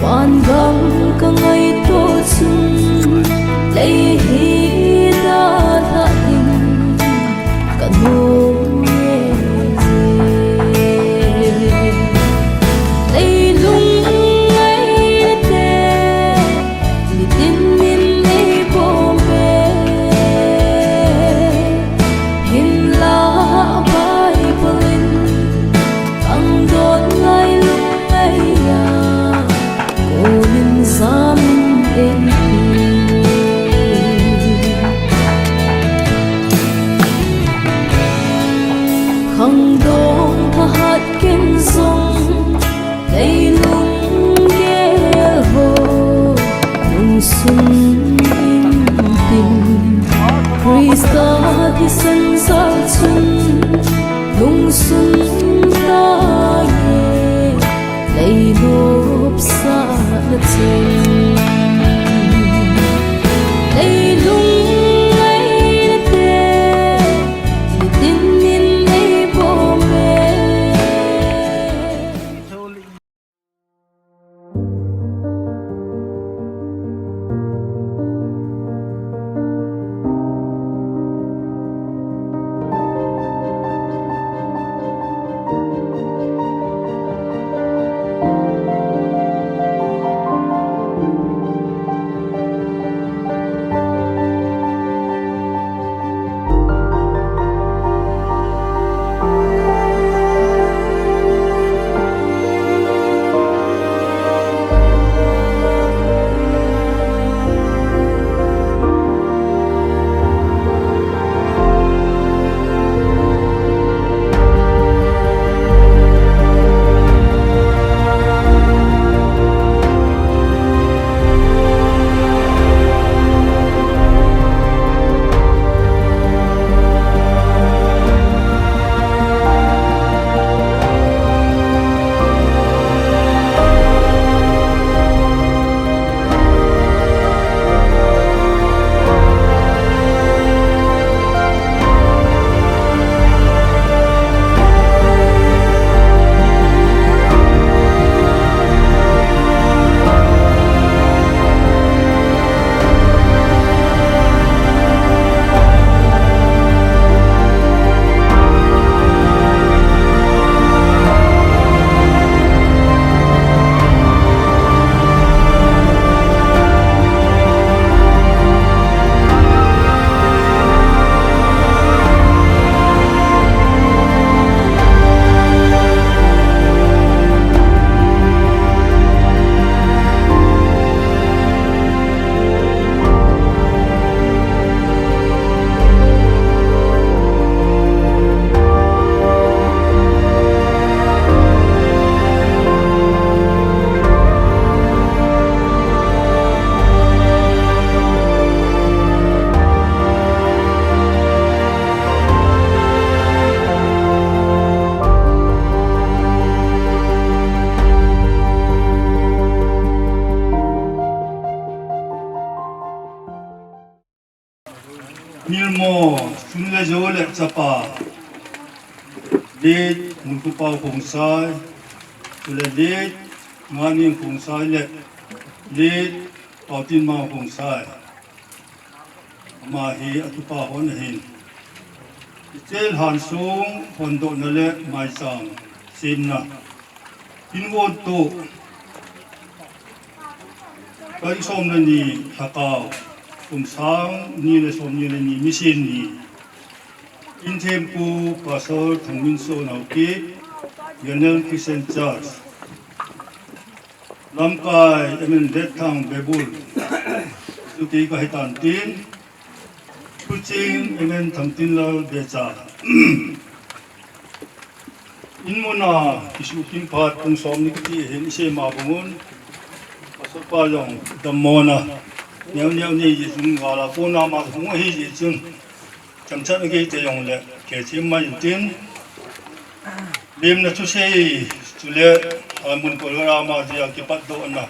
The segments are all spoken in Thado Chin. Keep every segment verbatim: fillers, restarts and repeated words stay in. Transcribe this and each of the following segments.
Vangam ka ngaito chun, lei hi dalha in ka nom e. Leilung ngaite, nitin in nei bom e. Hinlah Bible in, khangdong ngai lung ngaiya, konin jamin eipe. Khangdong thahat ken jong, leilung gel ho lungsun in tin, Christa thisan jal chun lungsun tange, leilop sahna chun. Leilung ngaite, nitin in nei bom e. Nilmo Sunlejo le chapa, late Nukupao Khongsai, chule late Nganing Khongsai le late Paotinmang Khongsai. Ama hi atupa hon ahin. Hiche lhan sung hondohna le maicham semna. Hinvoto tarik som le ni Lhakao, kum sang ni le som ni le ni, Mission ni. Inthempu Pastor Thangminso Naoki, Union Christian Church. Lamkai Emin Detthang Bebul, chuti kahitan tin. Thuching Emin Thamtinlal Becha. Inmuna kisuhkhim phat pung som ni kiti hin isei ma bangun. Pastor pa jong dammona neo neo nei jeh chun, gala kona ma hung ahi jeh chun, changchat a gei te jongle kei chim mai tin. Limna thusei chule, a, mun program a dia kipatdohna,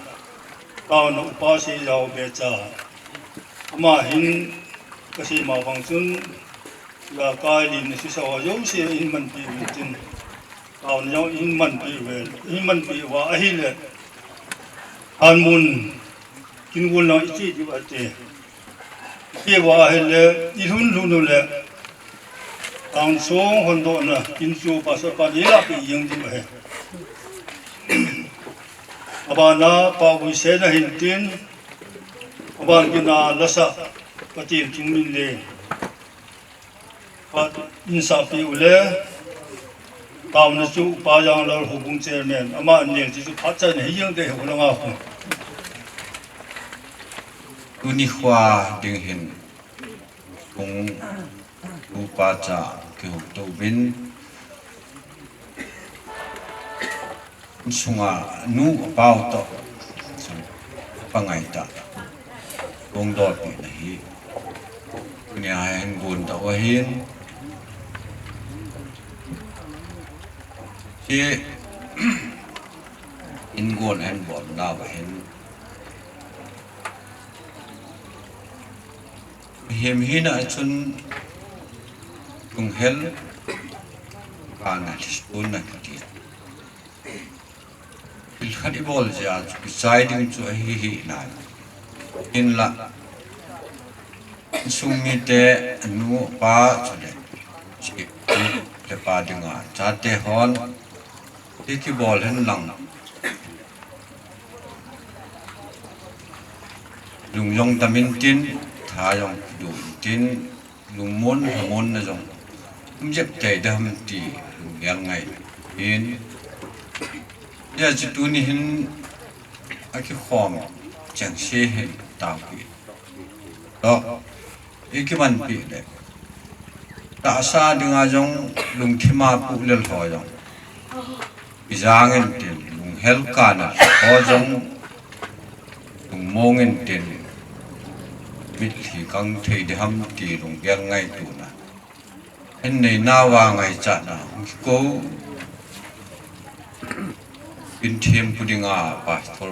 taona upa Seijao Becha. Ama hin kasei ma bang chun, Lhakao limna thusei ho jouse hin manpi uvin tin. Taona jong hin manpi uve, hin manpi uva ahile, Hanmun, kin gol lang i che diu ate. I che uva ahile, i lhun lhun u le, Tangsong hondohna kin chu pastor pa ni la pe jeng diu ahi. Abana Pa Vuisena hin tin, aban kin a lasa, Pathen thingmin le. Phat in sapi u le, taona chu Upa Janglal Houbung Chairman, ama an nel chu phat chan hi jeng te ho langa khu. Tuni khoa ding hin, kong upa cha kihou tou vin, sunga nu a pau toh, sung pangai ta. Kong dol pi na hi. Ni a hin gon ta wa hin. Ki in gon en bon na wa hin. Him hina chun kung hel ka na lispun na kiti. Pil khat i bol jia chu, i chai ding chu ahi hi nai. Hinla, sung mite, nu, pa, chule, chi, le pa dinga, chate hon, hi kibol hen lang. Lung jong dam in tin, tha jong du in tin, lungmon, lhamon na jong, um jep tei dam ti, lunggel ngai in. Hijeh chun tuni hin, akikhom, chengse hin, tao ki. To, i kimanpi le. Tahsa dinga jong, lungthima pu lel ho jong. I jang in tin, lunghel kana ho jong, lungmong in tin, mitlhi kang thei diham ti lunggel ngaituna. Hin neina uva ngaichatna, hung kikou. Kin thempu dinga, pastor,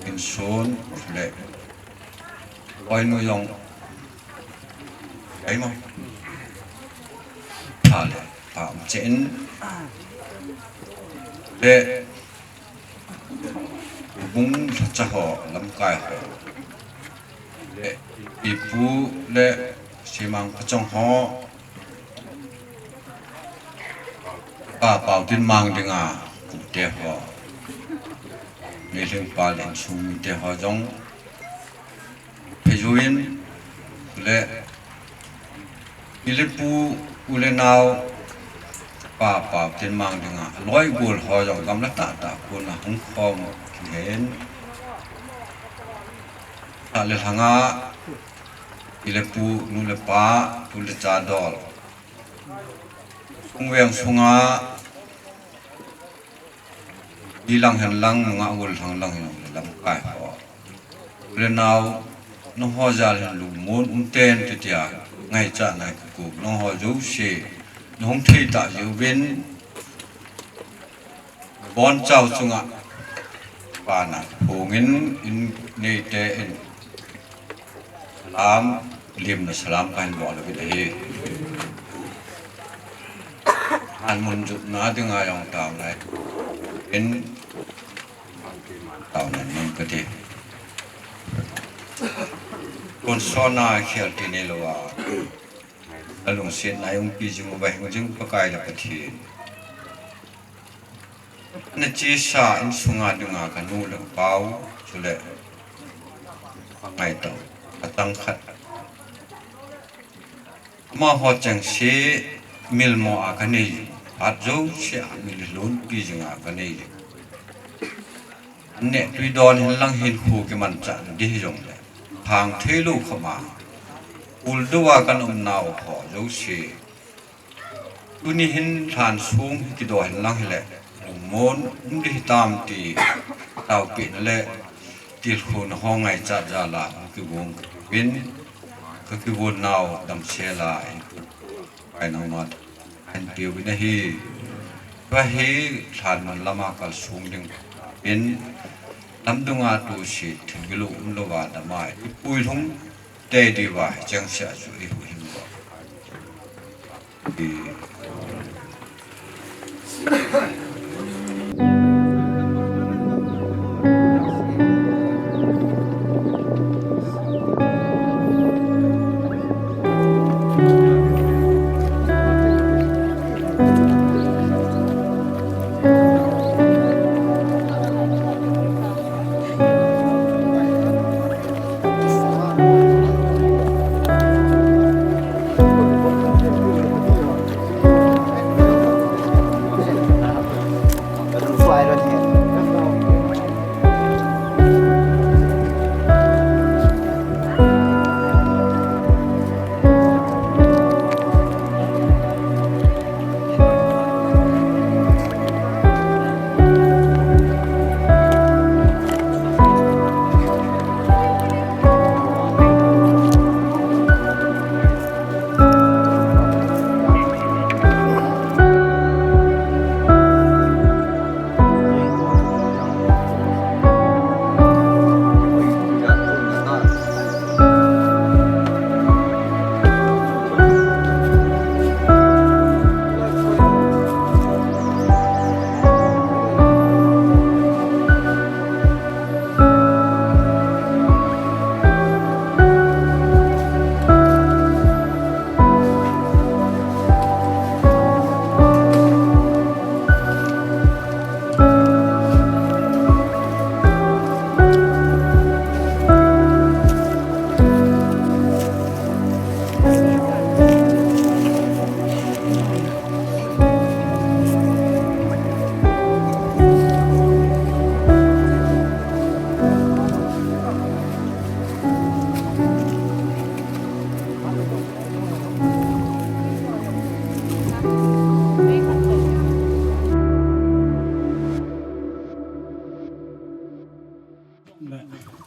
kin son, le. Oi nu jong. Ai mo. Pha le, pha um chen. Le, bung lhacha ho, lamkai ho. Le, ipu le, simang pachong ho. Pa pau tin mang dinga, pute ho. Ni hling pa le insung mite ho jong. Phei juin, le, i le pu, u le nau, pa pau tin mang dinga, loi gol ho jong, gamla tah tah, kuna hung khom, kihen. Tah le lhanga, i le pu, nu le pa, tu le cha dol. Sung veng sunga, i lang hen lang, nga gol lang lang hen lang, lamkai ho. Le nau, nangho jal hin lungmon um ten titia, ngaichat nai ka ku, nangho jouse, nahung thei ta jouvin, bon chau chunga, pana, phongin, in neite in, salam, limna salam kahin bol uvin ahi. Hanmun jupna dinga jong taona in, Taona in mang kati. Kon sona khel ti neilou a. Alungsetna jong pi jing uva hing jing Pakai le Pathen. Na chesa insunga dinga ka nu le ka pau, chule ngaito, atang khat. Amaho chengse milmo a ka nei, phat jouse a mil lhonpi jinga ka nei. An neh tui don hin lang hin khu kimanchah ding hijongle, thang theilou khama, puldou a kan umnau ho jouse. Tuni hin lhan sung hi kido hin lang hile, lungmon um ding hitam ti taopehna le tilkhouna ho ngaichat jal a hung kigong uvin, ka kigon nau damsel a, Pakai nangma hin peuvin ahi. Tua hi lhan man lama kalsong ding in, lamdunga tuse thil gilou umlouva dama i puilhung tei diuva hicheng seh chu i huhhing uva.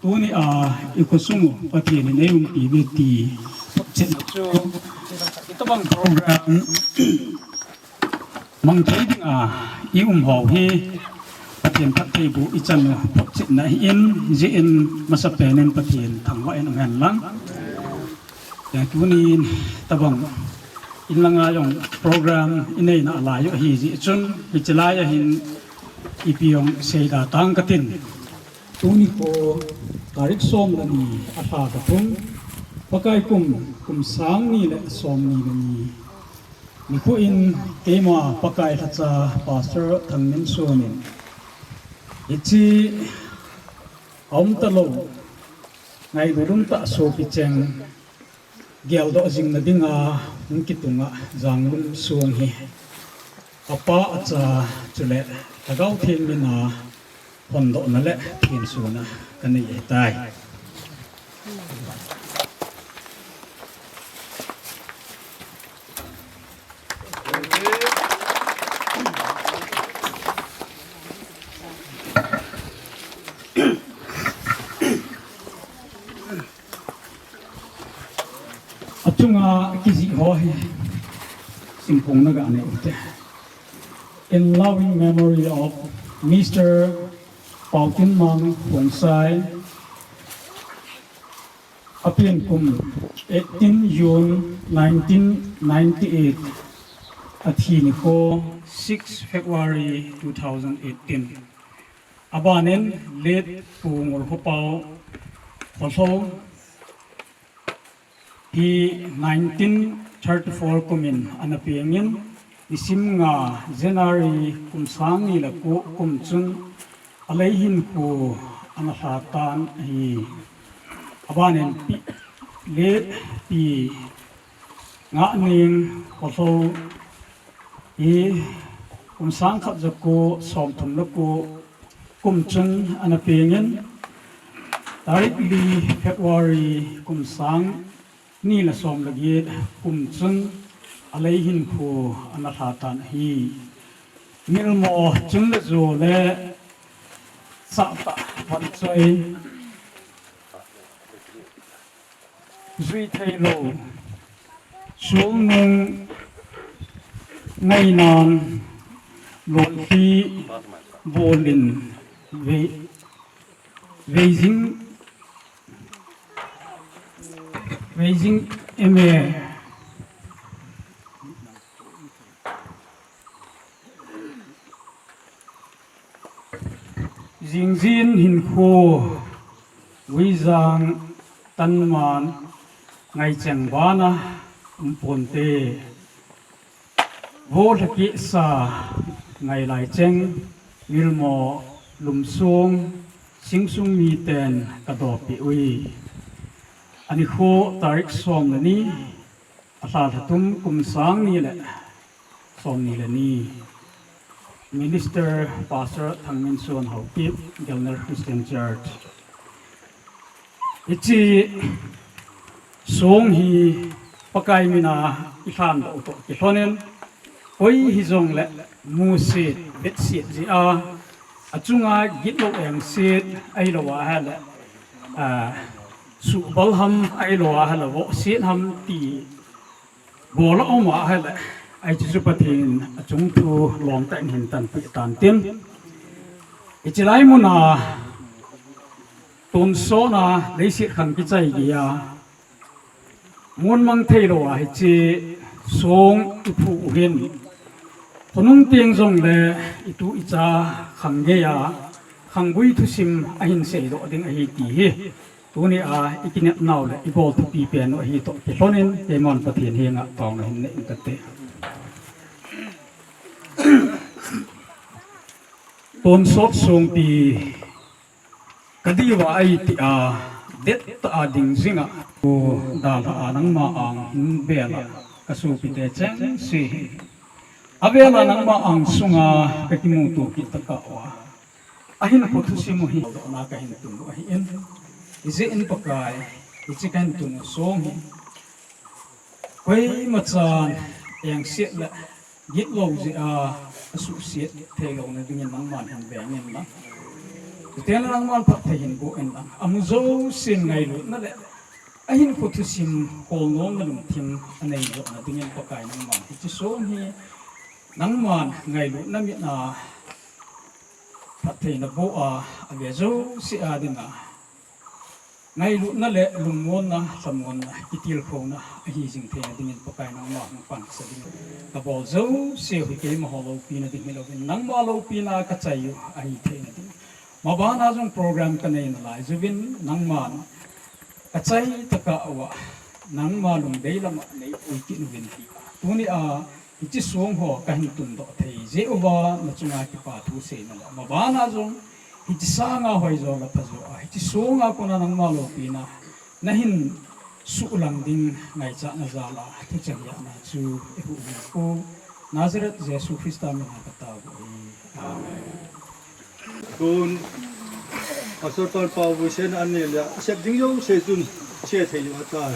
Tuni a i khosung u Pathen in eiumpi uve ti photchetna chu, itobang program mang thei dinga i um ho hi Pathen phattheiboh i chan u photchetna ahin, hijeh in masapen in Pathen thangvah in um hen lang. Tunin tobang in langa jong program i neina lai u ahi jeh chun, hiche lai a hin ipi jong seida tang katin. Tuni kho tarik som le ni, alha lha thum, Pakai kum, kum sang ni le som ni le ni nikho in keima Pakai lhacha Pastor Thangminsuan in hiche aum talou, ngailut umtah sopi cheng geldoh jingna dinga hung kitunga Janglum song hi apa acha chule Lhagao Theng mina hondohna le thensona kanei ahitai. Achunga kijih ho hi simphongna ganei ute. In loving memory of Mister Pautinmang Khongsai, apen kum eighteen June nineteen ninety-eight, athi nikho six February two thousand eighteen. Abanin late Pu Ngolkhopao Kholhou hi nineteen thirty-four kumin ana pengin, nisim nga January kum sang ni le ko kum chun alei hinkho ana lha tan ahi. Abanin pi, late Pi Ngahning Kholhou hi kum sang khat ja ko som thum le ko kum chun ana pengin, tarik li February kum sang ni le som le get kum chun alei hinkho ana lha tan ahi. Milmo chun le jo le sahtah vanchoi jui theilou, sulnung ngainan lolhi bolin vei, veijing, veijing eme. Jingjin hinkho uijang tanman ngaicheng bana umponte. Vo lhakisa ngailai cheng, milmo lumsong singsung miten kadoppi ui. Anikho tarik som le ni, alha lha thum, kum sang ni le som ni le ni. Minister Pastor Thangminsuan Haokip, Gelner Christian Church. Hiche song hi Pakai mina ilhan doh u toh kilhonin, koi hijongle musit vetsit jeh a, achunga gitlou engsit ahilou ahile, ah, suhbal ham ahilou ahile vohsit ham ti bol a um ahile, hiche chu Pathen achung thu lom tah in hin tanpeh tan tin. Hiche lai muna tonsot a leiset khang kichai geiya mun mang theilou a hiche song iphu u hin, khonung teng jongle itu icha khang geiya khanggui thusim ahin seidoh ding ahi ti hi tuni a ikinepnau le ibol thupi pen u ahi toh kilhonin, keiman Pathen henga taona hin nei ing kate. Tonsot songpi kadiuva ahitia, dettah a ding jinga, u dalha a nangma ang hin vela kasopite chengse hi, avela nangma ang sunga kakimuto kit tah uva, ahinkho thusim u hi dohna kahin tun u ahin, hijeh in Pakai, hiche kahin tun u song hi koimachan engset le gitlou jeh a asuhset theilouna dingin nangman hin veng in lang. Chuteng le nangman phatthei hin boh in lang, amu jousen ngailutna le ahinkho thusim kolnomna lungthim anei louhna dingin Pakai nangman hiche song hi nangman ngailutna mit a phattheina boh a, ave jouse a dinga ngailutna le lungmonna, lhamonna, kitilkhouna ahi jing theina dingin Pakai nangma hung pang kasa ding. Kabol jouse hi keimaho loupina ding hilouvin, nangma loupina kachai u ahi theina ding. Mabana jong program kanei nalai uvin nangman kachai tah a uva, nangma lungdei lama neipui kit uvin tia. Tunia hiche song ho kahin tundoh thei jeh uva nachunga kipa thu seina le mabana jong hiche sanga hoijo le phajo a, hiche songa kona nangma loupina nahin suhlang ding ngaichatna jal a thucheng jahna chu eihuhhingpu Nazareth Jesu Christa mina katao u ahi. Amen. Tun, Pastor Pau Vuisen ani le, asep ding jouse chun, che thei u ahitai.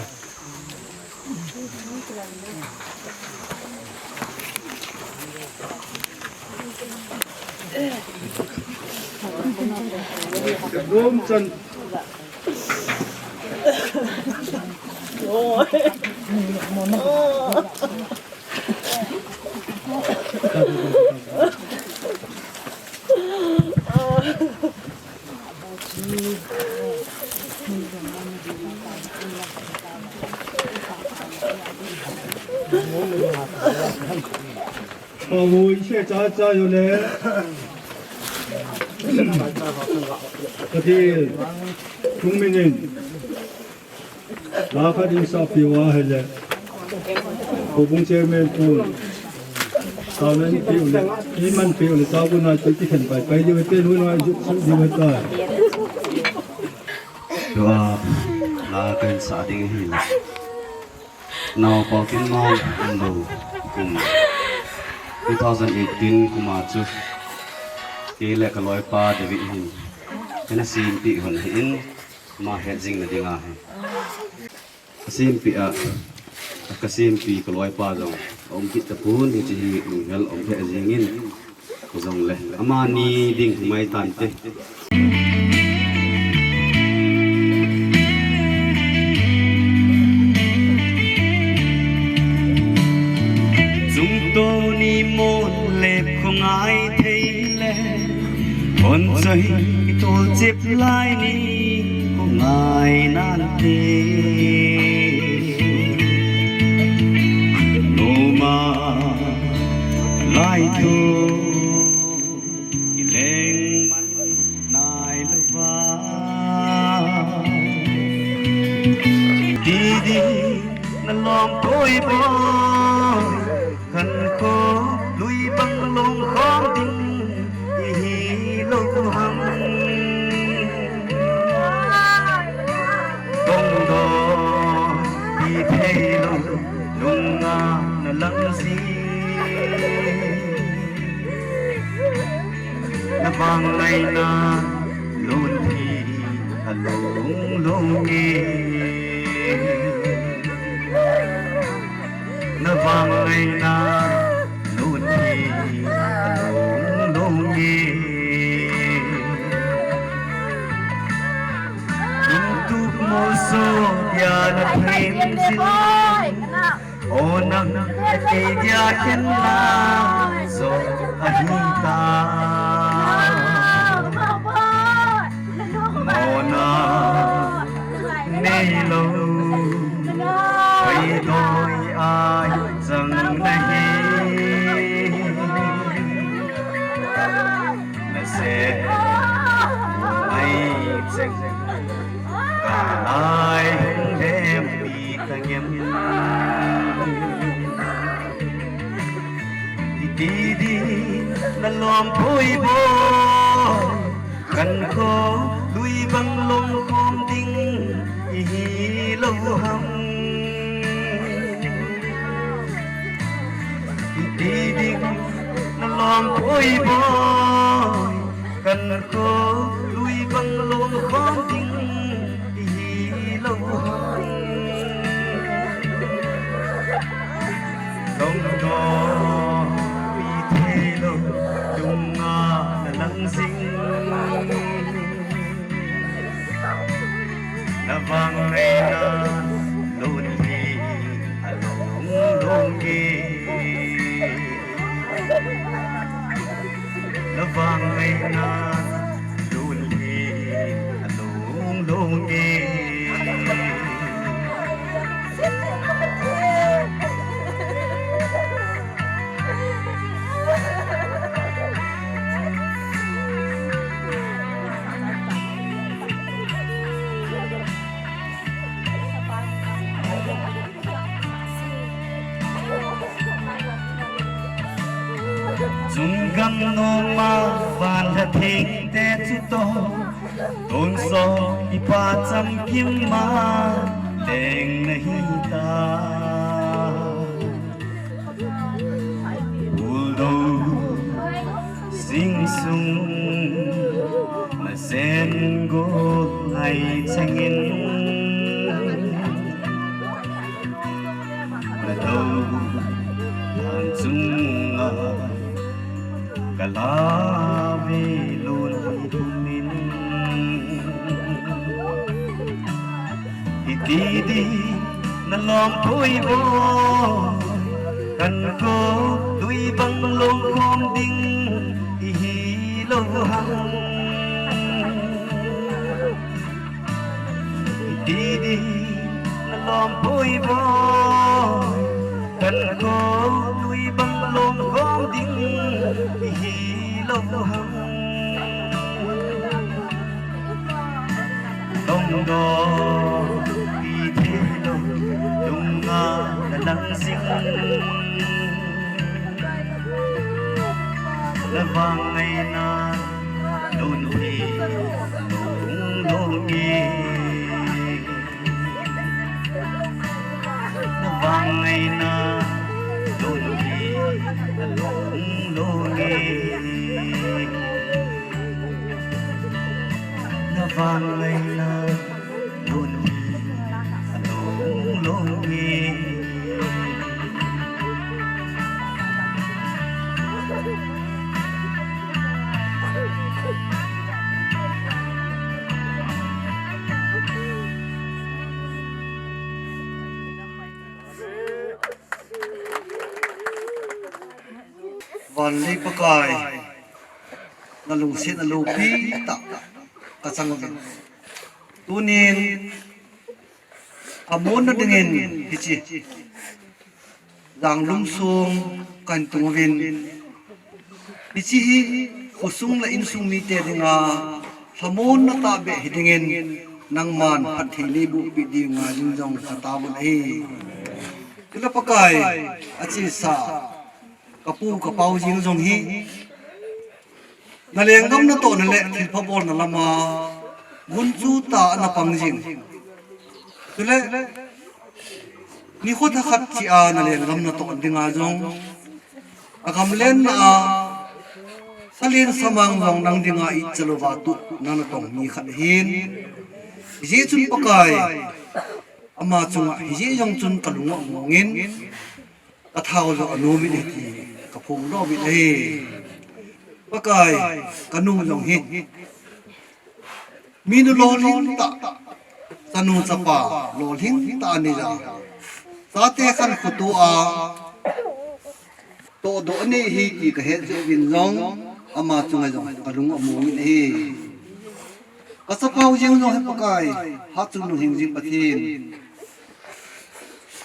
Rom chan. Pawoi se cha cha yo le. Kati, tung minin. La khat in sa piu ahile. Houbung chairman pu. Sa len piu le. Iman piu le. Sa bu na chu ti khen pai pai diu te lu na ju su diu ta. Tua la kan sa ding hi la. Nao pau tin man an lo kum two thousand eighteen kum a chu kei le ka loipa David hin kana simpi hon hi in ma het jing na ding ahi. Ka simpi a ka simpi ka loipa jong um kit ta pun hi chi hi um hel um he jing in. Jongle amani ding humai tante. Jungto ni mon le khongai thei le, hon choi tol chep lai ni khongai nante. Noma lai thu kileng man nai lova. Didi na lom poi poi kan ko lui bang lom khom ding ihi lo ham. Dong do i thei lo. Lunga na lang si na vang ngai na lun thi a lung lung nge. Na vang ngai na lun thi a lung lung nge. Lung tu mo so ya na phin si. Onam, kei dia ken la, so ahi ta. Onam, nei lo, koi doi ai chang nahi. Na se, ai chang, ka lai hung dem pi. Ka ngem. Iti di na lom poi bo, kan kho lui bang lom khom ding ihi lo ham. Iti di na lom poi bo, kan kho lui bang lom khom ding ihi lo ham. Dong do i thei lo, dunga na lang sing. Vang ngaina lun hi alung lung e. Na vang ngaina lun hi alung lung e. Chung gam noma van lha thengte chu to, tonsot i pa chamkim ma teng na hi ta. Buldo sing sung na sen go ngai changin, na do han chunga ka la ve lun hi tumin. Iti di na lom pui bo, kan ko tui bang lom kom ding i hi lo hang. Iti di na lom pui bo, kan ko tui bang lom kom ding i hi lo hang. Tong do pi the lo, lung a na lang sing. Na vang ngaina lun hi lung lung e. Na vang ngaina lun hi lung lung e. Na vang ngaina lun hi lung lung e. Vanlei Pakai, na lungsetna loupi tah ka chang uvin. Tunin, amun na dingin hiche Janglum sung kahin tung uvin. Hiche hi khosung le insung mite dinga lhamonna tahbeh hi dingin nangman phatthei neiboh peh dinga jing jong ka taovin ahi. Chule Pakai, achesa ka pu ka pau jeng jong hi na lenggam natohna le thilpha bolna lama mun chu tah a ana pang jing. Chule nikho thakhat cheh a na lenggam natoh dinga jong, a gamlenna a salen samang jong nang dinga icha louva tuh nang natong mi khat ahin. Hijeh chun Pakai, ama chunga hijeh jong chun ka lung among in, ka thao jong anom in ahi ti ka phongdoh uvin ahi. Pakai, ka nu jong hi minu lolhing tah, chanu chapa lolhing tah anei a, chate khankho to a tohdoh anei ahi ti ka het jeh uvin jong ama chunga jong ka lung among in ahi. Ka chapau jeng jong hi Pakai, Hatchungnung Hingjing Pathen,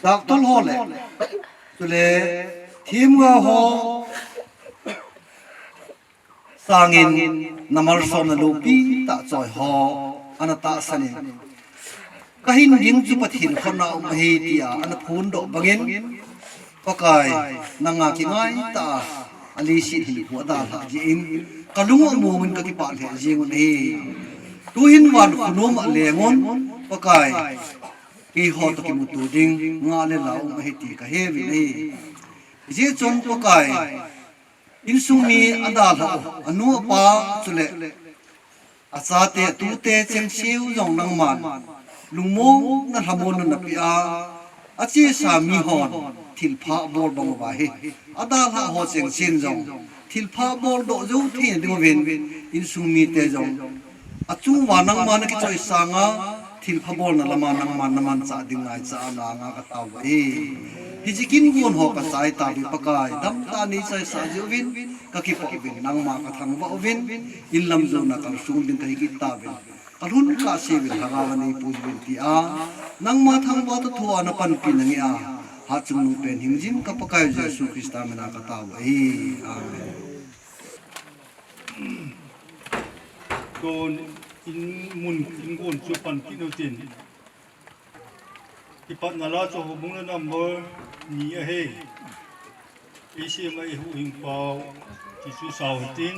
doctor ho le, chule themgao ho sangin na malsomna loupi tah choi ho ana tahsan in, ka hin ding chu Pathen khut a um ahi tia ana phondoh bangin, Pakai, nanga kingaitah a leiset hinkho adalhah jeh in ka lung among in ka kipah lheh jeng un ahi. Tuhin van khonom a leng un, Pakai, keiho toh kimuto ding ngah le la um ahi ti ka he uvin ahi. Hijeh chun Pakai, insung mi adalhah u, anu apa chule achate atute chengse u jong nangman lungmonna lhamonna napeh a, achesa mihon thilpha bol bang uva hi adalhah ho chengsen jong thilpha boldoh jou theina ding uvin, insung mite jong achung uva nangma nakichoisang a, Thilpha bolna lama nangman namanchah ding ngaicha a nanga katao ahi. Hiche kin gon ho kachai tauve Pakai, damtah a neichaisah jeh uvin, kakipah uvin, nangma kathangvah uvin, inlam jona kalsung ding kahi kit tauvin. Kalhun kahse uvin, lhagao a neipuiyin tia, nangma thangvah toh thua napanpi nange a, Hatchungnung pen hingjing ka Pakai Jesu Christa mina katao ahi. Amen. Tun in mun in gon chu pan kit utin. Kipatna la chu houbung la number ni ahi. Isi ma i huhhing pau, ti chu sao hitin.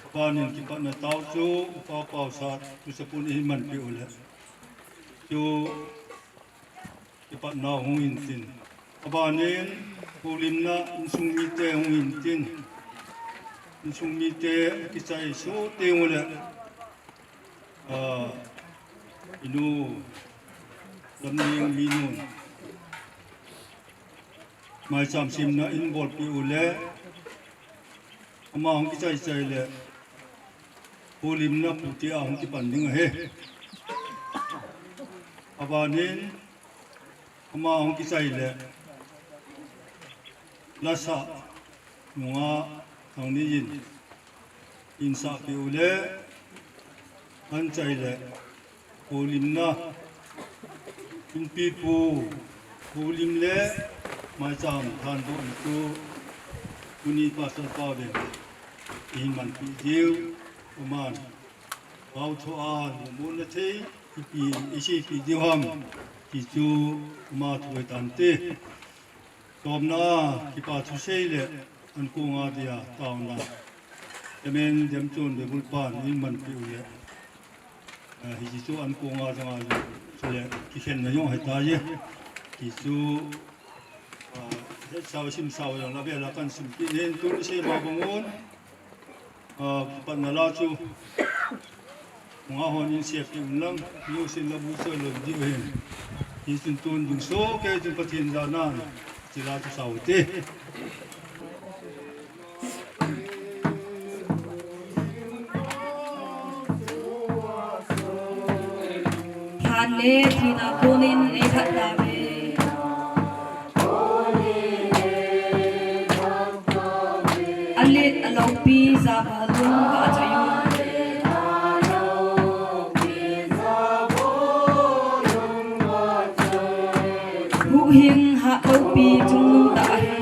Abanin kipatna tao chu, Upa Paosat, tu sapun i manpi u le. Chu kipatna hung hintin. Abanin, houlimna insung mite hung hintin. Insung mite kichai soh teng u le. Ah, inu, Lamning Minun. Maicham simna in bolpi u le. Ama hung kichai chai le. Houlimna pu tia hung kipan ding ahi. Abanin, ama hung kichai le. Lasa nunga thang ni in. Insahpi u le. Anchai le. Houlimna. Inpipu. Houlim le. Maicham thandoh ni chu. Tuni Pastor pa ve. I manpi diu. Aman. Pau thu a, lungmonna thei, ipi, i seipi diu ham, ti chu ama thu ahi tante. Chomna, kipa thusei le, ankong a dia, taona. Amen, dem chun, Bible pan, in manpi u le. Ah, hiche chu ankong a jong a, chule, kikhenna jong ahi tai. Ti chu, ah, hetsau simsau jong, la vela kan sim kit in, tun i sei ma bang un. Ah, kipatna la chu. Nga hon in sep ti un lang, ni u sin la bu soi lo diu hin. Hichun tun ding soh kei chun Pathen jana, hiche la chu sao te. Lhan le thina konin ei that tauve. Alet aloupi jabol un vahchoi un. Huhhing hatloupi chungnung tah ahi.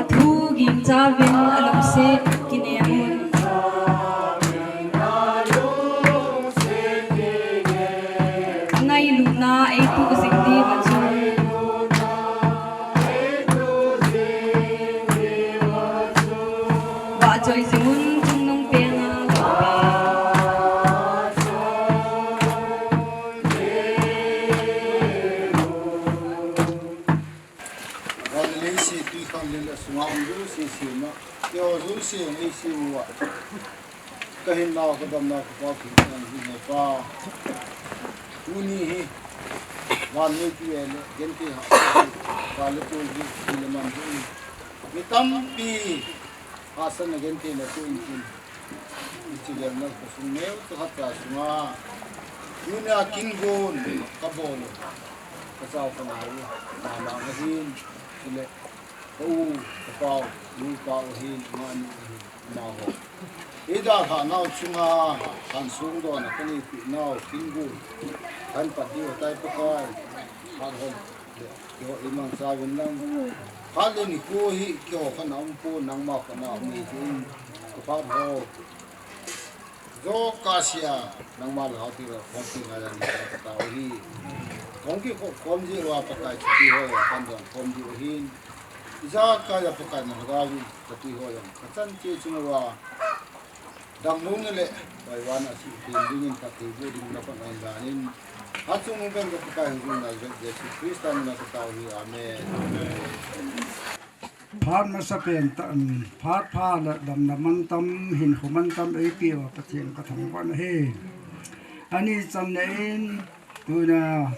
Athu gingcha uvin alungset kinem un. Angailutna eituh jing diu vachun. Vahchoi jing un chungnung pena. Van le leiset, twikhanglen le asunga um jouse sema, keiho jouse eisem uva, kahinnau kadamnau Kapa Pathen jong hi hepa. Tuni hi vannoi twi le genthei hahsatna le tun hi, hi le man hi. Mi tampi hahsatna gentheina tun tin. Hiche gelna khosung neo tah khat a sunga, tunia kin gon kabol u, kachao kanao u, mama ahin, chule ka u, ka pau, nu pa u ahin, ama ni ahin, amaho. Eidalhah nau chunga, khansong dona kaneipeh nau kin gon, kahin pat diu ahitai Pakai, khat hon le, keiho eimangcha uvin lang. Khat le nikho hi keiho khat na umpon, nangma khat na um ahin, ka phat ho. Jo kasia, nangma lhagao tila khompi ngai dan katao ahi. Hung kikhop khom jeh uva Pakai chuti ho, kan dong khom diu ahin. Ijakai a Pakai na lhagao in, kati ho jong, kachan cheh chunga, damlung le, vaivan a sih pen dingin, kati bu ding na pangai danin, achung pen ka Pakai hu na Jesu Christa mina katao hi, amen. Phat masa pen tah in, phat pha le damna mantam, hinkho mantam eipeh uva Pathen kathangvah in ahi. Ani channa in, tuna,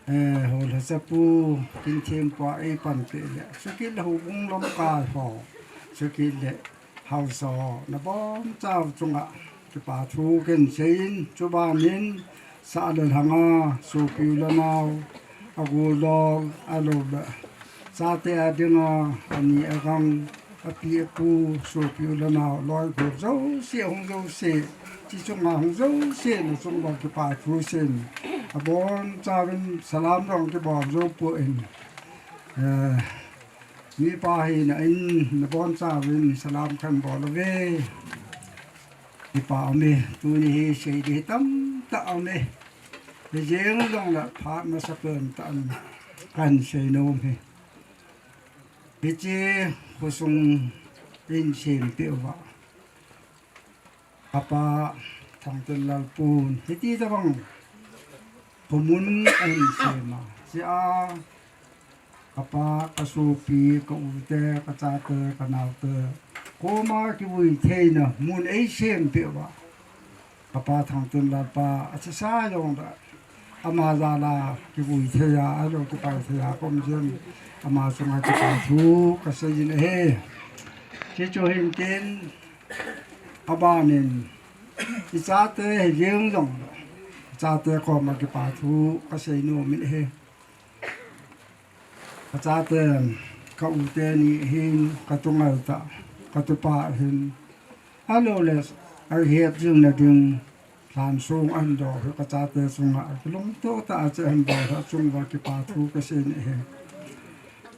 eh, Holhase pu, Kinthempu a eipanpeh le, chukit le Houbung lamkai ho, chukit le haosa ho, nabonchauva chunga kipa thu kahin seiyin, chubanin, sah le lhanga, sopi u le nao, agol dol, ahilouleh chate a dinga, ani agang, api apu, sopi u le nao, loi gol jouse, hung jouse, chi chunga hung jouse, nachung uva kipa thu seiyin, abonchauvin salam jong kibol jou poi. Eh, mipa hina in nabonchauvin salam kahin bol uve. Kipa aume, tuni hi sei ding hi tamtah aume. Hijeng jongle phat masa pen tah in kahin sei nom hi. Hiche khosung in sempeh uva kapa Thangtinlal pun hiti tobang khomun ahin sem a, chea kapa, kasopi, ka u te, kachate, kanaote, koma kivui theina mun eisempeh uva, kapa Thangtinlal pa, achesa jongle ama jal a kivui thei a, ahilou kipai thei a kaum jeh in, ama chunga kipa thu kaseiyin ahi. Chuchu hintin, abanin, ichate hijeng jongle, ichate koma kipa thu kasei nom in ahi. Kachate, ka u teni hin, katungai tah, katupa hin, ahilouleh, ahet jing na ding, lhansong ahin doh hi kachate chunga kilungtoh tah a chu ahin bol a, achung uva kipa thu kaseiyin ahi.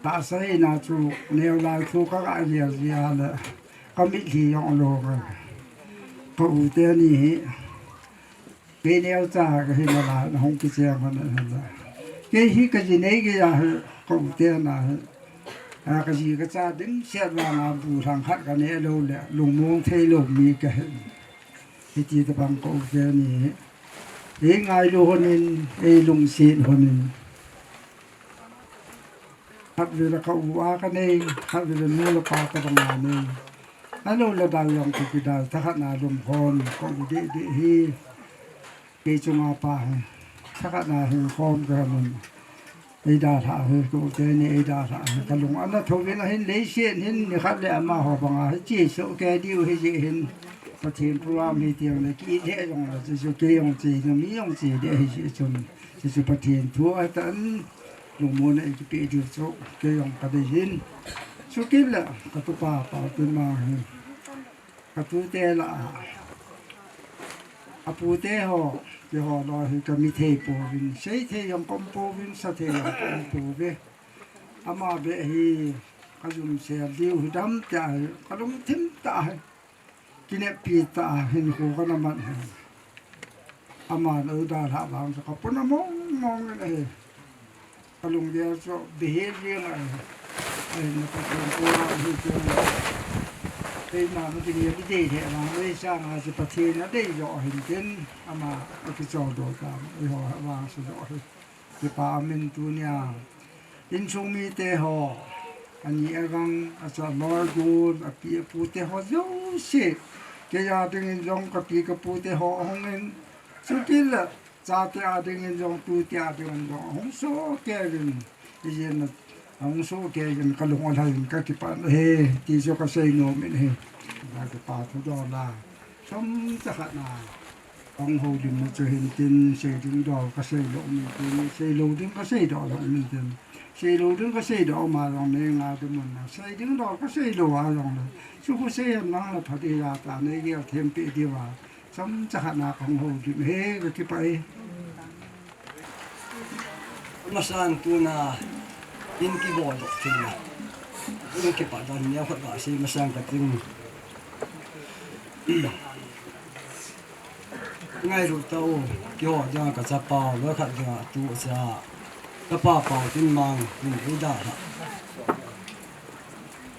Tahsa hina chu, neo lai thu kaga gel jeh a le, kamitlhi jong along e. Ka u teni hi, kei neocha kahi nalai, nahung kicheng hon ahi le, kei hi kaji nei geiya hi, ka u tena hi, a, kaji kacha dimset vanga bu lhang khat kaneh lou le, lungmong theilou mi kahi. Hiti tobang ka u teni hi, eingailu honin, eilungset honin, khatvei le ka u a kanei, khatvei le nu le pa tobanga nei. Ahilouleh dal jong kidal, thakhat na lumkhom, ka u dehdeh hi, kei chunga pa hi, thakhat na hi khom kahi mun. Eidalhah hi, ka u teni eidalhah hi, kalung ana thouvin ahin, leiset hin nikhat le amaho banga hi chesoh kei diu hijeh hin, Pathen program hi teng le ki-it lheh jongle, chuchu kei jong che, nami jong che ding hijeh chun, chuchu Pathen thu ahitan, lungmonna eikipeh diu chu kei jong kadei hin. Chukit le katupa Paotinmang hi, katute lah a, apute ho, keiho loi hi kami thei pouvin, seithei jong kaum pouvin, sathei jong kaum pouve. Ama beh hi kajumsel diu hi damtah hi, kalungthim tah hi, kineppi tah a hinkho kana man hi. Aman eidalhah vang chu kapuna mong mong in ahi. Kalunggel chu beh hih jeng ahi. Ahinla Pathen thu ahi jeng le, keiman kidei, kidei lheh vang, ei sanga chu Pathen adei joh ahin tin, ama akichol doh tan, eiho vang chu joh hi. Kipa aumin tunia, insung mite ho, ani avang, acha loi gol, api apute ho jouse, kei a dingin jong kapi kapute ho ahungin, chutile chate a dingin jong, tute a dingin jong ahung sohkeiyuvin, ijeh inem ahung sohkeiyuvin kalung alhaiyin kakipah e, ti chu kasei nom in ahi. Kipa thu dola, chomcha khat na kahung houlimna chu hintin, sei ding dol kasei lou mintin, sei lou ding kasei doh lou mintin, sei lou ding kasei doh ma jongle, nei ngailut mun na, sei ding dol kasei lou a jongle, chu khu sei hen lang le pha ding ahitai, nei gel thempeh diuva, chomcha khat na kahung houlim e, kakipah e. Masan tuna in kibol doh theina, in kipah dan neokhat gasei masang kating. Ngailut tau, keiho dinga kachapa, loikhat dinga tucha, kapa Paotinmang in eidalhah,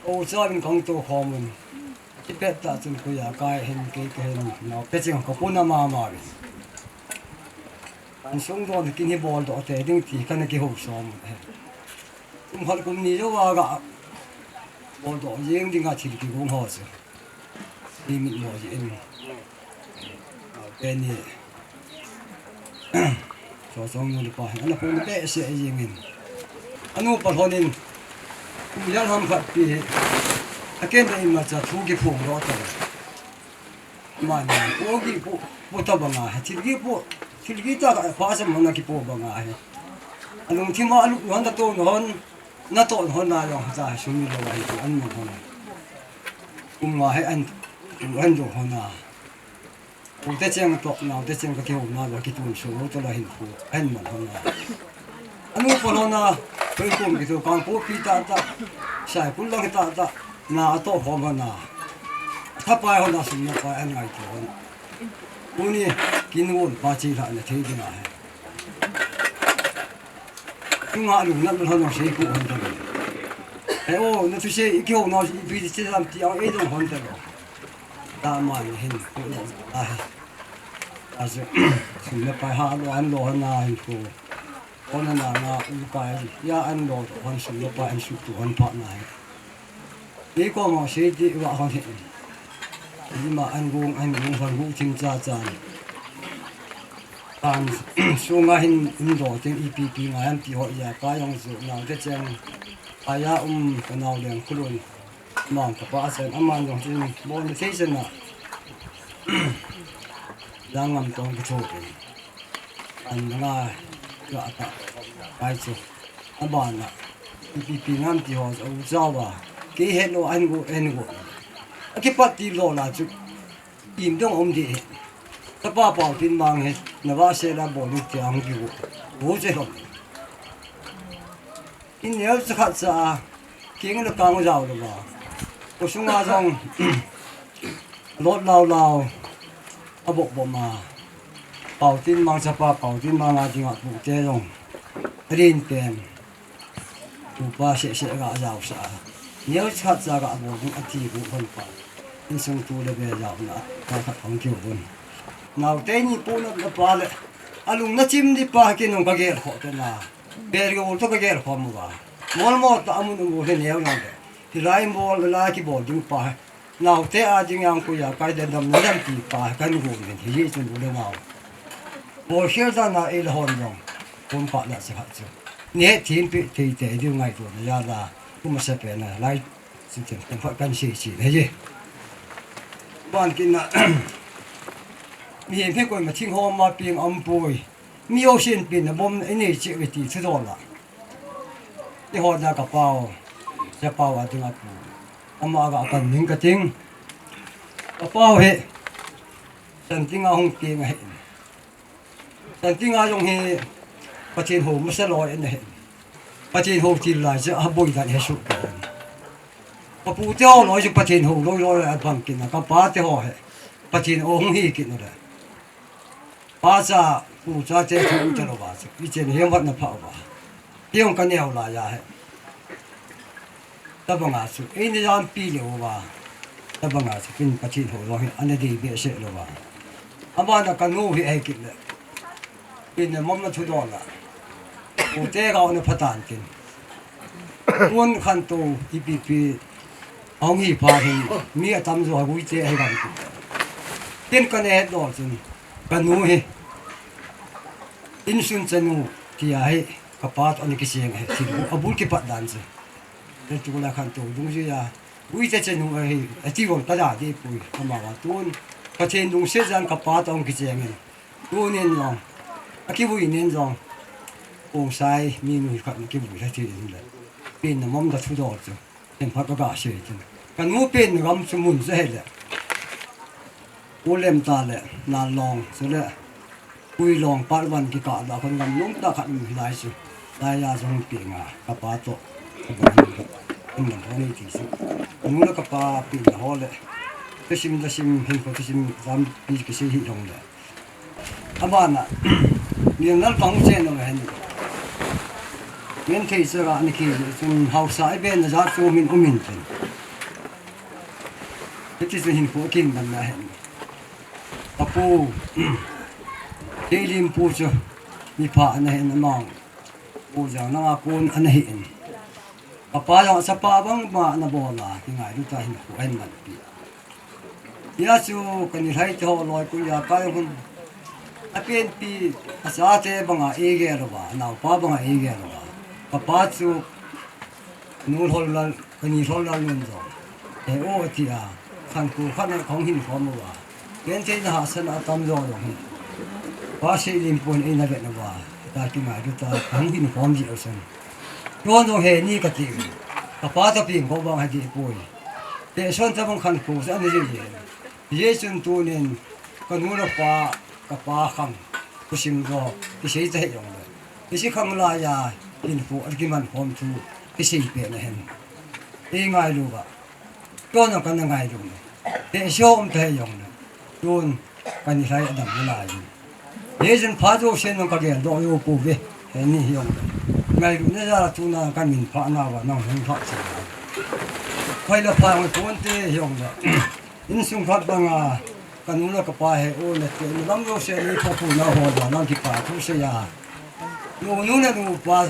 Ka u cha in kang to khom un. Ti pet ta chun koi a kai hin kei ka hin nau pe ching ka puna mama rin. An sung don kin hi bol doh te ding ti ka na kihou som un he. Kum khat kum ni jo a ga bol doh jeng ding a thil kigong ho chu. Ti mit mo ji in. Pe ni. Cho chong nu le pa hin ana pung behseh jeng in. Anu pa lhon in. Kum lian ham khat pi hi. A ken da in ma cha thu kiphong lo ta. Mani, pu ki pu, pu ta banga, thil ki pu, thil ki ta ka pa sa mana ki pu banga he. Alung thim a luk hon ta to hon, na to hon na lo ta sum ni lo ai ko an mo hon. Kum nga he an, an do hon na. Pu te cheng to, nau te cheng ka ki ho na lo ki tun su lo to la hin pu, an mo hon na. Anu pa lhon a, pui kum kitu kang pu pi ta ta, sai pul lang ta ta, na a to hom hon a. Thapai hon a sum na pai an ngai to hon. Tuni, kin won pa chi la na thei ding a he. Tunga lung na hon a sei ku hon ta. He o, na tu sei, ki ho na, pi chi lam ti a, e dong hon ta lo. Ta ma ni hin, ku lo a he. Asu, sum na pai ha lo, an lo hon a hin ku. Hon a na nga u kai, ya an lo, hon sum lo pa an su tu hon pa na he. Ni ko mo se ti wa hon he. Ni ma an gung, an gung hon gu chim cha cha ni. Kan su nga hin in do ting ipi pi nga an ti ho ya ka yong su na te cheng. Aya um ka nau leng kulun. Mang ka pa chen, aman jong chin, bon thei chen na. Jang ngam tong ki tho pe. An nga, ka ta, pai chu. Aban na. Ipi pi ngam ti ho, u cha wa. Ki he lo an gu, an gu. A ki pat ti lo la chu. Im dong om di he. Tapa pau tin mang he. Na wa se la bo ni ti ang ki gu. Bo che ho. In neo cha khat cha, king le kang jao le ba. Ko sunga jong, lot lao lao, a bok bok ma. Pau tin mang chapa, pau tin mang a ding a pu te jong. Rin pen. Pu pa se se ga jao sa. Neo cha khat cha ga bo ding a ti bu hon pa. In sung tu le be jao na, ka khat hong kiu bun. Nau te ni pu na pa le. Alung na chim di pa ki nong ka gel kho te na. Bel ge ul to ka gel khom uva. Mol mol ta amun u he neo nang de. Hilai mol la ki bol ding pa. Nau te a ding yang ku ya kai den dam na dam ti pa kan gu men hi chun u le nau. Bol khel da na e le hon jong. Kum pa la se ha chu. Ne thim pi thei te ding ngai tu na ya la. Kum se pe na lai. Sin chen kan fa kan se se na ye. Ban kin na. Mi he koi ma thing ho ma ping am poi. Mi o sin pin na bom na ini chi ve ti chu do la. Ti ho da ka pau. Cha pau a ding a pu. Ama ga kan ning ka ting. Ka pau he. San ting a hung ting a he. San ting a jong he. Pathen ho ma sa lo e na he. Pathen ho ti lai cha a boi dan he su ka. Ka pu te ho lo chu Pathen ho lo lo a bang kin na ka pa te ho he. Pathen o hung hi kin na. Pa cha, pu cha che thu u te lo ba chu. I chen hiam vat na pha ba. Hiam ka neo la ya he. Ta banga chu. Ei ni jam pi le ba. Ta banga chu kin Pathen ho lo he. Ana dei be se lo ba. Ama na ka nu hi ai kit le. Pin na mom na thu do la. U te ga na pha tan kin. Kun khan to ipi pi. Hong hi pha hin, mi a tam zo ha gui che a hi gam tu. Tin ka ne het dol chun, ka nu hi. In sun chanu, ti a hi, ka pa to ani ki seng hi, ti bu, a bul ki pat dan chu. Te tu la khan to, dung ji ya, gui che chanu a hi, a ti gol ka da di pui, ka ma wa tun. Ka chen dung se jan ka pa to ang ki seng hi. Tu nin long, a ki vui nin long. Kong sai, mi nu hi khat ki vui la ti in le. Pin na mom da thu dol chu. Ken phat ka ga sei tin. Kan mu pen gam chu mun se he le. U lem ta le, na long, chu le. Pui long, par van ki ka da kon gam long ta khat um lai chu. Lai ya jong pi nga, ka pa to. Ka ba hin ka. Kan lam ho ni ti chu. Kan mu le ka pa pi na ho le. Ka sim da sim hin ko ka sim jam pi ki sei hi long le. Abana, mi nal pang che no hen. Min thei che ga ni ki chun hausa i ben na ja chu min umin chun. Hichu hinkho kinganna ahin. Kapu, Keilim pu chu, mipha ana hin amang. Pu Janglal a kon ana hin. Kapa jong achapa bang bang ana bol a, kingailut a hinkho ahin manpi. Hia chu kani lhai te ho loi kuya kai hun. Apenpi achate banga eigel uva, anaopa banga eigel uva. Kapa chu nu lhol lal, kani lhol lal nun jong. He o tia, khankho khat na kahung hin khom uva. Ken thei na hahsatna atam jo jong hi. Pa Seilim pun eina vet uva. Ta kingailut a, kahung hin khom ji usen. Tuan jong he ni kati. Kapa tapin ko bang hadi poi. Te son ta bang khankho sa ni ji. Hijeh chun tunin, kanu le kapa, kapa khang, thusim jo, kisei ta hih jongle. Hiche khang laiya, hinkho, akiman khom thu, kisei peh na hen. Eingailu va. Tuna kana ngailu ne. Te sio um ta hih jongle. Tun, kani lhai adam na lai. Hijeh chun phat jouse nang kagel doh jou pouve. Heni hi jongle. Ngailutna jal a tuna kamin pha nauva nang hung pha che. Phai le pha hung ponte hi jongle. Insung khat banga, kanu le kapa he u nate, mi lam jouse ni pha pu nau ho la nang kipa thu seiya. Nu, nu le nu pa,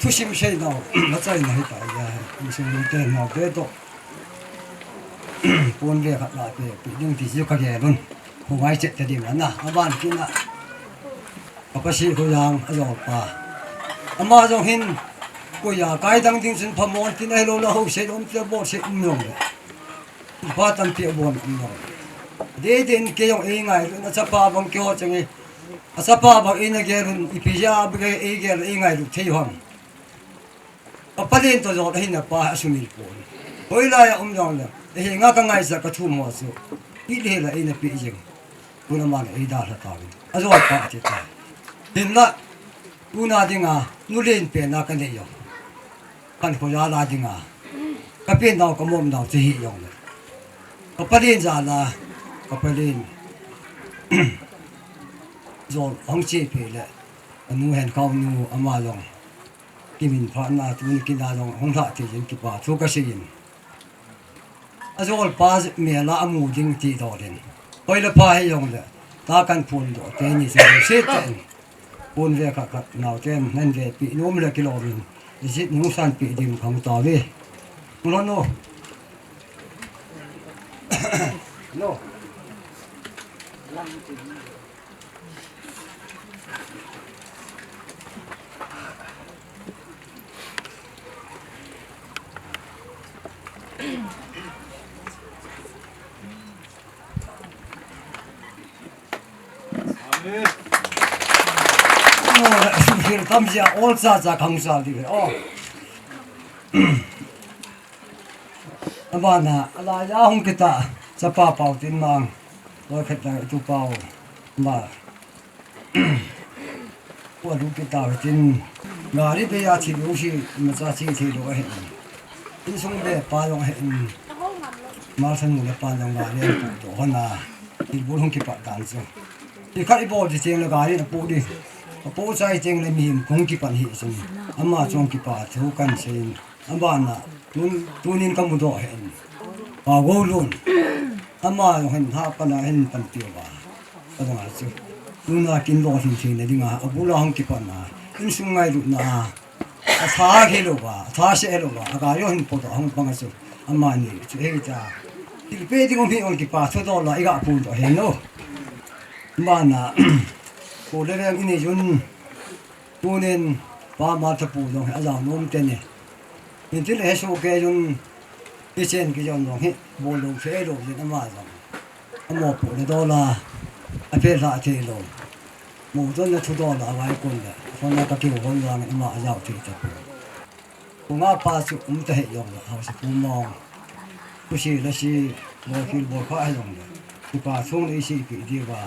thusim sei nau, na chai na hi ta ya. Insung nute nau te to. Pon le khat la te, pi ding ti ju kagel un. Hungai chet ta ding na, aban kina. Kapa Sikholjang ajolpa. Ama jong hin, koiya kai dang ding chun phamon tin ahilou le ho sei lom te bol sei um jong le. Pa tampi abon um jong le. Dei dei in kei jong eingailu, achapa bang keiho chang e. Achapa bang eina gel un, ipi jeh a bang eigel eingailu thei u ham. Kapa len to jong ahin apa asumil pon. Hoilai a um jong le. Ehe nga kangaisah kathu mo chu. Ile la eina pe jeng. Tuna aman eidalha tauvin. Ajolpa ati tai. Hinla, tuna dinga, nu len pen a kanei jong. Khankho jal a dinga. Kapen nau kamom nau chu hi jongle. Kapa len jal a, kapa len. Jol hung che peh le. Anu Henkhao nu ama jong. Kimin pha na tuni kin a jong hung lhah thei jin kipa thu kasei in. Ajolpa mel a amu ding ti dol in. Hoi le pha hi jongle. Ta kan phondoh teni jong se ten. Phon ve khat khat nau ten nan vepi nom le kilom in. Ijeh ning sanpi ding khang tave. Lo no. No. Amen. Oh, sum sil tam jia, ol cha cha khang cha di ve. Oh. Abana, ala ya hung kita, chapa pau tin mang. Loi khat na tu pau. Ma. Ua lu kita tin. Gari be ya thi lu si, ma cha thi thi lu ahi. Insung be pa jong ahi. Ma san mu le pa jong gari pu to hana. Thilbol hung kipat dan chu. Ti khat ibol ti cheng le gari na pu di. Apu chai cheng le mihem hung kipan hi chun. Ama chong kipa thu kan sei. Abana, tun, tunin kamudoh hen. Pa Golun. Ama jong hen ha pana hen panpi uva. Abana chu. Tuna kin lo hin thei na dinga, abula hung kipan a. Insung ngailutna a. Atha helou va, atha se helou va. Aga jong hin podoh hung pang a chu. Amani chu hei ta. Thilpeh ding um hi ong kipa thudoh la iga phondoh hen lo. Abana. Ko le veng ini jun. Tunin, pa Mathapu jong hi ajao nom teni. Hintin le hesoh kei jong, kichen kijon jong hi, bol lou thei lou jin ama jong. Amopohna dola, aphelhah thei lou. Moujonna thudola, avaikon le, kona kakihou vangin ama ajao thei tapoi. Ko nga pa chu um ta hih jongle, haosapu mong. Thusi lasi, bolkhel bolkhah hih jongle. Kipa thu nei seipeh diuva.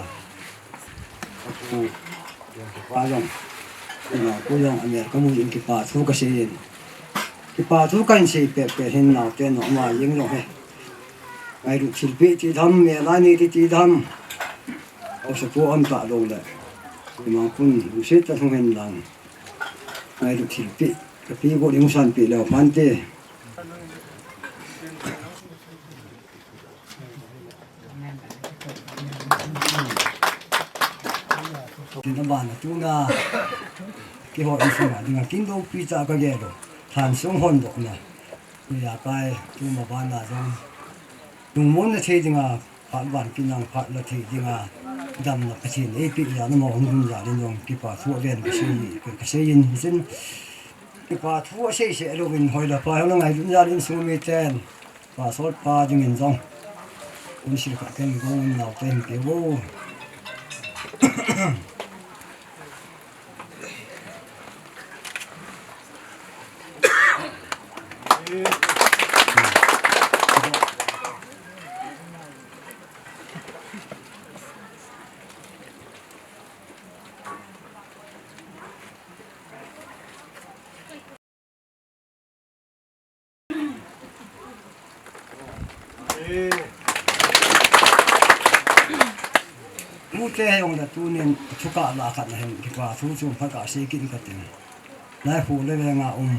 Kapu, Pa jong, ina, pu jong, amel kamu in kipa thu kasei in. Kipa thu kahin sei pehpeh hin naote noma jeng jong hi. Ngailut thilpeh ti dam, mel a nei ti ti dam. Haosapu um talou le. Ima kun, lungset tah lhung hen lang. Ngailut thilpeh, kapi go ding sanpeh leu phante. Ana tuna kihou insung a dinga kin loupi cha kagel u. Thansung hondohna. Ijakai tuma bana jong lungmonna thei dinga, phat van kinang phat la thei dinga, damna Pathen eipeh jal a mo hung ding jal in jong kipa thu aven kasei, kasei in, hichun kipa thu asei seh louvin, hoi le pai hung ngailutna jal in insung miten, pastor pa dingin jong, council khat ken gong in naote hin pe vo. Nute jong le tunin thukah la khat na hin kipa thu chom khat kasei kit kating. Lai khu le venga um.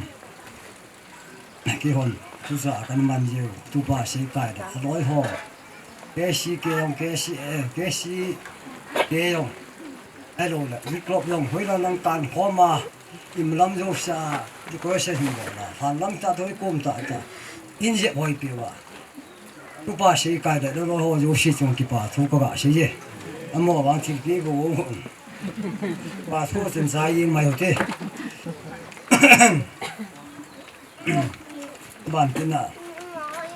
Kihon, tucha kan man jiu, tupa Seikai le aloi ho. K C K jong, K C A, K C K jong. Ahilou le, Riklop jong, hoilang lang kan khom a, imlam jouse a, decoration hin bol a, lhan lang tah, thoi kom tah tah. In jep hoi peh uva. Tupa Seikai le aloi ho jouse chung kipa thu kaga sei e. Amaho vang thilpeh bou. Pa thu chun sa jeng mai u te. Ban tina.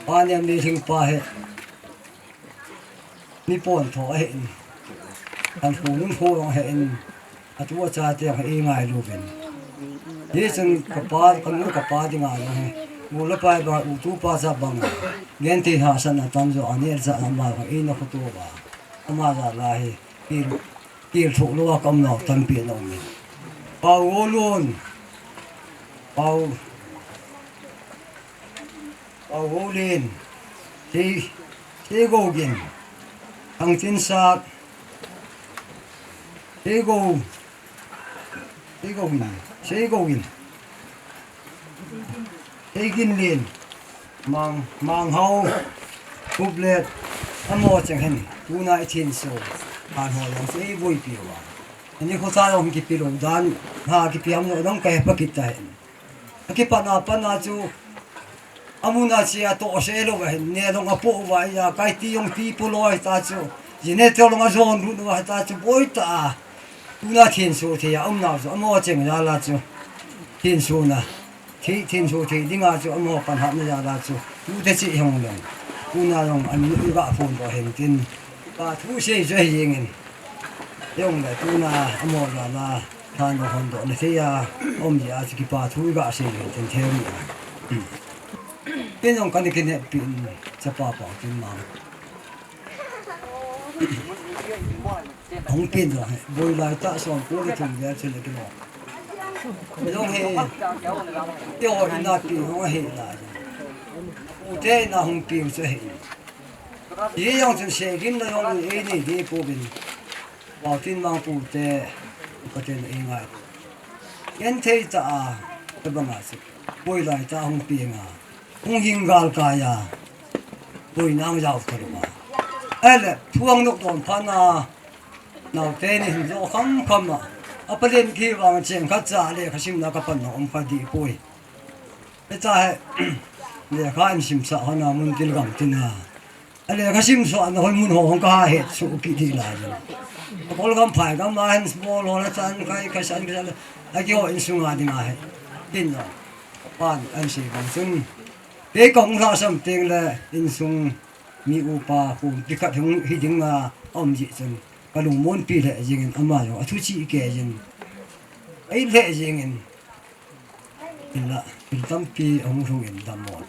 Pa nem ni thing pa he. Ni pon tho he in. Kan khu nun khu rong he in. Atu acha te he i ngailu uvin. Hichun kapa, kanu kapa dinga jong he. Mu le pai ba u tupa cha bang. Genthei hahsatna tamjo anel cha ama ko i na khu tu ba. Ama jal a hi. Pil, pil thu lou a kaum nau tampi ana um in. Pau Golun. Pau. Pau Golin. Sei, Sei Gogin. Thangchinsat. Sei Go. Sei Gogin. Sei Gogin. Sei Ginlin. Mang, Manghao. Huplet. Amaho cheng hin. Tuna i thinso. Hanho jong chu eiboipi uva. Ani khosa jong kipe lou dan. Ha kipe ham jong kahe pha kit ta hin. Akipatna patna chu, amun a che a tohse lou ahin, ne jong apoh uva, ijakai ti jong ti poloi ta chu, generator jong ajon lut uva ta chu, boi ta a, tuna thinso thei a um nau chu, amaho cheng jal a chu, thinsona, thi, thinso thei dinga chu, amaho panhapna jal a chu, tute cheh hung leng, tuna jong amin u iga phondoh hen tin, pa thu sei chu ahi jeng in, jong le tuna amaho jal a, Than jong hondoh na thei a, um jeh a chu kipa thu iga sei le ten thei ri a. Ken jong kana kineppi in chapa pa kin mang. Hung pen jong he, boi lai tah som ko le thum vel chun le kilo. Jong he, te ho ina pi jong he la. U te na hung pi u chu he. Ye jong chun se gin na jong ei nei ding pouvin. Pau tin mang pu te, ka ten ei ngai. Ken thei ta a, ka bang a si. Poi lai ta hung pi nga. Hung hing gal ka ya. Poi nang jao ta lu ma. Ele, thuang nok don pha na. Nau te ni hin jo kham kham a. A pa len ki vang cheng khat cha le kha sim na ka pan na om kha di poi. E ta he. Le kha in sim sa ho na mun til gam tin a. A le ka sim so na hoi mun ho hong ka ha het su ki di la. Kol gam phai gam ma hen bol ho na chan kai ka san ka san. A ki ho insung a ding a he. Tin lo. Pan an si bang sun. Pe kong la sam teng le insung mi upa hu pi khat hung hi ding a om ji chun. Ka lungmon pi le jing in ama yo. A thu chi ke jing. Ai le jing in. Ila, pil tampi ahung lhung in dammo.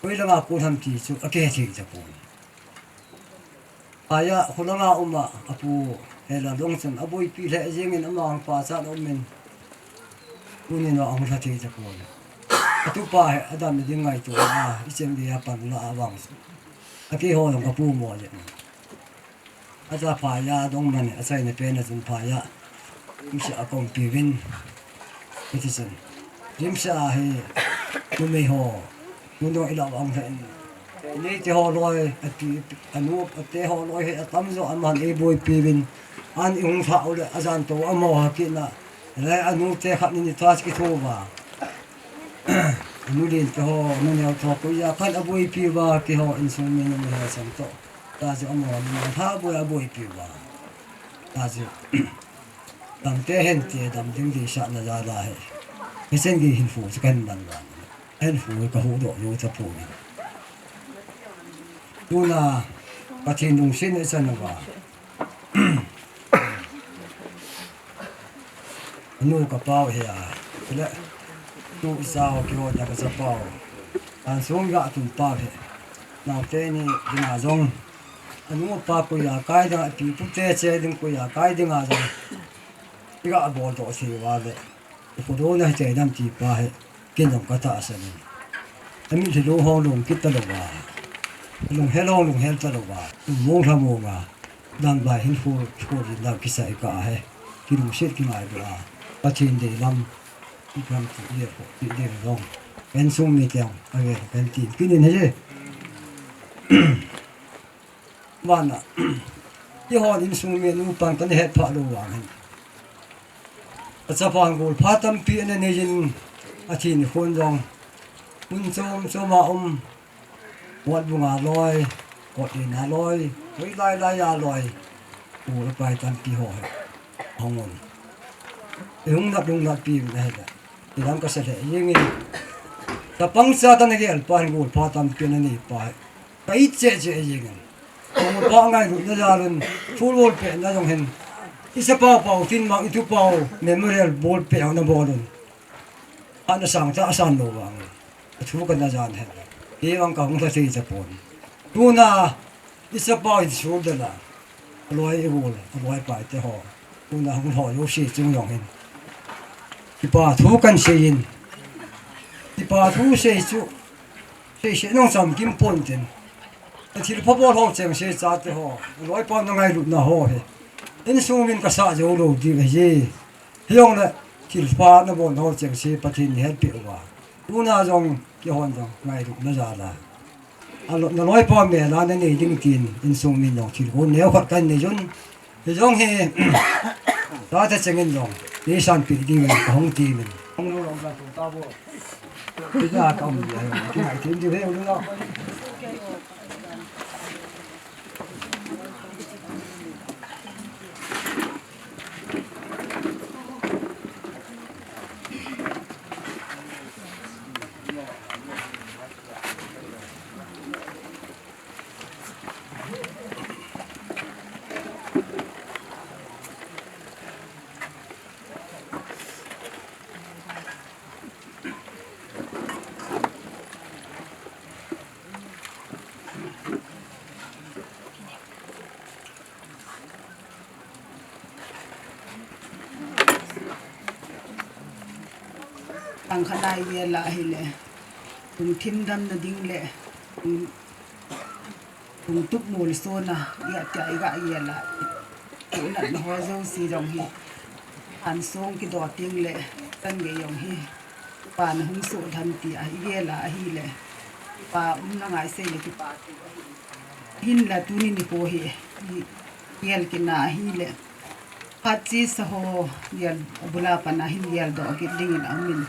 Koi langa kon ham ti chu akihe thei tapon. Phaiya, kholanga uma, apu, hela long chun, aboipi lheh jengin ama hung pachat umin. Tunin ahung lha thei tapon. Atupa hi, adam ding ngaito a, ichen dia pan la avang chu. Akiho long apu mo je. Acha phaiya dong mani, achaina pen a chun phaiya. Rimsa a kong piuvin. Hiti chun. Rimsa a hi, numei ho. Mun dong ila vang hen. Neite ho loi, ati, anu, ate ho loi hi atamjo aman eiboipiuvin. An ihung lhah u le ajan tou amaho ha kit na. Le anute khat ni ni thas kitho uva. Anu lente ho, anu neote ho, koiya khat aboipiuva, keiho insung mi nung he sang toh. Tachu amaho ni lha boi aboipiuva. Tachu. Damte hente, dam ding deisahna jal ahi. Hichen gei hin fu chu kahin man uva. Ahin fu hi kahuhdoh jou tapouvin. Tuna Pathen lungsetna ichan uva. Anu kapao hi a. Chule tu ichao keiho jong kachapao. Ansung ga tun pao hi. Naote ni dinga jong. Anu apa koiya kai dinga, api pute che ding koiya kai dinga jong. Iga boldoh thei uva le. Ikhodona hite nam ti pa hi, ken jong katahsan in. Amitlhi lung hong lung kit talouva. Lunghel hong lunghel talouva. Lungmong lhamong a. Damlai hin khu, khu jin dam kisa ikah ahi. Kilungset kingailu a. Pathen deilam. Ikam ti le khu, ti le jong. Insung mite jong. Ave, kan tin. Kinin ahi. Vana, eihon insung mi nupa kana hetphah lou vang hin. Kachapan golpha tampi ana neiyin, athi nikhon jong. Mun chom chom a um, Motbung a loi, Kotlen a loi, hoilai lai a loi. Golpai tampi ho hi. Hung un. Ihung nat, hung natpi uvin ahile. Ilam kasa lheh jengin. Chapang cha tana gelpa hin golpha tampi ana neipa hi. Ka it cheh cheh jengin. Golpa ngailutna jal un, football pehna jong hin. Ichapa pau tin mang itupau memorial ball peh ana bol un. Ana sang cha asan lou vang. Athu kana jan hen. Kei vang kahung lha thei tapon. Tuna ichapa in sul dela. Aloi igol, aloi paite ho. Tuna hung lho jouse chung jong hin. Kipa thu kan seiyin. Kipa thu sei chu. Sei sei nong chamkim pon tin. Athilpha bol ho chengse chate ho. Aloi pa na ngailutna ho hi. Insung min kasa jou lou ding ahi. Hijongle thilpha nabol ho chengse Pathen in hetpeh uva. Tuna jong keihon jong ngailutna jal a. Alo, naloipa mel a nanei ding tin insung min jong thil gon neo khat kanei jun. Hijong hi, tate chengin jong, neisanpeh dingin kahung tiuvin. Hung lou lou ka tu ta bo. Ija ka um dia, kingai tin diu he, hung lou. Ang khat a igel a ahile, lungthim damna ding le, lung, lungtup molsona, iga tia iga gel a, ipuhnatna ho jouse jong hi, ansong kido teng le, chan gei jong hi, pa na hung soh lhon tia igel a ahile, pa umna ngai sei le kipa thu ahi. Hinla tuni nikho hi, i, gel kit na ahile. Phat chesa ho gel, abul a pat a hin geldoh kit dingin aumin.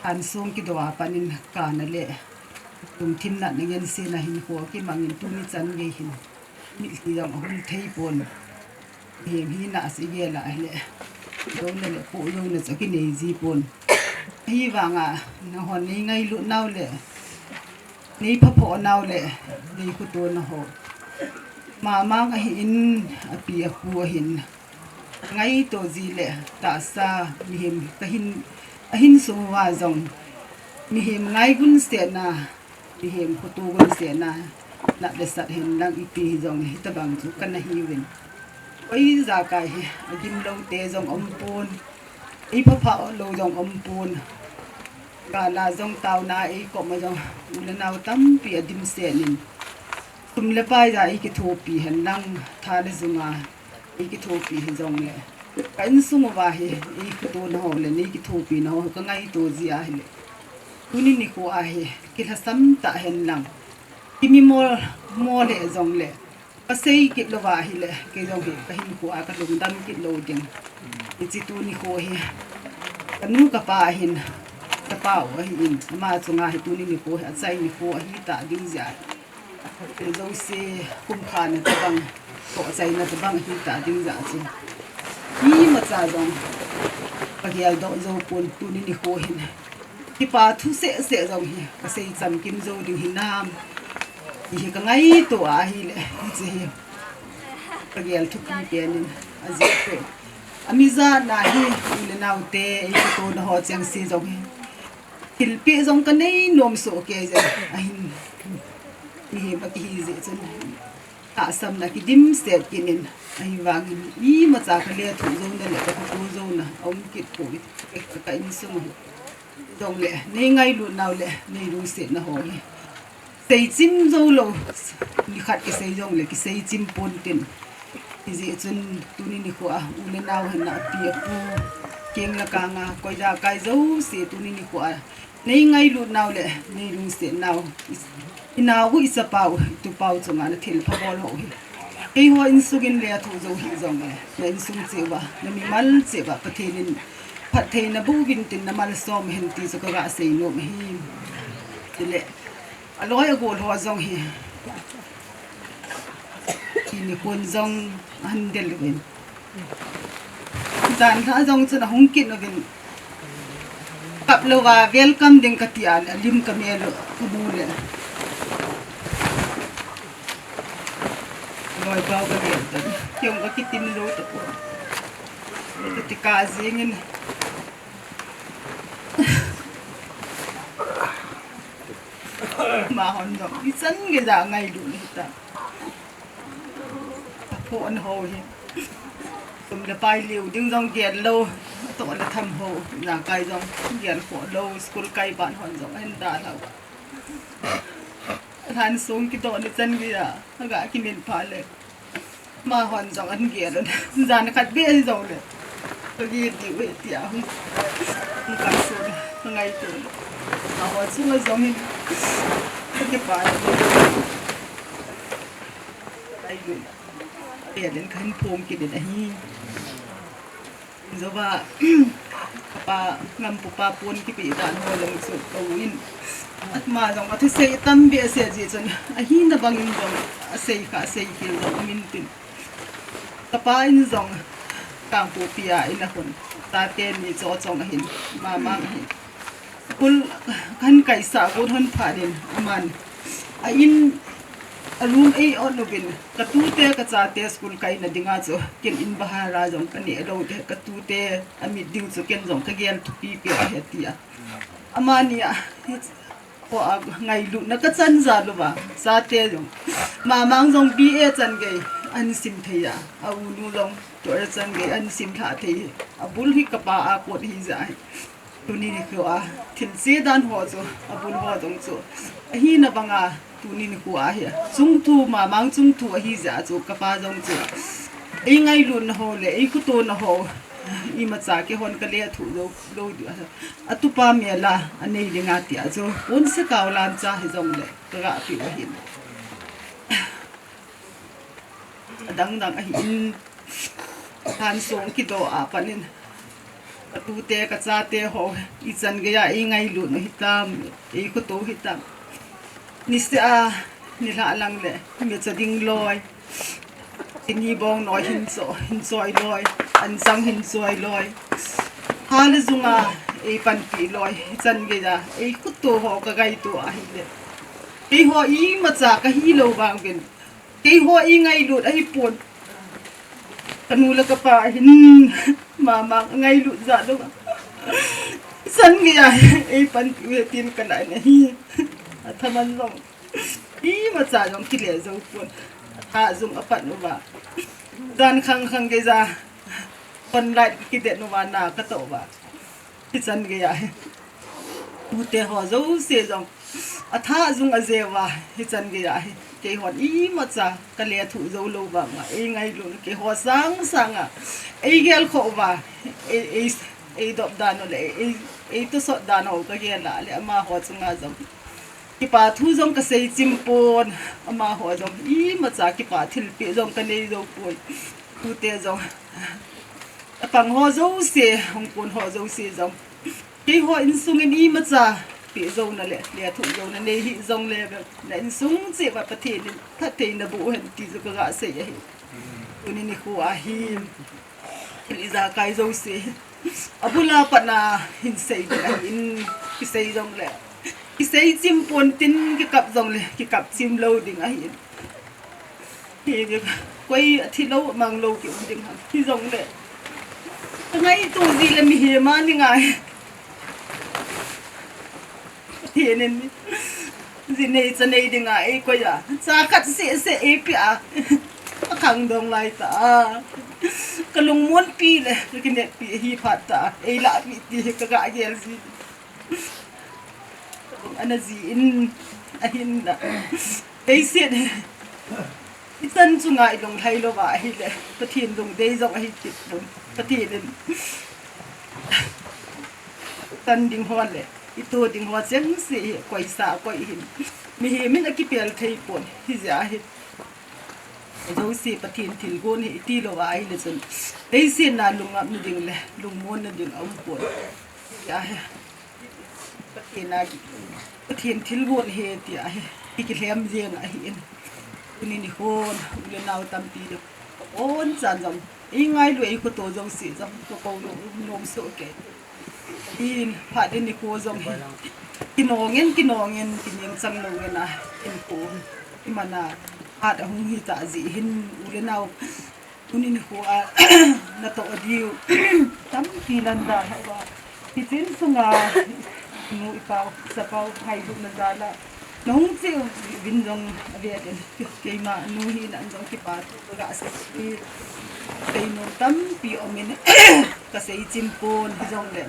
Ansong kido a pat in kana le. Lungthim natna genseina hinkho kimangin tuni chan gei hin. Mitlhi jong ahung thei pon. Mihem hina a chu igel a ahile. Louna le pohlouna chu akinei ji pon. Ahivanga, nahon nei ngailut nau le. Nei phaphoh nau le, nei khoto nau ho. Mama ahin, api apu ahin. Ngaito ji le, tahsa, mihem, kahin, ahin sung uva jong. Mihem ngai gunsetna, mihem khoto gunsetna, nat le sat hen lang ipi hijong le, hitabang chu kana hiuvin. Koi jakai hi, agim lou te jong um pon. Ei phapha lou jong um pon. Gal a jong taona ei koma jong u le nao tampi adimset in. Sum le pai ja ei kithopi hen lang tha le jung a ei kithopi hijong le. Ka insung uva hi ei khoto nau le nei kithopi nau ka ngaito ji ahile. Tuni nikho a hi kilhasam tah hen lang. Kimi mol, mol le jong le. Kasei kit louva ahile, kei jong hi, kahinkho a kalungdam kit lou ding. Hiche tuni kho hi. Kanu kapa hin, kapa u ahin, ama chunga hi tuni nikho hi, achai nikho ahi ta ding jeh. Jouse, kum khat na tabang, toh achaina tabang ahi ta ding jeh chu. Imacha jong, kagel doh jou pon tuni nikho hin. Kipa thu seh seh jong hi, kasei chamkim jou ding hinam. Ti hi kangaito ahile, hiche hi. Kagel thupi pen in, ajeh chu. Ami jat na hi, u le nao te, eikhoto na ho cheng se jong hi. Thilpeh jong kanei nom soh kei jeh, ahin. Mihem akihi jeh chun. Tahsanna kidimset kit in, ahivangin, imacha kalethuh jouna le, kakhoto jouna, aum kit poi, ka, ka insung u. Jong le, nei ngailut nau le, nei lungset na ho hi. Seichim jou lou, nikhat kisei jong le, kiseichim pon tin. Hijeh chun, tuni nikho a, u le nao hin api apu, keng le kang a, koi jakai jouse, tuni nikho a. Nei ngailut nau le, nei lungset nau. I, inao u, ichapa u, itupa u chunga nathilpha bol ho hi. Keiho insung in lethuh jou hih jong le, na insung cheh uva, na mimal cheh uva, Pathen in phattheina boh uvin tin na malsom hen ti chu kaga sei nom ahi. Chule, aloi agol ho jong hi. Tuni khun jong ahin del uvin. Jan lha jong chun ahung kit uvin. Kap louva welcome ding kati a le, alim kamel u, kamu le. Loi pau kagel tan. Kei jong kakitim jou tapon. Kati kajing in. Amahon jong, ichan geiya ngailut na hita. Aphone ho hi. Sum le pai lhiu ding jong gel lou. Atoh le tham ho. Nakai jong gel khoh lou. School kai ban hon jong ahin dalhau. Lhansong kidoh na chan geiya. Aga kimin pha le. Amahon jong ahin gel un. Jan khat beh ahi jong le. Kagel diu ahi tia hung. Hung kalson. Kangaito. Amaho chunga jong hin. Kakipah. Ai lu. Bel in kahin phong kit in ahi. Jouva, pa ngam pu pa pon kipe dan ho jong chu ka u in. Ama jong athusei tam behseh jeh chun, ahina bangin jong asei kha, asei khel jong umin tin. Kapa in jong Kangpokpi a in ahung. Tate ni cho chong ahin, mama ahin. School kahin kaisah got hon phat in, aman. A in, a room ei ot uvin, katute kachate school kaina dinga chu, ken in bahar a jong kaneh lou te, katute amit ding chu ken jong kagel thupi pi ahi tia. Amani a, hi, ho a ngailutna kachan jal uva, chate jong. Mamang jong B A chan gei, ahin sim thei a, a unu jong, twelve chan gei, ahin sim lha thei. Abul hi kapa a kot hi jeh ahi. Tuni nikho a, thil che dan ho chu, abul ho jong chu. Ahina banga, tuni nikho a hi. Chungthu, mamang chungthu ahi jeh a chu, kapa jong chu. Ei ngailutna ho le, ei khotona ho. Imacha keihon kalethuh lou, lou diu a. Atupa mel a, anei ding a tia chu. Ponse kau lam cha hi jong le, kaga piu ahin. Adang dang ahin. Lhansong kidoh a pat in. Katute, kachate ho, ichan geiya, ei ngailut u hitam, ei khoto hitam. Niseh a, nilhah lang le, mecha ding loi. Chini bong noi hin cho, hin choi loi, anchang hin choi loi. Hal le jung a, ei panpi loi, ichan geiya, ei khoto ho kangaito ahile. Keiho imacha kahi lou vang uvin. Keiho ei ngailut ahipon. Kanu le kapa hin mama ngailut jat lou. Chan geiya ei panpi u hitin kalah in ahi. Athaman jong. Imacha jong kile jou pon. Atha jung apan uva. Jan khang khang geiya. Phone light kidet uva na katoh uva. Hichan geiya hi. Tute ho jouse jong. Atha jung ajeh uva. Hichan geiya hi. Keihon imacha kalethuh jou lou vang a. Ei ngailut keiho sang sang a. Ei gelkhoh uva. Ei, ei, ei dop dan u le. Ei, ei tosot dan u kagel a le. Amaho chunga jong. Kipa thu jong kasei chim pon, amaho jong imacha kipa thilpeh jong kanei jou poi. Tute jong, apang ho jouse, hung kon ho jouse jong, keiho insung in imacha peh jouna le lethuh jouna nei hih jongle, na insung cheh uva Pathen in phatthei naboh hen ti chu kaga sei ahi. Tuni nikho a hi thil ijakai jouse abul a pat na hin sei ding ahin, kisei jongle kisei chim pon tin, kikap jongle kikap chim lou ding ahin. Hi, koi athi lou, amang lou kium ding ham. Hijongle kangaito jeh le mihem a ni ngai. Pathen in ji nei cha nei dinga eikoi a, cha khat seh seh eipeh a, akhangdong lai tah a, kalungmonpi le kakineppi ahi phat tah a, eilahpeh ti hi kaga gel ji. Ana jin, ahinla leiset ichan chunga ilunglhai louva ahile, Pathen lungdei jong ahi kit lou. Pathen in chan ding ho le ito ding ho chengse hi koisa koi hin, mihem in akipel thei pon. Hijeh a hi jouse Pathen thilgon hi iti louva ahile chun, leiset a lungngapna ding le lungmonna ding aumpon. Hijeh a hi Pathen a, Pathen thilgon hi tia hi ikilhem jeng ahin. Tuni nikhon u le nao tampi le abonchan jong eingailu, eikhoto jouse jong kakou nom, nom soh kei. Hin phat in nikho jong hi kinong in, kinong in, kiningchang lou in a, hinkho iman a phat ahung hitah jeh hin, u le nao tuni nikho a natoh diu tampi lhah uva, hiche insunga nu ipa, isapa u ngailutna jal a nahung cheh uvin jong avel in keima nu hina in jong kipa thu kaga sei, seinom tampi um in kasei chim pon, hijongle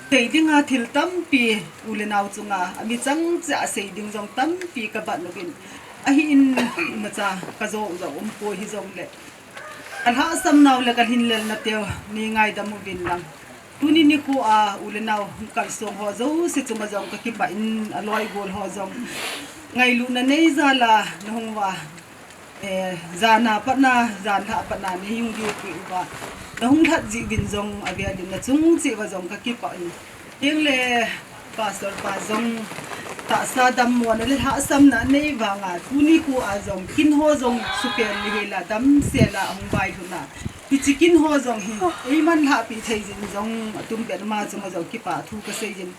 sei dinga thil tampi, u le nao chunga ami chang cheh a sei ding jong tampi kabat uvin, ahin imacha kajou jong umpoi, hijongle alhahsam nau le kalhinlelna teu nei ngaidam uvin lang, tuni nikho a u le nao kalsong ho jouse chunga jong kakipah in, aloi gol ho jong ngailutna nei jal a nahung uva, eh, jan a pat na, jan lhah pat na nei hung dipeh uva, nahung lhat jeh uvin jong avel in nachung cheh uva jong kakipah in, tengle Pastor pa jong tahsa dammona le lhahsamna anei vanga tuni nikho a jong kin ho jong supel le hel a damsel a ahung vailhun a, hiche kin ho jong hi eiman lhahpi thei jin jong atumpet ma chunga jong kipa thu kasei jin,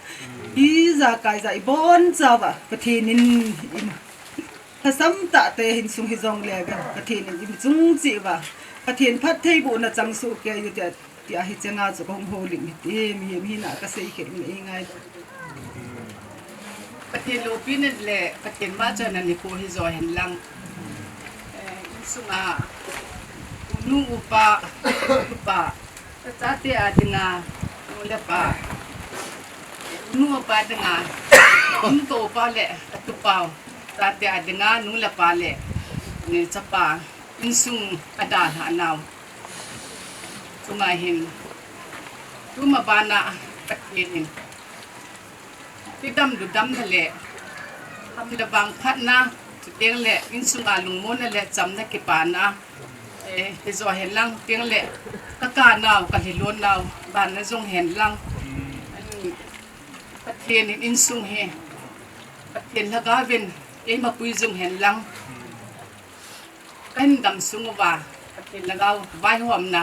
ijakai ja ibonchauva Pathen in, in lhasam tah te hinsung hijongle Pathen in ichung cheh uva Pathen phattheibohna chang soh kei u tia, tia hicheng a chu kahung houlim hite, mihem hina kasei kei in eingai. Pathen loupina le Pathen vahchoina nikho hijo hen lang, eh, insunga unu upa, upa, chate a dinga nu le pa, unu upa dinga, unu topa le atupau, chate a dinga nu le pa le, eh, chapa, insung adalhah nau chunga hin, tuma bana Pathen in kidam ludamna le ham le vang phatna, chuteng le insunga lungmonna le chamna kipana, eh, hijo hen lang, tengle kaka nau, kalhilon nau bana jong hen lang, Pathen in insung hi, Pathen lhagaovin eimapui jing hen lang, kahin damsung uva Pathen lhagao vaihomna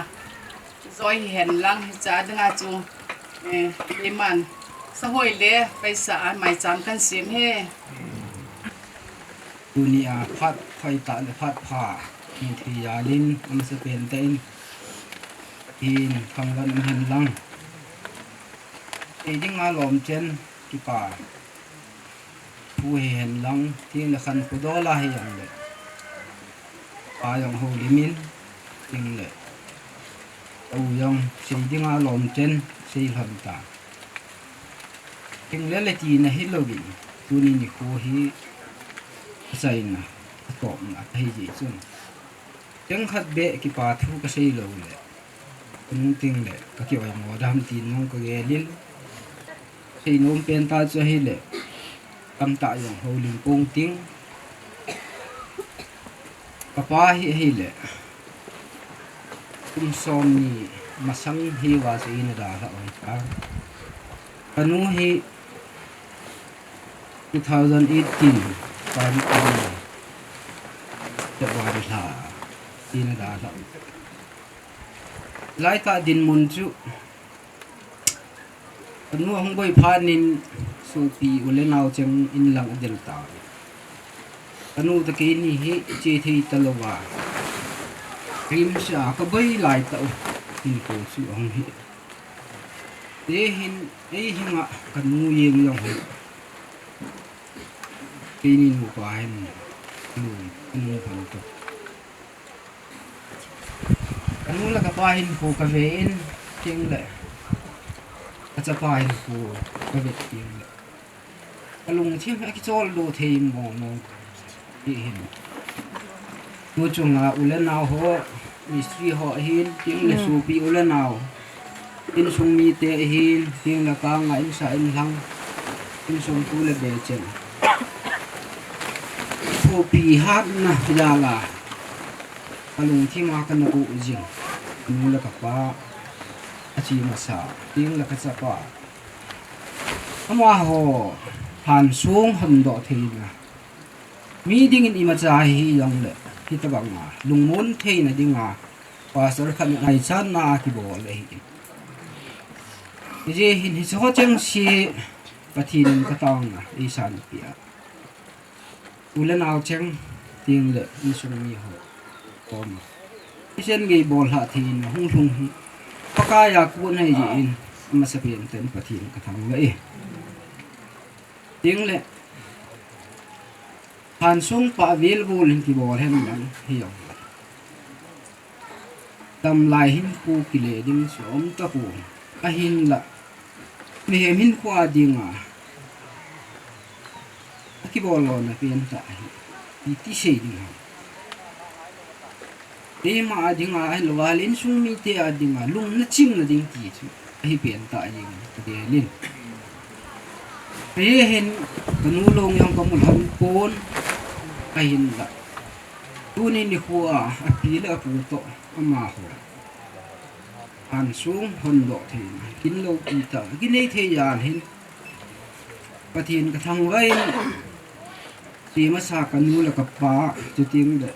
joi hihen lang, hiche a dinga chu, eh, keiman sahoi le paisa a maicham kahin sem e. Tunia phat hoitah le phat pha hung thi jal in, amasapen tah in hin khangvah in um hen lang, sei dinga lomchen kipa thu hihen lang, tengle khankho dol a hijongle pa jong houlim in, tengle u jong sei dinga lomchen sei lhon tan, tengle le tina hilouvin, tuni nikho hi achaina, atopna ahi jeh chun, cheng khat beh kipa thu kasei loule, kanung tengle kakioimo dam tin jong kagel in, seinom pen tah chu ahile, Tamtah jong houlim pong ting. Kapa hi ahile kum somni masang hiuva chu eina dalhah u ahitai. Kanu hi two thousand eighteen February lha eina dalhah u. Laitah dinmun chu kanu ahung boi phat in sopi u le nao cheng in lang adel tauve. Kanu toh keini hi che thei talouva, KIMS a kaboi laitah u hinkho chu ahung hi. Hiche hin, ei hinga kanu jeng jong hi keini nupa hin, kanu, kanu phan toh. Kanu le kapa hinkho kave in, tengle kachapa hinkho kave tengle kalungthim hi akicholdo thei mong mong. Hiche hin tu chunga u le nao ho, mistri ho ahin, tengle sopi u le nao, insung mite ahin, tengle kanga insa inlhang, insung tu le be chen, sopi hatna jal a kalungthim a kana u jing, kanu le kapa, ache masa, tengle kachapa, amaho lhansong hondoh theina, mi dingin imacha hijongle hitobanga lungmon theina dinga pastor khat in ngaichatna akibol ahi. Hiche hin hicheho chengse Pathen in katahna eisanpeh a, u le nao cheng tengle insung miho koma hichan gei bollhah theina hung lhung hi Pakai a kon ahi jeh in, amasapen tah in Pathen kathangvah e. Tengle lhansong pah velvol in kibol henlang hijong, damlai hinkho kile ding chu aumtapon, ahinla mihem hinkho a dinga akibol lona pentah ahi, iti sei ding ham? Eima a dinga ahilouva le insung mite a dinga lungna chingna ding ti chu ahi pentah jeng in kagel in. Hiche hin kanu long jong kamu lhon pon, ahinla tuni nikho a api le apu toh amaho lhansong hondoh theina kin loupi tah kinei thei jal hin Pathen kathangvah in, che masa kanu le kapa, chutengle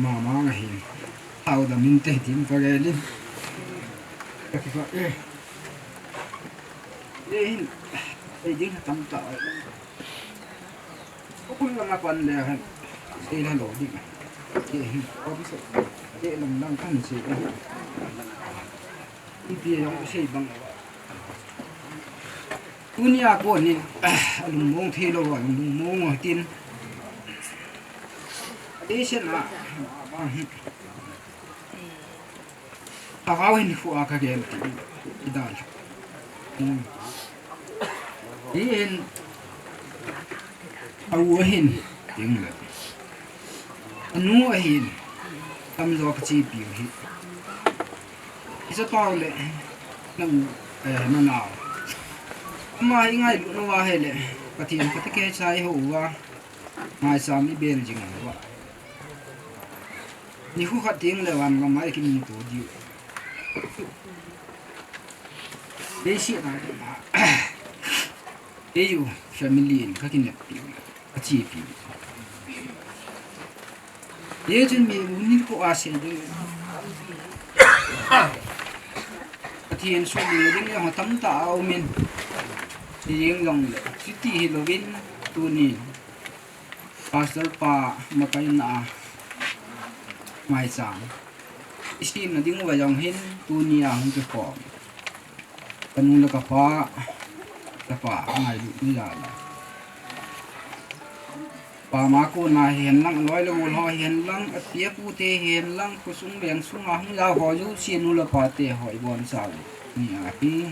Mama nga hin, hao dam inte tin kagel in. Kakipah e. Hiche hin, ei ding tamtah. Ukul langa pan le hen, seila lou ding. Hiche hin, kom se, hiche lang lang kan se. Ipi jong sei bang. Tunia konin, alungmong theilou, alungmong tin. Atisen a, bang hi. Lhagao hinkho a kagel tin, idalha. Hiche hin, a u ahin, tengle anu ahin, tamjo kachepiu hi. Ichapau le, na u, eh, nanao, ama hi ngailutnauva hile, Pathen phatah a keicha ihouva, maicham ibel jing uva, nikho khat tengle van gam a ikinungto diu. Leiset a, eiho family in kakineppiu, kachepiu. Hichun mi u hinkho a sei ding, Pathen sumil ding jong tamtah aumin, hijeng jongle chuti hilouvin, tunin Pastor pa makaina a maicham isemna diuva jong hin tunia hung kikhom, kanu le kapa, Tapa, ngailut ni jal a. Pama kona hihen lang, loi le gol ho hihen lang, api apu te hihen lang, khosung veng sunga hung jao ho jouse nu le pa te ho ibonchauvin. Ni ahi.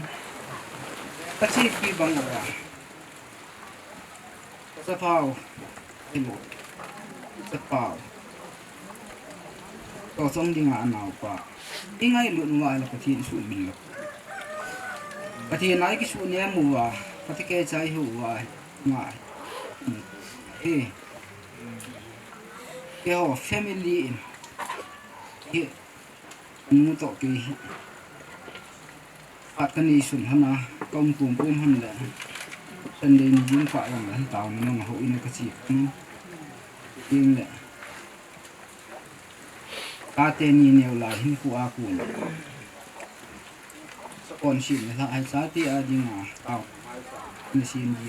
Kachepi bang uva. Chapao. Hello. Chapao. Tochong dinga anaopa. Ingailut uva le Pathen suhmil lou. Pathen a ikisuh nem uva. Pathen keicha ihiuva. Ngai. Eh. Keiho family in. Hi. Nu toh kei hi. Phat kanei sun hon a, kaum pum pum hon le. Sunday ni jingkah jong le, taona nung a houin a kache nin. Tin le. Chate ni neo lai hinkho a kon. Sakon sim le lha hai chate a dinga, taona sim di.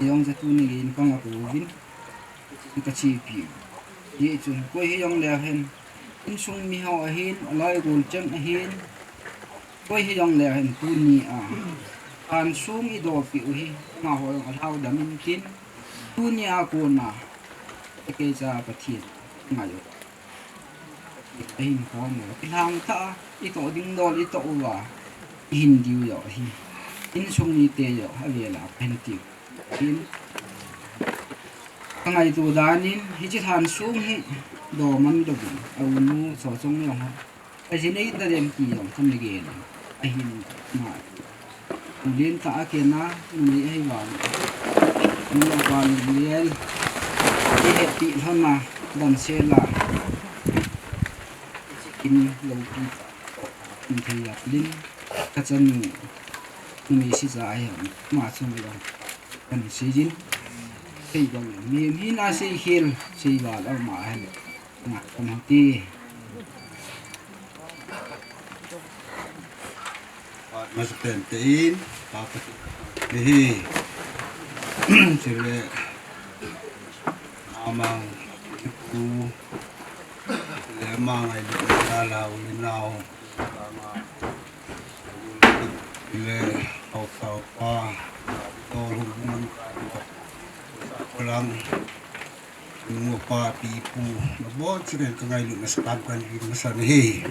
Jong jatu ni gei in kanga kouvin. Kachepi. Hichun, koi hijong leu hen. Insung miho ahin, aloi gol cheng ahin. Koi hijong leu hen tuni a. Lhansong idopeh u hi, amaho jong alhau dam intin. Tuni a kona. Keicha Pathen. Ngai u. Ahin khom u. Kilhang tah a, itoh ding dol itoh uva. Ihin diu jong ahi. Insung mite jong, avel a, kahin tiu. Tin, kangaito dan in, hiche lhansong hi, doman dobin, a unu, Chochong jong ho. Aji nei ta dem ti jong, kana gel. Ahin, ma. Ulen ta a kena, numei ahi vang. Nu le pa lunglen. Ihepi lhon a, damsel a. Kin loupi ta. Kin thei yak lin. Kachanu. Numei sija ahi. Ma chung jong. Kan seijin. Sei bang. Mi, mi na sei khel. Sei val ama ahi. Nga, kan hati. Pat masapen tein, papa. Hihi. Chule. Amang. Ku. Le amang ai le la la u le nao. Le hau tau pa. Tol hu man. Kulang. Nu pa pi pu, nabonchauvin kangailut na sakam kahin masang e.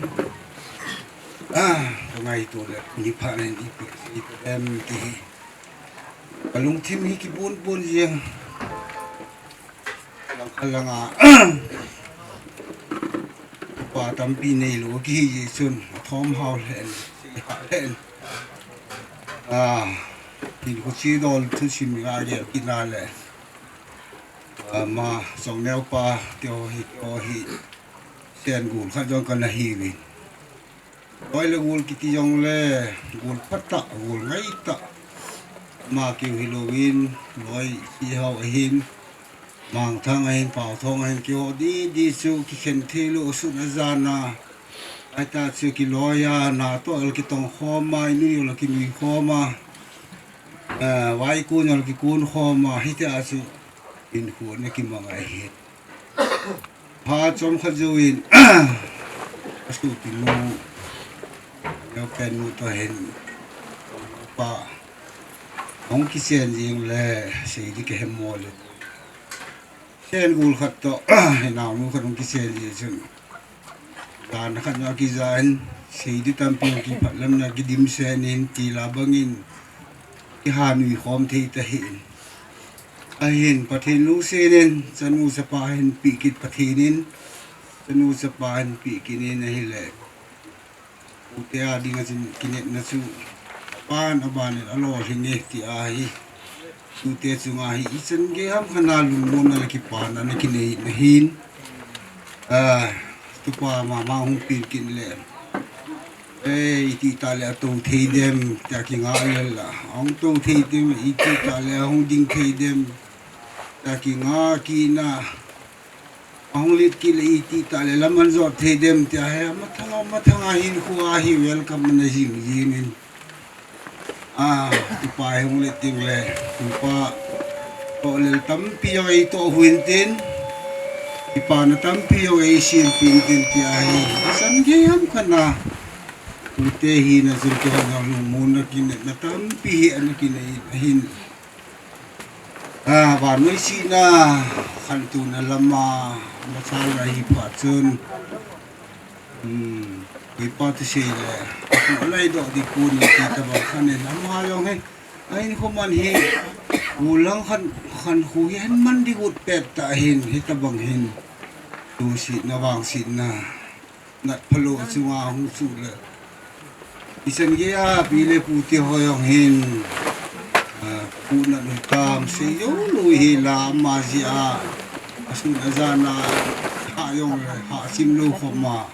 Ah, kangaito le, ni pha nen ipi, ipi em ti hi. Kalungthim hi kibun bun jeng. Lang kha langa. Pa tampi neilou kihi jeh chun, athom hao lheh in, sei hah lheh in. Ah, hinkho chidol thusim a gel kit na le. Ama, Chongneo pa, keiho hi, keiho hi, Sen gol khat jong kana hiuvin. Loi le gol kiti jongle, gol phatah, gol ngaitah. Ama keu hilouvin, loi Sihao ahin, Mangthang ahin, Paothong ahin, keiho didi chu kikhen theilou, asun ajan a. Aitah chu kiloi a, natoh jong kitong khom a, inui jong kinui khom a. Eh, vaikon jong kikon khom a, hitia chu hinkho ana kimang ahi. Phat chomkhat jouvin, asopinu, Neopen nu toh hin, pa, hung kichen jing le, sei di kahe mo le. Sen gol khat toh, inaonu khat hung kichen jing chun. Jan khat na kijan, sei di tampi hung kiphat lam na kidimset in, tila bangin, kihanui khom thei tahih in. Ahin, Pathen lungset in, chanu chapa hinpeh kit Pathen in, chanu chapa hinpeh kit in ahile. Tute a dinga chun kinepna chu, aban aban in alolhing e ti ahi. Tute chunga hi, ichan gei ham khat na lungmonna le kipana ana kinei na hin. Ah, tupa mama hung pin kit le. Eh, iti tah le atou thei dem, tia kinga lel a. Ahung tou thei dem, iti tah le ahung ding thei dem, tia kinga kit na. Ahung let kit le iti tah le lam ahin jot thei dem, tia hi, amathang, amathang a hinkho a hi welcome ana jing jing in. Ah, tupa hi hung let ding le, tupa toh lel tampi jong eitoh uvin tin, kipana tampi jong eisinpeh in tin tia hi, ichan gei ham khat na, Ute hi na jong kei jong lungmonna kinepna tampi hi ana kinei ahin. A, vannoi sihna khantouna lama machal ahi phat chun, um, koipa thusei le, alai doh ding pon ti tabang khan in, ama jong hi, ahin khoman hi, ulang khan, khan khu hi, hen man ding ut pet ta hin, hitabang hin, tu sihna vang sihna. Nat phalou chunga hung chu le. Ichan gei a pi le pu te ho jong hin, a, pu Natnutam sei jou lou hi la ama jeh a. Asun ajan a ha jong le ha sim lou khom a.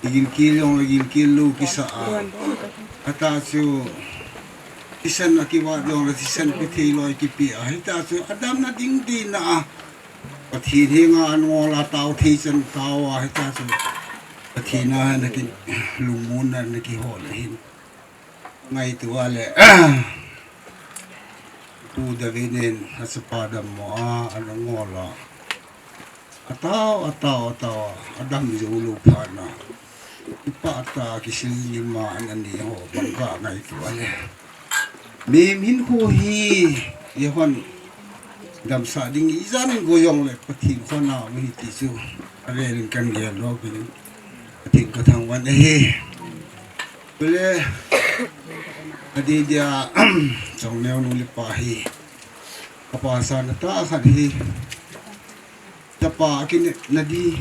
Igil kil jong le gil kil lou kisa a. Atah chu thisan a kivat jong le thisan pe thei loi kipe a. Hitah chu adamna ding tina a. Pathen henga an ngol a tao thei chan tao a, hitah chu Pathen a na ki lungmonna na kihol ahin. Ngaito a le, Pu David in achapa dammo a, ana ngol a. Atao, atao, atao a, adam jou lou phat na. Kipah tah a kisil lim a ana nei ho bang ka ngaito a le. Mihem hinkho hi, eihon damsah ding ijat in go jong le Pathen khut a um ahi ti chu. Avel in kan gel lou pin. Pathen ka thangvah in ahi. Chule, adeh dia, Chongneo nu le pa hi. Kapa sana tah khat hi. Chapa kinepna di.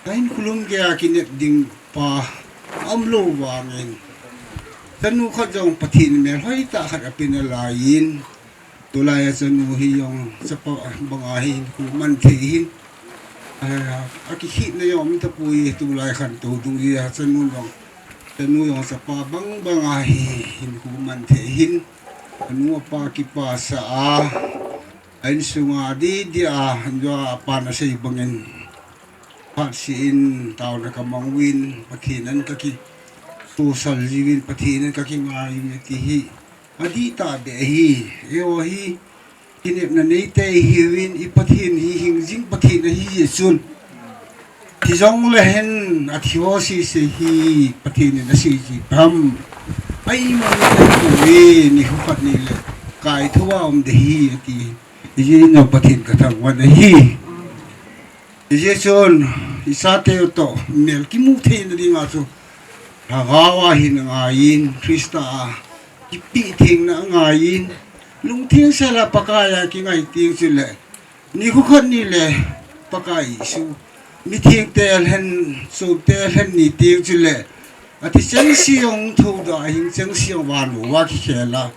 Ahin khulum gei a kinep ding pa aum lou vangin. Chanu khat jong Pathen melhoi tah khat ape nalaiyin. Tulai a chanu hi jong chapa banga hi hinkho man thei hin. A, akikhetna jong um tapoi tulai khantou dungjuia chanu jong. Chanu jong chapa bang banga hi hinkho man thei hin. Anu apa kipasah a. A insunga adeh dia, anjo a apa nasei bangin. Phatseh in, taona kamang uvin, Pathen in kakisosal jiuvin, Pathen in kakingai uve ti hi. Adih tah beh ahi, eiho hi, kinepna neite ihiuvin, i Pathen hi hingjing Pathen ahi jeh chun. Thi jong le hen, athi ho sese hi, Pathen in asei ji pam. Ai, ma, ni, ni, ni, ni, khu khat ni le, kaitho a um ding ahi, ati. Ijeh inem Pathen ka thangvah in ahi. Ijeh chun, i chate u toh, mel kimu theina dinga chu. Lhagao a hin angaiyin, Christa a. Kipe thengna angaiyin. Lungtheng sel a Pakai a kingai teng chule. Nikho khat ni le, Pakai Jesu. Mitheng te lhen, chom te lhen ni teng chule. Ati chengse jong thoudoh a hin chengse jong vang uva kikhel a.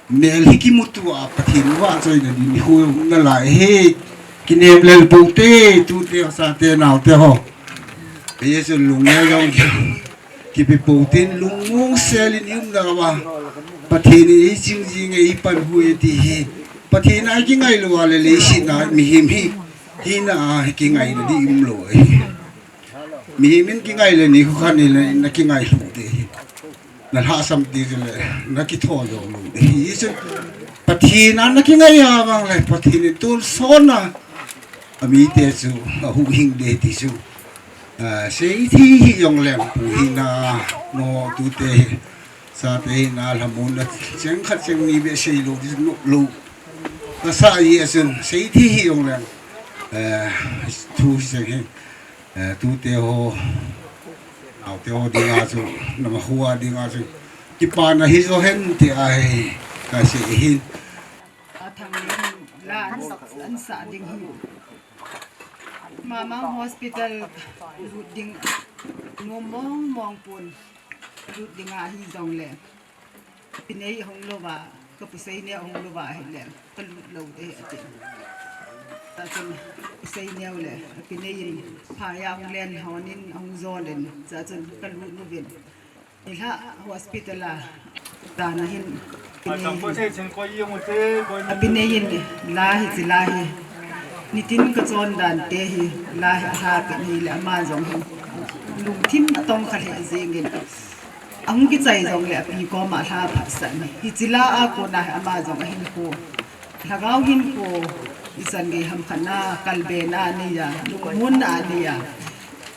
Mel hi kimuto a Pathen vahchoina ding nikho jong nalai hi. Kinem lel pou te, tute, chate, naote ho. Hiche lungmong jong kipe pou tin lungmong sel in i umna uva. Pathen in eiching jing e, eipan hu e ti hi. Pathen a kingai lou a le leiset a mihem hi. Hina a kingaina ding umlou e. Mihem in kingai le nikho khat ni le na kingai lou ding ahi. Na lhahsam ding le na kitho jou lou ding ahi. Hichun Pathen a na kingai a vang le Pathen in tonsot na amite chu ahuhhing ding ti chu. Ah, seithei hih jong leng pu hina, nu tute hi, chate hina, lhamonna cheng khat cheng ni beh sei lou ding, nop lou. Ka sa a chun seithei hih jong leng, eh, thu hi cheng hi. Eh, tute ho, naote ho dinga chu, nama hua dinga chu, kipana hi jo hen ti ahi, kasei hin. Athang hin la an, an sa ding hi. Mama hospital lut ding, nom mong mong pon lut ding ahi jong le. Pinei hung lou va, ka pusei neo hung lou va ahile, ka lut lou ding ahi ati. Chachun pusei neo le, pinei in, phai a hung len honin, hung jol in, chachun ka lut lou vin. Nilhah hospital a, dan a hin, pinei hin. A pinei in, la hi, chi la hi. Nitin ka chon dan te hi, la hi, a ha pin hi le ama jong hin. Lungthim a tong kha le jing in. Ahung kichai jong le api koma lha phatsah ni. Hiche la a kona hi ama jong ahinkho. Lhagao hinkho, ichan gei ham khat na, kalbe na anei a, lungmon na anei a.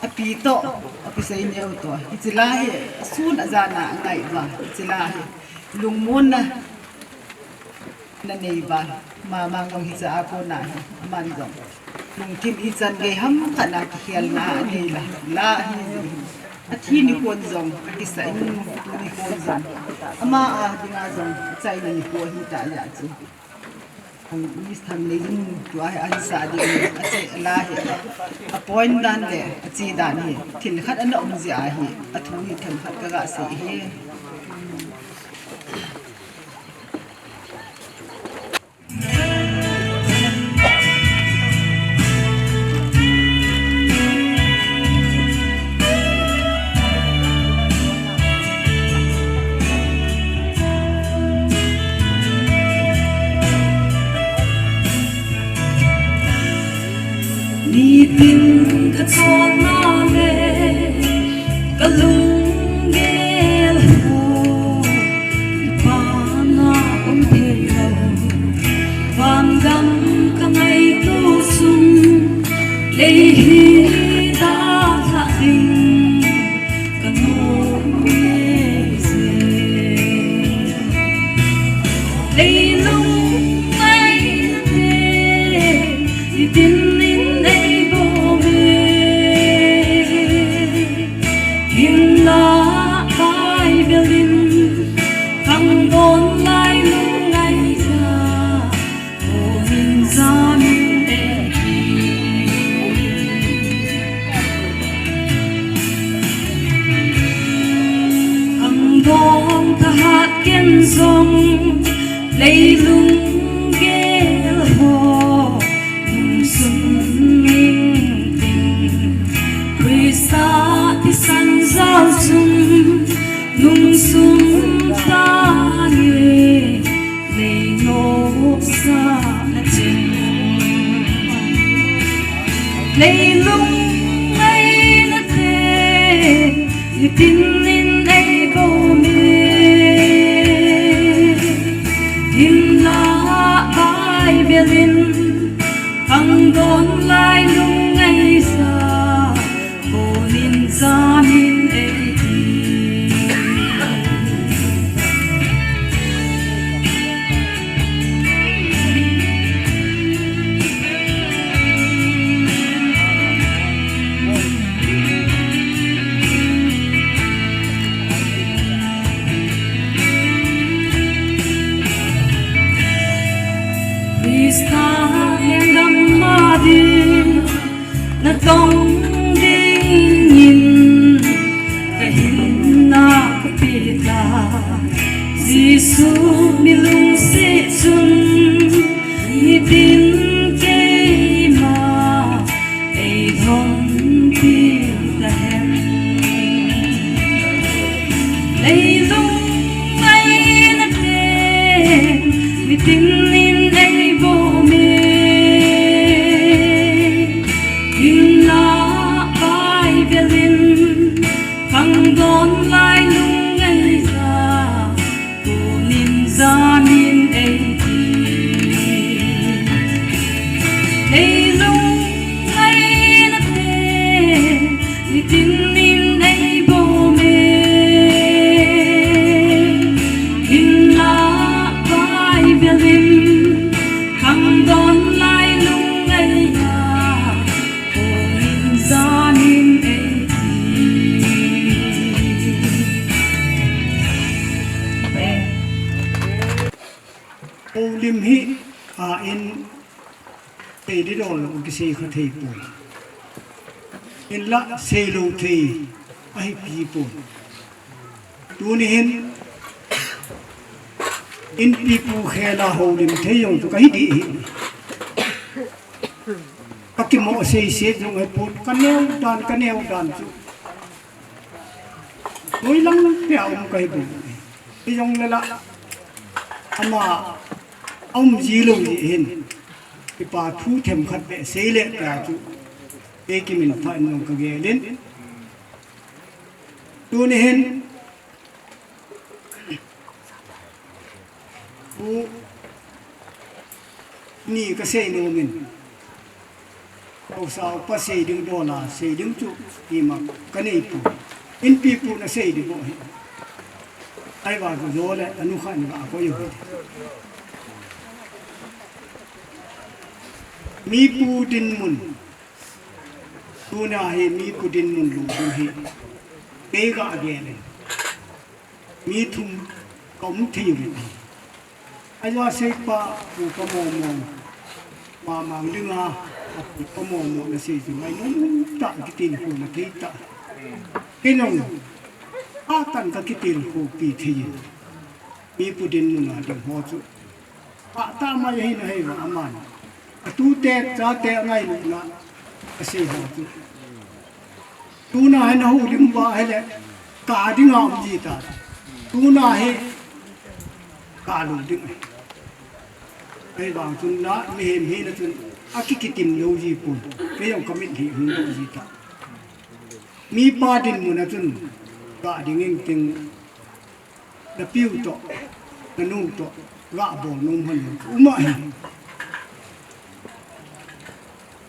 Api toh, akisei neo toh, hiche la hi asun ajan a angai uva, hiche la hi lungmonna nanei uva, mama jong hiche a kona hi aman jong lungthim ichan gei ham khat a kikhelna anei la, la hi jeh hin. Athi nikho jong akisah in, tuni nikho jong ama a dinga jong achaina nikho ahi tah jeh chun. Miss Thangleinung tua hi ahin sah ding, ache la hi, a point dan le ache dan hi thil khat ana um jeh ahi, athu hi thil khat kaga sei hi. Nitin kacholna le kalunggel ho, kipana um thei lou. Vangam kangaito sung, lei hi dalha ding kanom e. Leilung ngaina te, nitin in eibom e. Hinla Bible in khangdon lai lungngaija Konin jamin eiti. Khangdong thahat ken jong leilung gel ho lungsun ning ting. Christa thisan jal chun lungsun tani. Leilung sa na chin. Leilung ngaina te, nitin in eibom e. Hinla Bible in khangdon lai lungngaija. Konin jamin eiti. Christa lengdam ma din natong dingin kahinna kapeh ta. Jesu mi lungset chun nitin keima eidonpi tahen. Leilung ngaina te, nitin in eibom e. Hinla Bible in khangdon lai lungngaija, konin jamin eiti. Leilung ngaina te, nitin in eibom e. Hinla Bible in khangdon lai lungngaija, konin jamin eiti. Houlim hi, a, in Seiding dol lou kisei kha thei poi. Hinla seilou thei ahi pi poi. Tuni hin inpipu khela houlim thei jong chu kahi ding ahi. Kakimo seiset jong ahi pon, kaneo dan, kaneo dan chu. Noilang pia um kahi bou. Hijongle la ama aum ji lou ji hin. Kipa thu themkhat beh seile tia chu. Kei kiminthah in jong kagel in. Tuni hin. Thu ni kasei nom in. Haosa upa sei ding dola, sei ding chu ima kanei poi. Inpi pu na sei ding bou hi. Ahivang chu jo le anu khat in ga koi u hi. Mipu dinmun. Tuna hi mipu dinmun lungdon hi. Kei ga gel e. Mi thum ka um thei uvin. Ajeh chu seipa pu ka momo. Mamang dinga, apu ka momo na sei chu ngainom tah kitilkhouna thei tah. Kei jong, atan ka kitilkhoupi thei e. Mipu dinmun a ding ho chu. Phatah mai ahi na hei va aman. Atute, chate angailutna, asei ho chu. Tuna hin ahoulim uva ahile, ka dinga um ji ta. Tuna hi, ka lou ding. Ahivang chun la, mihem hina chun, akikitim lou ji pon. Kei jong ka mitlhi hung lou ji ta. Mipa dinmun a chun, ka ding ingting. Na pi u toh, na nu u toh, ga bol nom hon um ahi.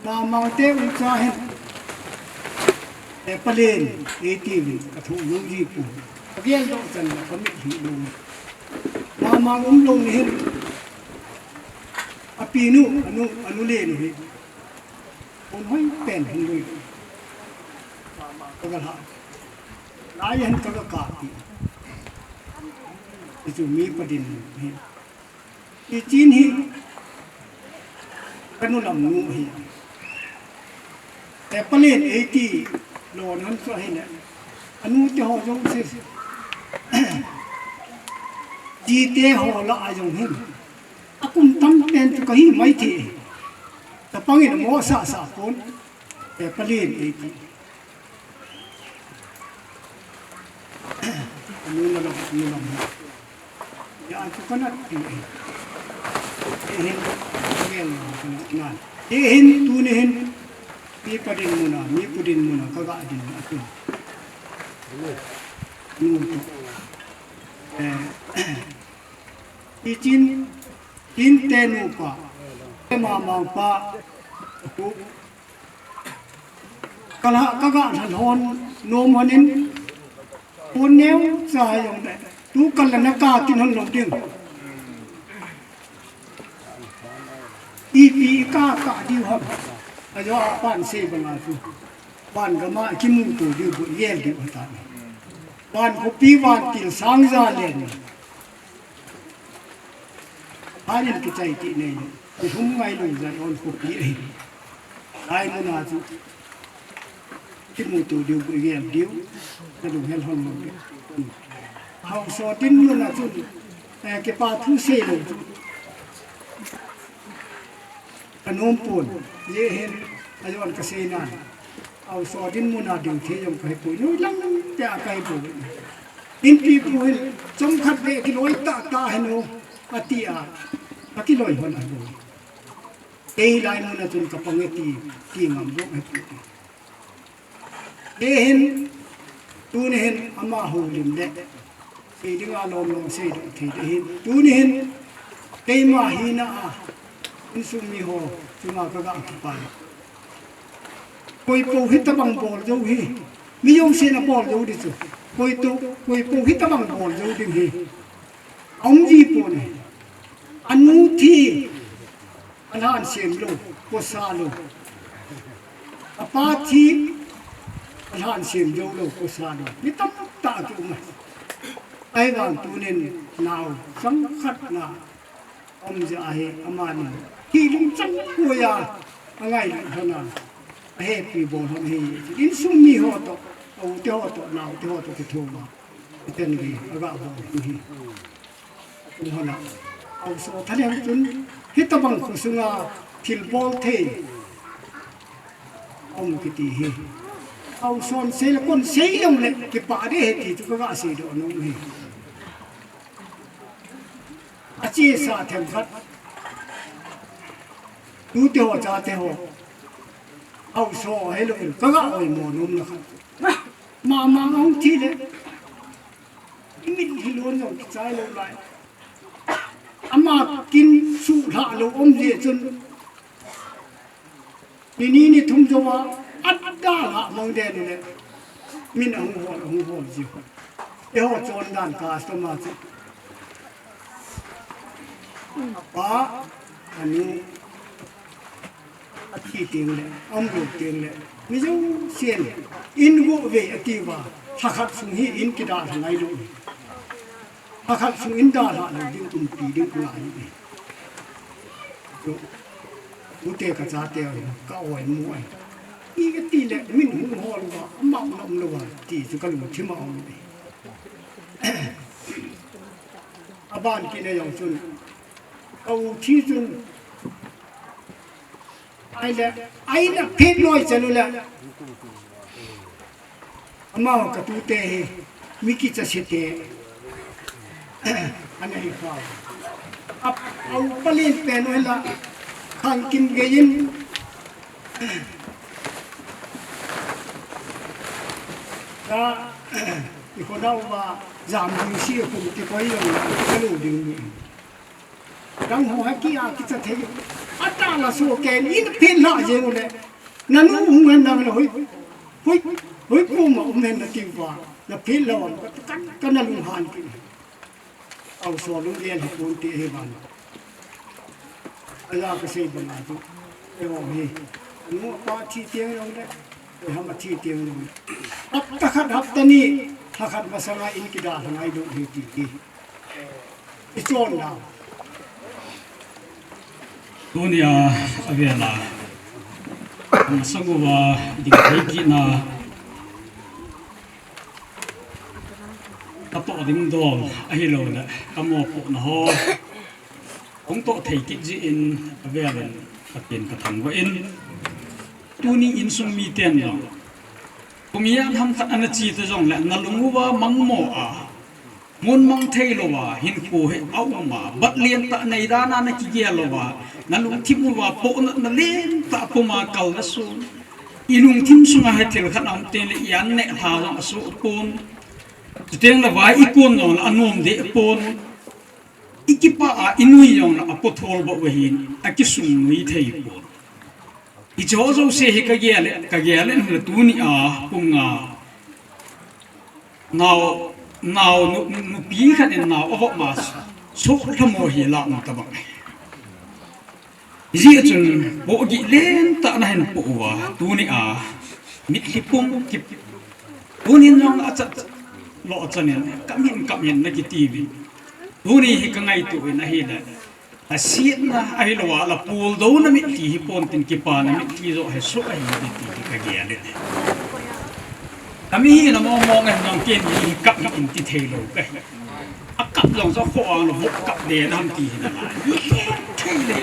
Mamang te u cha hin, e palen, eiti uvin, ka thoh nom ji pon. Ka gel doh chan la, ka mitlhi lou. Mamang um lou ni hin, api nu, anu, anu le nu hi. Hon hoi pen hon lui. Ka ga lha. Lai hin ka ga kap pi. Hichu mipa dinmun hi. Hichin hi. Ka nu lam nu hi. E palen eiti lou nan chu ahile. Anu te ho jong se. Ji te ho la a jong hin. Akum tam pen chu kahi mai thei. Chapang in amo sah sah pon. E palen eiti. Anu na lam, anu lam. Ya chu kana ti. E hin, ngel na, kana na. E hin, tuni hin. Mipa dinmun a, mipu dinmun a, ka ga ding a tu. Nu tu. E, Hichin, hinte nupa, mamang pa, tu. Ka la, ka ga lhan hon, nom hon in, pon neo cha jong le, tu kal le na ka kin hon lou ding. Ipi ka ka diu ham. Ajo a pan sei banga chu. Pan gama kimuto diu bu yel diu hata. Pan khopi van til sang ja len. Anin kichai ti nei. Kihum ngai lou jan on khopi ahi. Ai muna chu. Kimuto diu bu yel diu. Ka lunghel hon lou diu. Haosa dinmun a chun, eh, kipa thu sei lou chu. Ka nom pon, hijeh hin, ajon ka sei nan. Haosa dinmun a ding thei jong ka hipoi, noi lang te a ka hipoi. Inpi pu hin, chomkhat beh kiloi tah tah hin o, ati a, ka kiloi hon a boi. Kei lai mun a chun ka pang e ti, ti ngam jong hipoi. Hiche hin, tuni hin ama houlim le, sei dinga lom lom seidoh thei ding ahin. Tuni hin, keima hina a, insung mi ho, chunga ka ga kipa. Koi po hitabang bol jou hi, mi jousen abol jou ding chu. Koi to, koi po hitabang bol jou ding hi. Aum ji pon e. Anu thi, alhan sem lou, khosa lou. Apa thi, alhan sem jou lou, khosa lou. Mi tamtah kium e. Ahivang tunin nao, changkhat na. Aum jeh ahi, amanin. Hi lungchang puiya, angailut lhon a. Ahepi bol lhon ahi. Insung mi ho toh, a u te ho toh, nao te ho toh kithum a. Iten gei, aga bol hi. Tum hon a. Haosa thalheng chun, hitabang khosunga thil bol thei. Aum kiti hi. Haosan sei le kon sei jong le, kipa ding ahi ti chu ka ga seidoh nom hi. Achesa themkhat. Tute ho, chate ho. Haosa helou in, ka ga oimo nom na khat. Mamang ahung thi le. Imit hi lon jong kichai lou lai. Ama kin suhlha lou um jeh chun. Ni ni ni thum jou a, adalha mang den u le. Min ahung hol, ahung hol jiu. Eiho chondan customer chu. Apa, anu, athi teng le, aum lou teng le. Mi jousen, in go ve ati uva, lhakhat sung hi in kidalha ngai lou. Lhakhat sung in dalha lou ding, umpi ding ngai. Ute kachate, ka-oi mu ai. Ikati le, min hung hol uva, amau na um lou uva, ti chu kalungthim a um. Aban kit na jong chun, ka u thi chun, ahile, aina phet loi chan u le. Amau katute hi, mi kicha sete. Ana hi pau. Ap-, au palen pen u hila, Khangkim gei in. Ka, i kho dau va, jam ding si kum ti koi jong, ka lu ding ni. Dang ho ha ki a kicha thei. Ata la so ke ni na phen la je le. Na nu hung hen na le hoi. Hoi, hoi ko ma um hen na ti va. Na phen la wa ka, ka na lung han ki. Au so lung yen ha pon ti he van. Ala ka sei bang a tu. E o he. Nu pa thi tiang jong le. E ham thi tiang jong le. Hapta khat hapta ni. Lhakhat masanga in kidalha ngai lou he ti ti. I chon na. Tunia avela. Masang uva ding thei kit na. Ka toh ding dol ahilou le, ka mopohna ho hung toh thei kit jeh in avel in Pathen ka thangvah in. Tuni insung miten jong, kum ijat ham khat ana che ta jong le, na lung uva mangmo a, mun mang thei lou a, hinkho hi a um a, bat lentah nei dan a na kigel lou a, na lungthim uva pohnatna lentah pum a kal na sun. I lungthim sunga hi thil khat aum teng le i an neh lha jong asoh pon. Chuteng le vai i kon jong le anom deh pon. I kipah a i nui jong le apothol bou ahin, akisung nui thei pon. Hiche ho jouse hi ka gel, ka gel in le tuni a kum nga nao, nao nu, nupi khat in nao avop ma, soh lhamo hi la um tabang. Hijeh chun, pohgih lentah na hin poh uva, tuni a, mitlhi pum kip, tunin jong achat, lo achan in, kap hin, kap hin na kiti uvin. Tuni hi ka ngaito in ahile, asetna ahilou a, la puldouna mitlhi hi pon tin kipana mitlhi joh hi soh ahi ti, ti, ti ka gel in. Ka mi hina mong mong ahi jong ken mi hi kap hi in ti thei lou ka hi. Akap jong chu kho a lo kap de nam ti hi na lai. Thei le.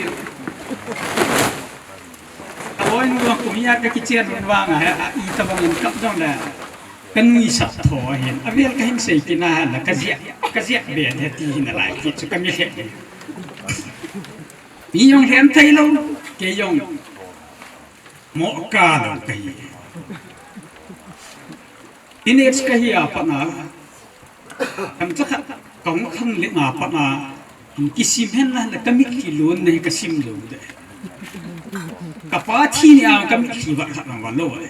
Ka oi nu kum ijat ka kichen vang a, a, i tabang in kap jong le. Ka nuisat tho hin. Avel ka hin sei kit na le ka jeh, ka jeh be the ti hi na lai kit chu ka mi lhep. Mi jong lhem thei lou, kei jong. Mo ka lou ka hi. Teenage ka hi a pat na, themcha khat, ka hung khanglen a pat na, in kisim hen la, la ka mitlhi lon na hi ka sim lou de. Ka pa thi ni a ka mitlhi vat khat na vat lou de.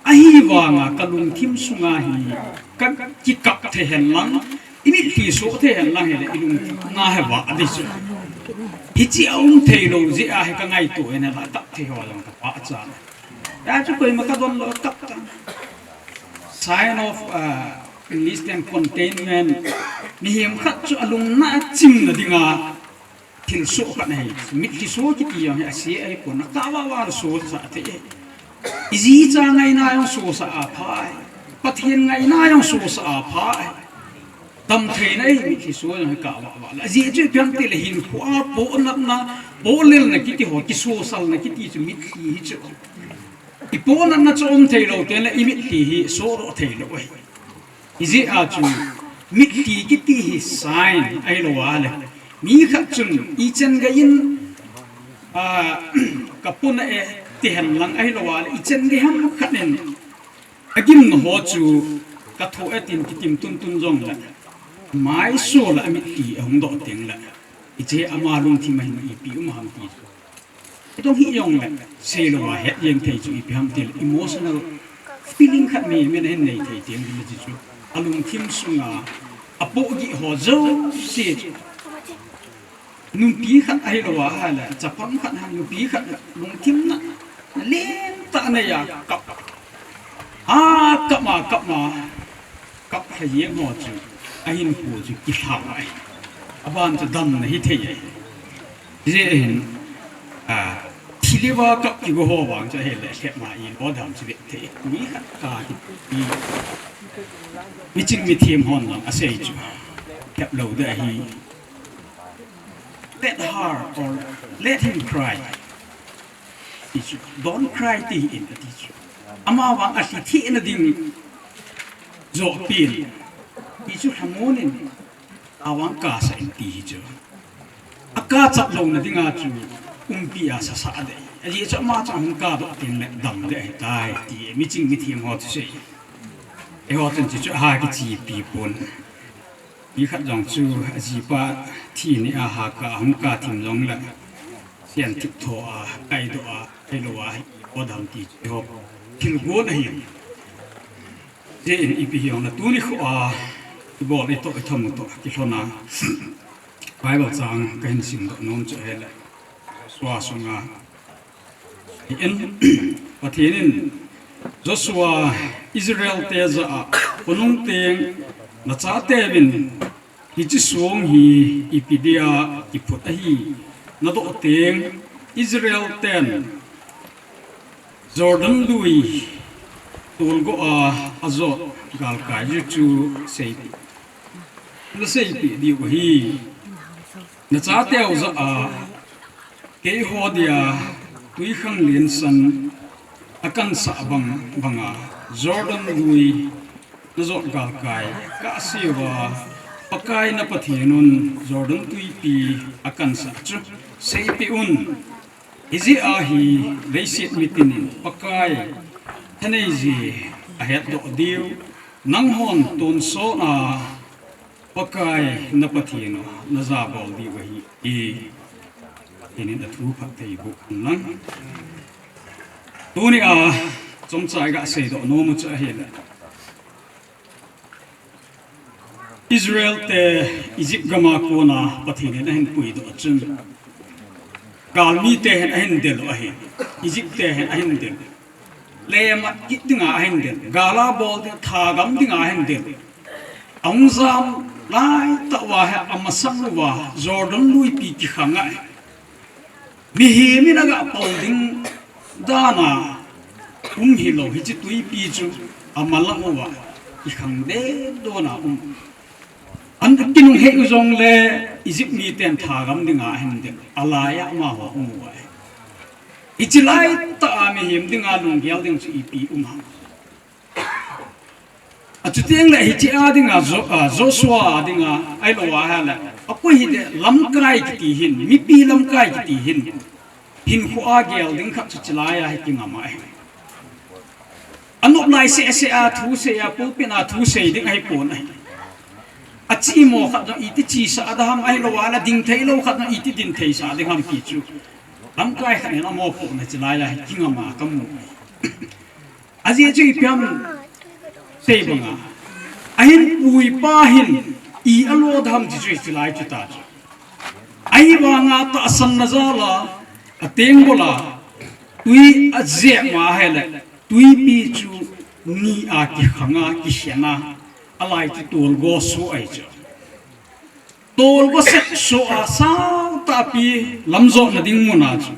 Ahivanga ka lungthim sunga hi, ka kikap thei hen lang, i mitlhi soh thei hen lang hile, i lungthim na hi vah ding chu. Hiche a um thei lou jeh a hi ka ngaito in la kap thei ho jong ka pachat. Hijeh chun koima ka don lou kap ta. Sign of, uh, English ten contentment. Mihem khat chu alung na chim na dinga thil soh khat ahi. Mitlhi soh kiti jong hi ase ahi pon, kap vah vah soh sah thei. I ji i cha ngaina jong soh sah a phai. Pathen ngaina jong soh sah a phai. Tam theina hi mitlhi soh jong hi kap vah vah la. Ajeh chu ipi ham ti le hinkho a pohnatna, pohlelna kiti ho, kisosalna kiti chu mitlhi hi chu. I pohnatna chu um thei lou teng le i mitlhi hi soh doh thei lou ahi. Hijeh a chu mitlhi kiti hi sign ahilou a le. Mi khat chun ichan gei in, a, ka puna e ti hen lang ahilou a le. Ichan gei ham khat in Agimna ho chu ka thoh e tin kitim tuntun jongle, mai so le amitlhi ahung doh tengle, hiche ama lungthim a hin ipi um ham ti chu. Tong hi jong le, seilou a het jeng thei chu ipi ham tile emotional feeling khat mihem in ahin nei thei teng ding chu. Alungthim sunga apohgih ho jouse chu. Nupi khat ahilou a ahile, chapang khat ha nupi khat lungthim na, na lentah a nei a kap. A kap ma, kap ma, kap lha jeng ho chu, ahinkho chu kilhang ahi. Aban chu damna hithei ahi. Hijeh hin, a, thilha kap kigo ho vang chu ahile, lhep ma in ho dam chu ve thei. Mi khat ka hi, mi, miching mithem hon jong asei chu. Lhep lou ding ahi. Let her or let him cry. Ti chu, don't cry ti hih in ati chu. Ama vang alhi thei na ding joh pen. Ti chu lhamon in, avang kasah in ti hi chu. Akachap louna dinga chu, umpi a sasa ding. Ajeh chu ama chu ahung kadoh teng le dam ding ahitai ti, miching mithem ho chu sei. Eiho chun chu chu ha kichepi pon. Mi khat jong chu ajipa thi ni a ha ka, ahung ka thim jong le. Sian thip tho a, kaidoh a, kailou a, hi, odam ti chu ho. Thil gon ahi. Hijeh in ipi hijongle tuni kho a, ibol itoh, itham u toh, kilhon a. Bible chang kahin simdoh nom chu ahile. Joshua sunga. Ahin, Pathen in Joshua Israel te jah a, khonung teng nachateuvin hiche song hi ipi dia kiphut ahi, nadoh teng Israel ten Jordan lui tolgo a ajot galkai u chu seipeh, naseipeh diu ahi. Nachateu jah a, keiho dia twikhanglen san akansah bang banga Jordan lui najot galkai kahseuva, Pakai na Pathen un Jordan twipi akansah chu seipeh un. Hijeh a hi leiset mitin in Pakai thaneije ahetdoh diu, nanghon tonsot a Pakai na Pathen u najabol diu ahi. E, Pathen in athu phatthei boh hen lang. Tunia chomcha iga seidoh nomu chu ahile, Israel te Egypt gama kona Pathen in ahin puidoh chun, galmi te hin ahin del u ahi. Egypt te hin ahin del. Lemat kit dinga ahin del. Gala bol ding, thagam dinga ahin del. Ahung jam laitah uva hi amasang uva Jordan luipi kikhang ahi. Mihem in aga pal ding dana um hilou, hiche tuipi chu amalang uva kikhang dedona um. An kinung hei u jongle Egypt miten thagam dinga ahin del. Alaiya amaho um uva. Hiche laitah a mihem dinga lunggel ding chu ipi um ham. Achuteng le hiche a dinga Jo-, a, Joshua a dinga, ahilou a hile, akoi hile lamkai kiti hin, mipi lamkai kiti hin, hinkho a gel ding khat chu chulai a hi kingam ahi. Anop lai seh seh a thu sei a, pulpit a thu sei ding ahipon ahi. Achemo khat jong iti chesah ding ham, ahilou a la ding theilou khat jong iti ding theisah ding ham ti chu. Lamkai khat in amopohna chulai a hi kingam a kamu ahi. Ajeh chu ipi ham sei banga, ahin puipa hin i alo dam ti chu hiche lai chu ta chu. Ahivanga tahsanna jal a, atenggol a, tui ajep ma ahile, tuipi chu ni a kikhang a, kikhen a, alai chu tolgo soh ahi chu. Tolgo seh soh a, sao tahpi lamjotna ding mun a chu.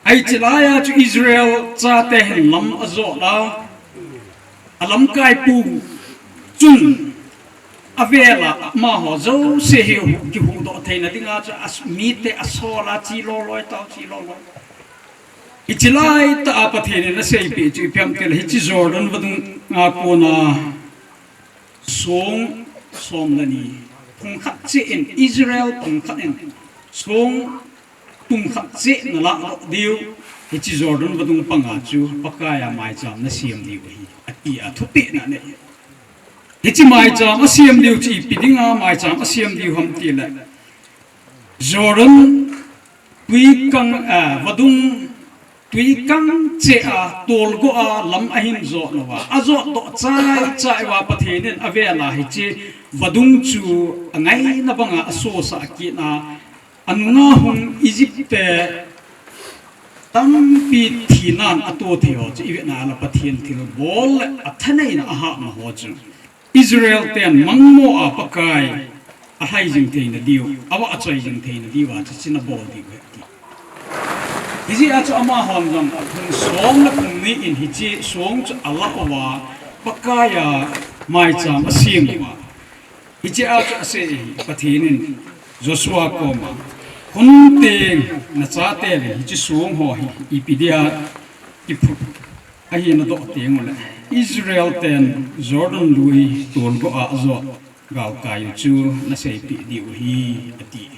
Hiche lai a chu Israel chate hin lam ajot a, alamkai pu chun avel a amaho jouse hi kihuhdoh theina dinga chu as-, mite asol a, che loloi tao, che loloi. Hiche laitah a Pathen in aseipeh chu ipi ham tile, hiche Jordan vadung a kona song som le ni, pung khat cheh in, Israel pung khat in song pung khat cheh nalahdoh diu, hiche Jordan vadung panga chu Pakai a maicham nasem diu ahi, ati a thupeh na anei. Hiche maicham asem diu chu ipi dinga maicham asem diu ham tile, Jordan tui kang, a, vadung tui kang cheh a, tolgo a, lam ahin jot uva, ajot doh chai chai uva, Pathen in avel a hiche vadung chu angaina banga asosah kit a, anunga hung Egypt te tampi thinan ato thei ho chu ivet na le Pathen thilbol le athaneina ahahna ho chu Israel ten mangmo a Pakai alhai jing theina diu, ava achoi jing theina diu a chu china bol diu ahi ti. Hijeh a chu amahon jong aphung som le phung ni in hiche song chu alah uva, Pakai a maicham asem uva. Hiche a chu asei hi, Pathen in Joshua koma, hun teng nachate le hiche song ho hi ipi dia kiphut ahi nadoh teng ule, Israel ten Jordan lui tolgo a ajot galkai u chu naseipeh diu ahi, ati.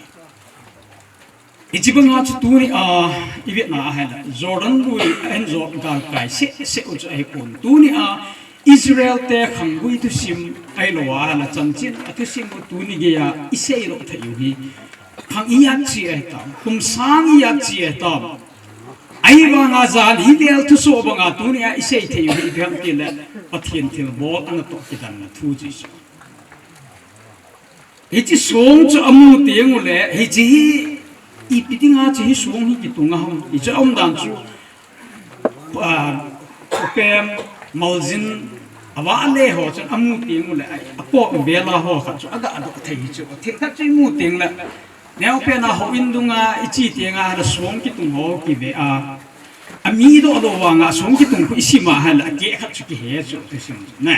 Hiche banga chu tuni a ivet na ahile Jordan lui ahin jot galkai seh seh u chu ahipon. Tuni a Israel te khanggui thusim ahilou ahile chanchin a thusim u tuni geiya isei lou thei u hi. Khang ijat chi ahitam, kum sang ijat chi ahitam. Ahivanga jan hi vel thusoh banga tuni a isei thei u hi ipi ham tile Pathen thilbol anatoh kidanna thu chu. Hiche song chu amu teng ule, hiche hi ipi dinga chu hi song hi kitung a ham. Hiche aumdan chu, ah, upem, maljin, avale ho chun amu teng ule, apo vela ho khat chu agadoh thei chu. Thil khat chu imu teng le, neopen a houin dunga iche teng a le song kitung ho kive a. Ami doh doh vanga song kitung khu isim a hile akeh khat chu kihe chu thusim chu ne.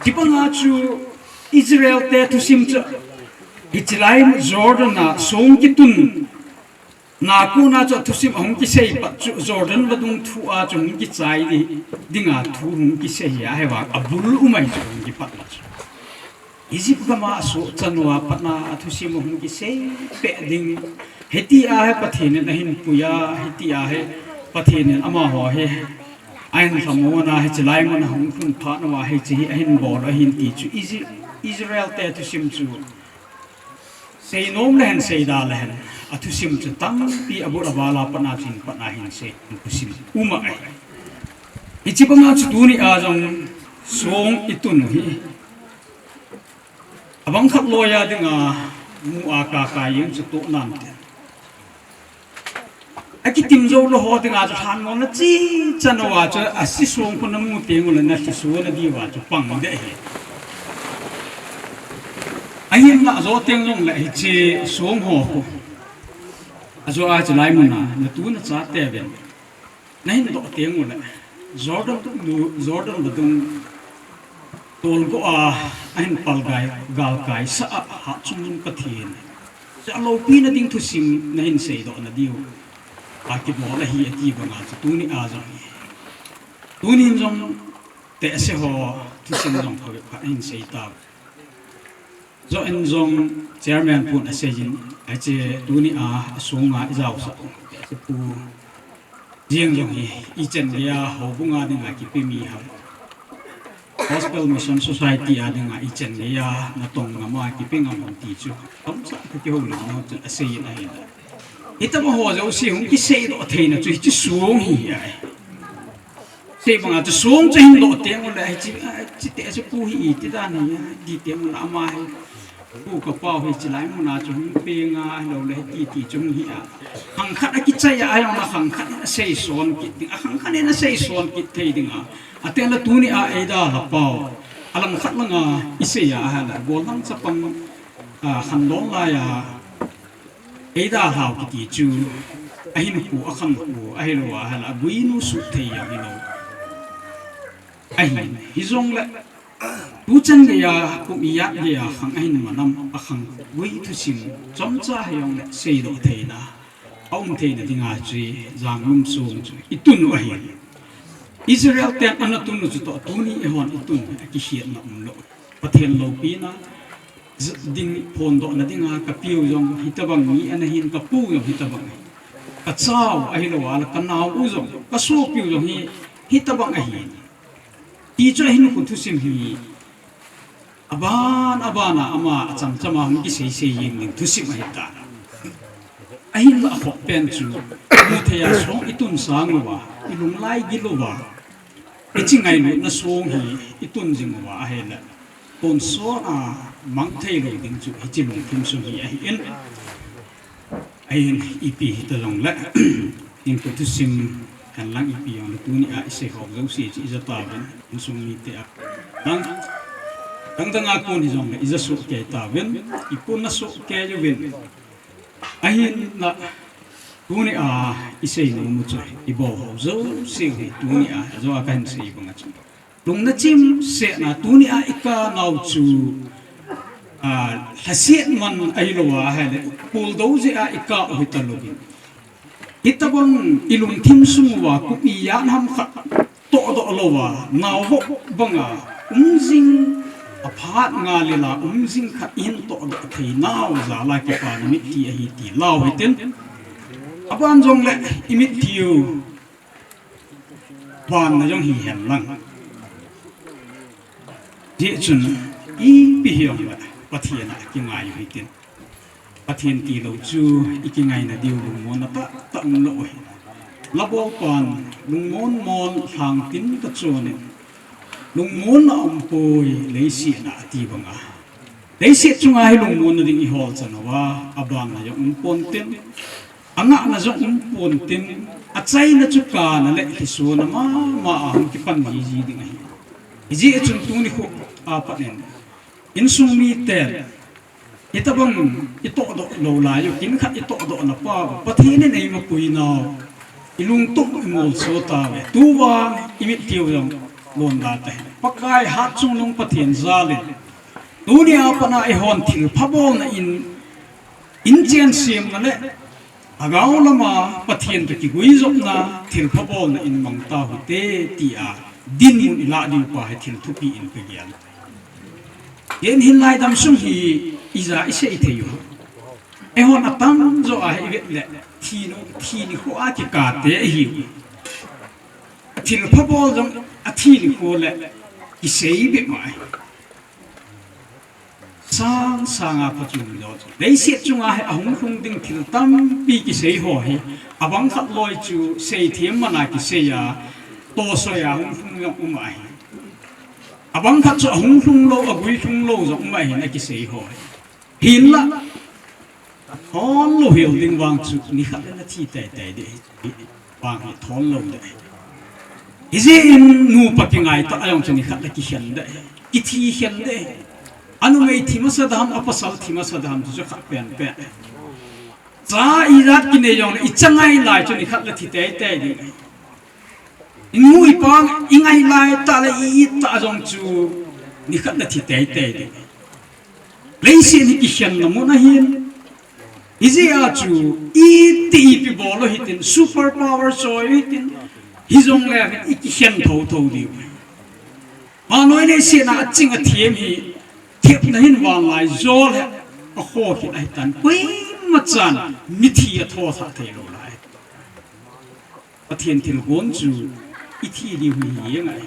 Hiche banga chu Israel te thusim chu hiche lai Jordan a song kitun na kona chu thusim ahung kisei pat chu Jordan vadung thu a chu hung kichai di, dinga thu hung kisei hi ahivang abul umai chu hung kipat chu. Egypt gam a asoh chan uva patna athusim ahung kisei peh ding. Hitia hi Pathen in ahin pui a, hitia hi Pathen in amaho hi ahin lhamon a, hiche lai mun a hung lhun phat uva hiche hi ahin bol ahin ti chu Isi-, Israel te thusim chu seinom le hen seida le hen athusim chu tampi abul aval a patna chin patna hin sei thusim um ahi. Hiche banga chu tuni a jong song itun u hi. Abang khat loiya dinga mu a kaka jeng chu toh nante. Akitim jou lou ho dinga chu lhan ngol na chi chan uva chu ase song khu namu teng ule nalhi suh na diuva chu pang deh ahi. Ahin na ajo teng jong le hiche song ho khu. Ajo a chu lai mun a natu nacha teuvin. Nahin doh teng ule, Jordan lu, Jordan vadung tolgo a, ahin palgai, galkai sah a, hatchungnung Pathen. Chu aloupina ding thusim nahin seidoh na diu. Akibol ahi ati banga chu tuni a jong hi. Tunin jong tehse ho thusim jong phabep khat ahin sei tau. Joh in jong chairman pun asei jin, ache tuni a, asung a ijaosah u, ache pu. Jeng jong hi, ichan geiya, houbung a dinga kipe mi ham. Gospel Mission Society a dinga ichan geiya, natong ngam a kipe ngam ham ti chu. Kamcha ka kihoulim nau chun asei in ahi. Hitobang ho jouse hung kiseidoh theina chu, hiche sung hi ahi. Sei banga chu song chu hin doh teng ule, hiche, hiche tehse pu hi iti dan hi, iti teng ule ama hi. Pu ka pau hi hiche lai mun a chu hung peng a, hilou le hiti ti chu hung hi a. Khang khat akichai a, ahilou le khang khat in asei son kit ding, akhang khat in asei son kit thei ding a. Ateng le tuni a eidalha pau. Alang khat langa isei a, ahile, gollhang chapang, a, khandon lai a. Eidalhau kiti chu, ahinkho, akhankho, ahilou, ahilou, aguinu suh thei jong hilou. Ahin, hijongle, tuchan geiya, kum ijat geiya, khang ahin manam, akhang gui thusim, chomcha hijongle, seidoh theina, aum theina dinga chu, janglum sung chu, itun u ahin. Israel ten ana tun u chu toh, tuni eihon itun, akikhetna umlou. Pathen loupina, ding phondohna dinga kapiu jong hitobang mi ana hin, kapu jong hitobang ahi. Kachau ahilou a le kanao u jong, kasopiu jong hi, hitobang ahi. Ti chu ahin khu thusim hi, aban, aban a ama achamcham a hung kiseisei jeng ding thusim ahitai. Ahinla aphot pen chu, muthei a song itun sang uva, ilunglai gil uva, hiche ngailutna song hi itun jing uva ahile, tonsot a mang thei lou ding chu hiche lungthim sung hi ahin. Ahin ipi hita jongle, in ko thusim henlang ipi jongle tuni a isei ho jouse chu ija tauvin, insung mite a. Dang, dang dang a kon hijongle ija soh kei tauvin, ikon na soh kei uvin. Ahinla, tuni a isei nom u chu, ibol ho jouse hi tuni a, ajo a kahin sei banga chu. Lungna chimsetna tuni a ikanau chu, a, lhaset man ahilou a ahile, puldou jeh a ikah u hita louvin. Hitobang ilungthim sung uva kupi jan ham khat tohdoh louva, naovop banga um jing, aphat ngal ila um jing khat ihin tohdoh thei nau jal a kipana mitlhi ahi ti lau hitin. Aban jongle imitlhi u vanna jong hihen lang. Hijeh chun ipi hijongle Pathen a kingai u hitin. Pathen tilou chu ikingaina diu lungmonna tahtah umlou ahi. Labolpan lungmon mon lhangtin kachonin, lungmonna aumpoi leiset a ati banga. Leiset chunga hi lungmonna ding ihol chan uva, abanna jong umpontin, angahna jong umpontin, achaina chu kana le lhisona mama a hung kipan jiji ding ahi. Hijeh chun tuni kho apat in, insung miten, hitobang itohdoh lou lai u, kin khat itohdoh na pau, Pathen in eimapui nau, ilungtup imolso tauve, tuvang imitlhi u jong lon da tahih. Pakai hatchungnung Pathen jalin, tuni a pat a eihon thilpha bolna in, inchen semna le, lhagao lama Pathen toh kiguijopna thilpha bolna in mang tau hite tia dinmun ilah diu pa hi thil thupi in kagel. Hin, hinlai dam sung hi ija isei thei u. Eihon atamjo a hi ivet le, thi nu, thi nikho a kikah te ahiu. Thilpha bol jong athi nikho le kisei bep mai. Sang sanga phachom jo chu, leiset chunga hi ahung lhung ding thil tampi kisei ho hi, abang khat loi chu seithem mana kisei a, tosoi a hung lhung jong um ahi. Abang khat chu ahung lhung lou, aguilhung lou jong um ahin akisei ho hi. Hinla, thol lou hel ding vang chu nikhat le nathi teitei ding ahi. Vang hi thol lou ding ahi. Hijeh in nupa kingai tah a jong chu nikhat le kikhen ding ahi. Kithi khen ding ahi. Anumei thi masa dem, apasal thi masa dem chu khat penpen ahi. Cha ijat kinei jongle icha ngai lai chu nikhat le thi teitei ding ahi. Inu ipa ingai lai tah le i-it tah jong chu nikhat le thi teitei ding. Leiset hi kikhenna mun ahin. Hijeh a chu iti ipi bol u hitin, super power choi u hitin, hijongle ikikhen thotho diu. Vannoi leiset a aching athem hi thepna hin vanlaijol hi akhoh kit ahitan, koimachan mithi athohsah theilou lai. Pathen thilgon chu ithi diu hi hi ngai.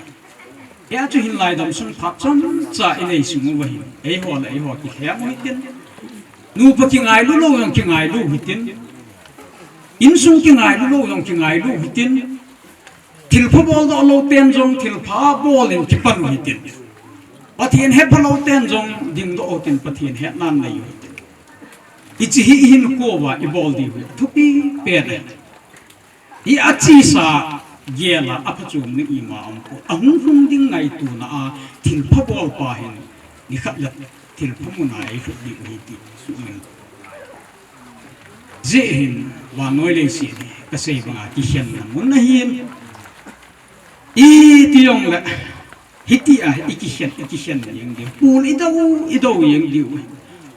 Hia chu hinlai dam sung phat chomcha inei sung uva hin, eiho le eiho kilhem u hitin, nupa kingailu lou jong kingailu hitin, insung kingailu lou jong kingailu hitin, thilpha boldoh lou ten jong thilpha bol in kipan u hitin, Pathen hepha lou ten jong dingdoh u hitin, Pathen hetnan nei u hitin. Hiche hi ihinkho uva ibol diu hi thupi pen ahi. Hi achesa gel a aphachom ding ima umpoi. Ahung lhung ding ngaitona a thilpha bolpa hin nikhat le thilpha mun a eilhut diu ahi ti sumil. Hijeh hin vannoi leiset hi kasei banga kikhenna mun ahin. Iti jongle hitia ikikhen, ikikhen jeng diu. Pul idou, idou jeng diu.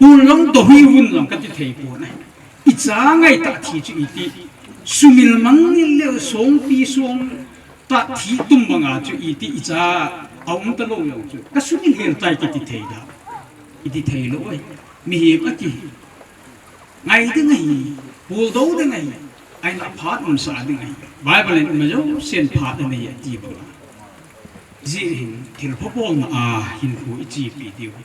Pul jong dou hih un jong kati thei pon ahi. Icha ngaitah thi chu iti. Sumil mangil le songpi songtah thi tum banga chu iti icha aum talou jong chu kasumil hel tai kiti thei da. Iti theilou ahi. Mihem akihi. Ngai ding ahi, puldou ding ahi, ahinla phat umsah ding ahi. Bible in ima jousen phat anei ati banga. Hijeh hin thilpha bolna a hinkho ichepi diu hi.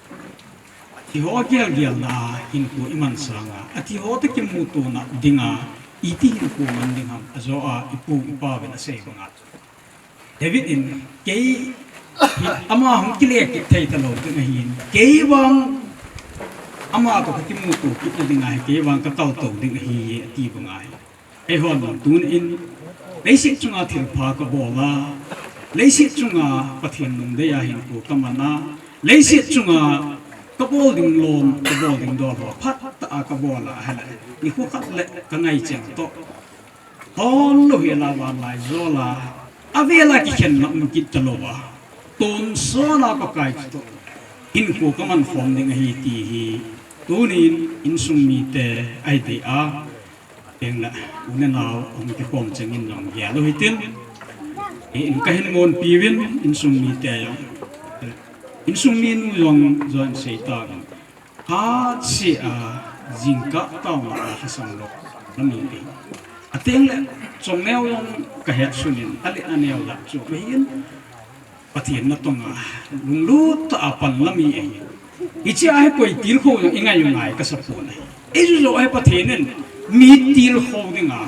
Ati ho gelgel na hinkho iman sanga, ati ho toh kimuto na dinga, iti hinkho man ding ham, ajo a ipu ipa uvin asei banga. David in, kei, ama hung kile kit thei talou ding ahin, kei vang, ama toh kakimuto kit na dinga hi, kei vang kakal tou ding ahi, ati banga hi. Eihon tun in, leiset chunga thilpha kabol a, leiset chunga Pathen lungdei a hinkho kaman a, leiset chunga kabol ding lom, kabol ding dol ho phatah a kabol a, ahile nikho khat le kangai cheng toh, hon lou hela vanlai jol a, avel a kikhenna um kit talou a, tonsot a Pakai toh hinkho kaman khom ding ahi ti hi tunin insung mite ahi dei a. Teng le, u le nao hung kikhom chengin jong gel u hitin. Ei in kahin monpi uvin, insung mite jong, insung minu jong join sei tauvin. Phat seh a, jingkah taona a lhasam lou na mi ding. Ateng le, chongneo jong kahet sunin, ale aneo lah chu kahin. Pathen natong a, lunglut tah a pan la mi ahi. Hiche a hi koi tilkhou jong ingai u ngai kasa pon ahi. Eiju joh hi Pathen in mi tilkhou dinga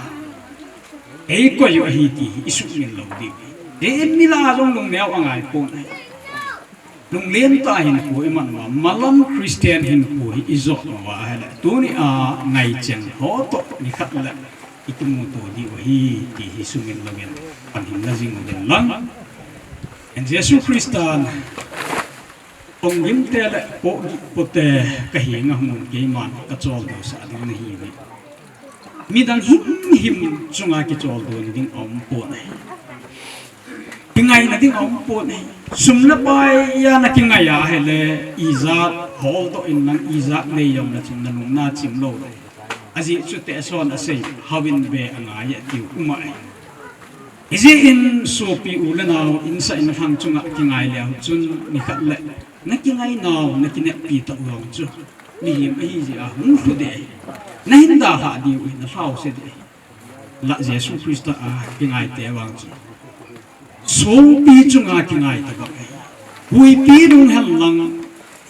eikoi u ahi ti hi isumil lou diu. Ei in mi lah a jong lungneo angai pon ahi. Lunglen tah a hinkho iman uva, malam Christian hinkho hi ijot uva ahile, tuni a ngaichen ho toh nikhat le ikimuto diu ahi ti hi sumil louvin pan hin la jing uvin lang. En Jesu Christan, ponggim te le pohgih pote kahenga hung un keiman kacholdo sah ding nahiuve. Midang himhim chunga kicholdo na ding aumpon ahi. Kingaina ding aumpon ahi. Sum le pai a nakingai ahile, ijat holdoh in lang ijat nei jong nachun nalung nachim lou. Ajeh chu Tehson asei, hao in ve angai e tiu um ahi. Hijeh in sopi u le nao, insa inlhang chunga kingai leu chun nikhat le nakingai nau, nakineppi tah u jong chu mihem ahijeh a hung lhu ding ahi. Nahin dalhah diu ahi, nalhause ding ahi. Lah Jesu Christa a kingaite vang chu sopi chunga kingai tabang ahi. Huipi nung hen lang,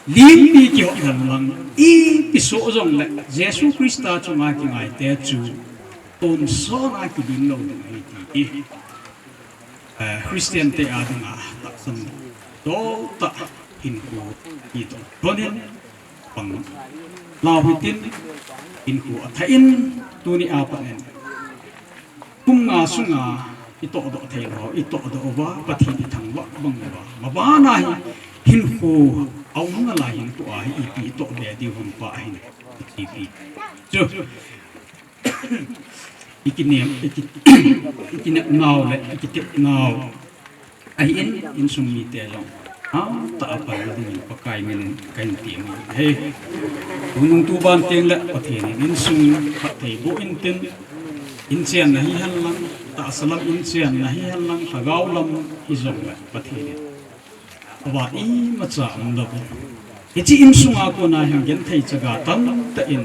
lingpi kihot hen lang, ipi soh jongle Jesu Christa chunga kingaite chu tonsot a kilim lou ding ahi ti hi, eh, Christian te a dinga tahsan dol tah hinkho hi toh lhonin pang lau hitin, hinkho athah in, tuni a pat in kum nga sunga itohdoh thei lou, itohdoh uva Pathen ithangvah bang uva, mabana hi hinkho aum nalai hinkho a hi ipi itoh be diu ham pa ahin, ipi chu ikinem, iki, ikinep nau le ikitep nau ahin, insung mite jong hatah a pan la dingin Pakai min in kahin tem ahi. Tunung tuban teng le Pathen in insung phatthei boh intin, inchen na hihen lang, tahsa lam inchen na hihen lang, lhagao lam hijongle Pathen in avat imacha umlou. Hiche insunga kona hin genthei chaga tamtah in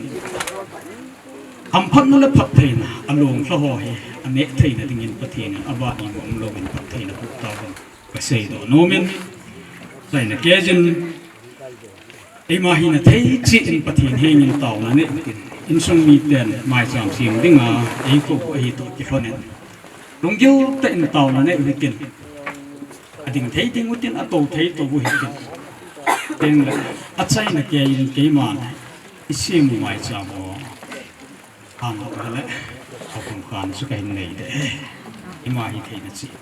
hamphatna le phattheina along lha ho hi aneh theina dingin Pathen in avat ima umlouvin phattheina boh tauvin kaseidoh nomin, chaina keijin, eima hina thei cheh in Pathen hengin taona neh utin, insung miten maicham sem dinga eikou ahi toh kilhonin, lunggil tah in taona neh utin, ading thei ding utin, atou thei tou u hitin, tengle achaina keiyin keiman isem u maicham ho, han ho le, akum khan chu kahin nei de, ima hitheina cheh.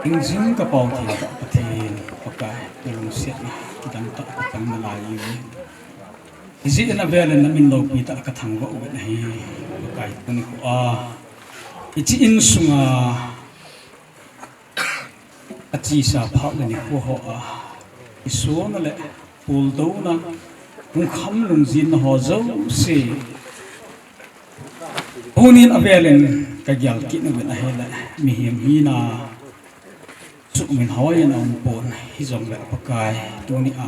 Ingjing ka Pau thei tah Pathen, Pakai, na lungsetna kidang tah ka tang nalai uve. Ijeh inem itile na min loupi tah ka thangvah uve ahi, Pakai, tuni khoa. Hiche insunga achesa phat le nikho hoa, kisona le puldouna, lungkham lungjinna ho jouse, tunin avelin ka gel kit uve ahile, mihem hina, suhmil hoi in aum pon, hijongle Pakai, tunia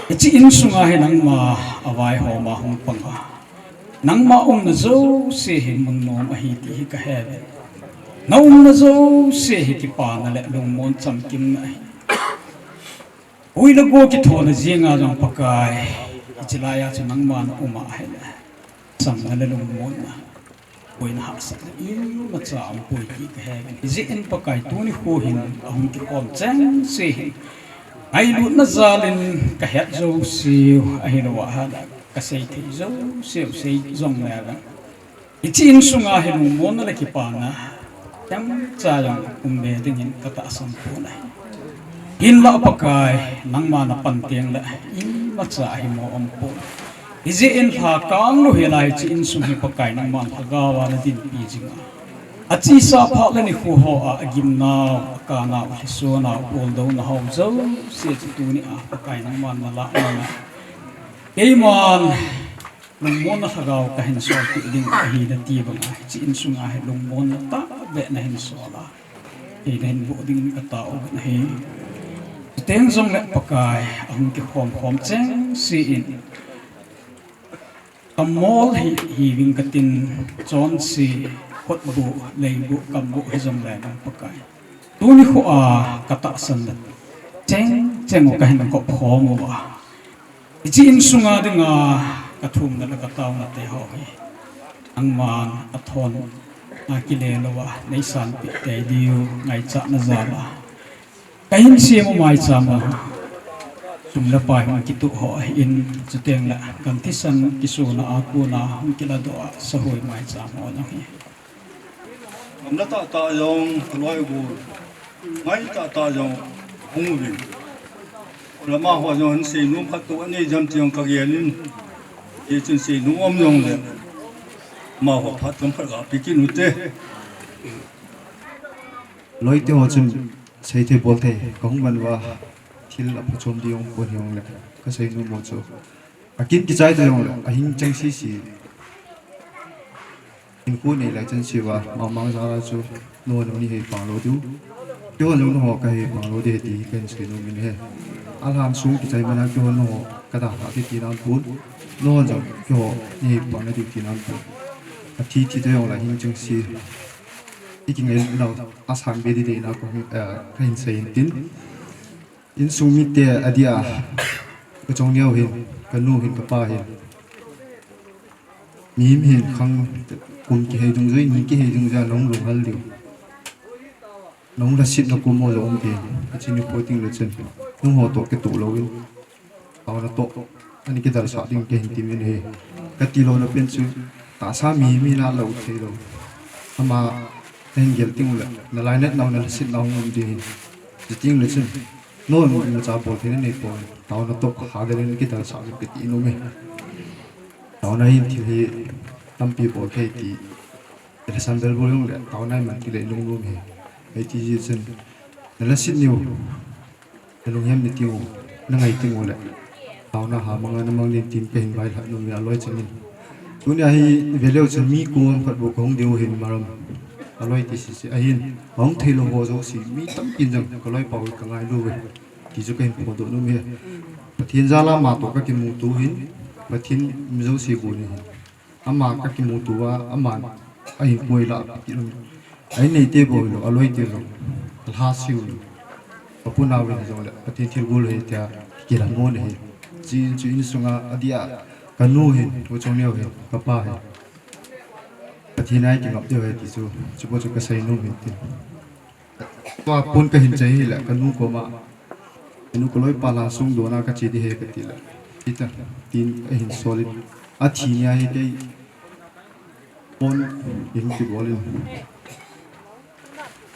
hiche insunga hi nangma avaihom a hung panga, nangma umna jouse hi mun nom ahi ti hi ka he uve. Na umna jouse hi kipana le lungmon chamkimna ahi. Ui le go kithona jenga jong Pakai, hiche laiya chu nangma na um ahile, chamna le lungmonna, boina hahsatna imacha aumpoi ti ka he uve. Hijeh in Pakai, tuni kho hin ahung kikhom chengse hin, ngailutna jalin ka het jouseu ahilou ahile, ka sei thei jouseu sei jongle, hiche insunga hi lungmonna le kipana chomcha jong um be dingin ka tahsan pon ahi. Hinla Pakai, nangma na pan tengle imacha ahimo aumpon. Hijeh in lhakang lou hela hiche insung hi Pakai, nangma lhagaova na dinpi jinga, achesa phat le nikho hoa agimnau, akanau, alhisonau, puldouna ho jouse chu tunia Pakai, nangma na lah nanga, keiman lungmonna lhagao ka hin solpeh ding ahi nati banga, hiche insunga hi lungmonna tahbeh na hin sol a, kei na hin boh dingin ka taovin ahi. Chuteng jongle Pakai, ahung kikhom khom chengse in, ka mol hi, hiuving katin, chonse, khutboh, leiboh, kamboh hijongle nang Pakai, tuni khoa ka tahsanna chengcheng u ka hin kop khom uva, hiche insunga dinga ka thumna le ka taona te ho hi, nangman athon a kile louva nei sanpeh tei diu ngaichatna jal a, ka hinsem u maicham a, sum le pai hung kitoh ho ahin, chutengle kan thisan kisona a kona hung kiladoh a sahoi maicham ho jong hi, gamla tahtah jong kaloi gol, ngai tahtah jong hung uvin, lama ho jong hin seinom khat toh anei jam ti jong ka gel in, hichun seinom um jongle, amaho phat chomkhat ga pe kit ute. Loite ho chun seithei bolthei kahung man uva, thil aphachom ding aumpon hijongle, ka seinom u chu, akin kichai ta jongle ahing chang sese, hinkho nei lai chan seuva, mangmang jala chu, nangho jong nei hepang lou diu, keiho jong nangho ka hepang lou ding ahi ti hi ka hin seinom in ahi. Alhan sung kichai mana keiho nangho ka dalhah kit ti nan pon, nangho jong keiho nei hepang na diu ti nan pon. Athi thi ta jongle ahing chang se, ikingailutnau asang be ding deina ka hin, eh, ka hin sei in tin, insung mite adia, ka Chongneo hin, ka nu hin, ka pa hin, mihem hin khang kum kihei dungjui, ni kihei dungjui a nahung lunghal diu, nahung lhasetna kum ho jong um ding, hiche nikho tengle chun, nangho toh kitoh louvin, taona toh ana kidalsah ding kahin temin ahi. Kati louna pen chu, tahsa mihem hi nalou theilou, ama nahin gel tengule nalainatnau, nalhasetnau hung um ding ahi. Chutengle chun, nangho imacha bol theina neipon, taona toh hahdan in kidalsah uvin kati nom e. Taona hin thil hi tampi bol thei ti, lhasam bel bol jongle taona iman ti le nung nom e. Hiti jeh chun, nalhaset niu, nalunghem ni tengu, nangai tengule, taona ha manga namang ding tin kahin vailhah nom e aloi chengin. Tunia hi veleu chun mi kom khat bou kahung diu ahin, maram aloi ti sese ahin, ahung theilou ho jouse, mi tampi jong kaloipa u kangailu uve ti chu kahin phondoh nom e. Pathen jala ama toh kakimuto ahin, Pathen mi jouse gon ahin, ama kakimuto uva, aman ahinkho ilah kit un, a-in neite bou hilou, aloite jong alhaseu, kapunau in hijongle Pathen thilgol ahi tia kilhamon ahi. Chuin chu insunga adia, kanu hin, U Chongneo hin, kapa hin, Pathen a ikingap diu ahi ti chu, chubou chu kasei nom in tin. Tua pon kahin che hile, kanu koma, kanu kaloi pa la sung dona kache ding ahi kati le, ita, tin ahin sol in, athi nia hi kei pon in kibol in,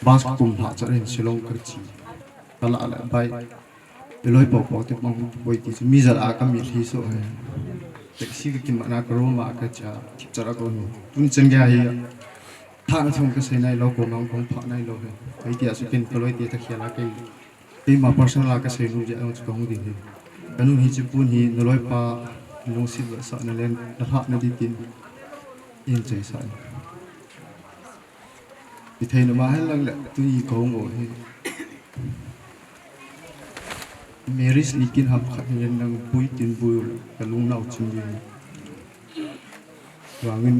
bus kum lha chat in Shillong kache, kala le bai. Iloi pau pau te mang boi ti chu mi jat a ka mi lhi so he. Taxi ka kimat na ka room a ka cha, thip chara ka um. Tun chan gei hi. Tha na thong ka sei nai lo, ko mang kong pha nai lo he. Kei tia chu kin ka loi tia ta khia la kei. Kei ma personal a ka sei nu ja chu ka hung ding he. Ka nu hi chu pun hi na loi pa lungsit va sa na len na lha na di tin. In chei sa. I thei na ma hen lang le, tuni ka hung o hi. Marriage ni kin ham khat ni nang pui tin bui ka lung nau chim di. Wangin,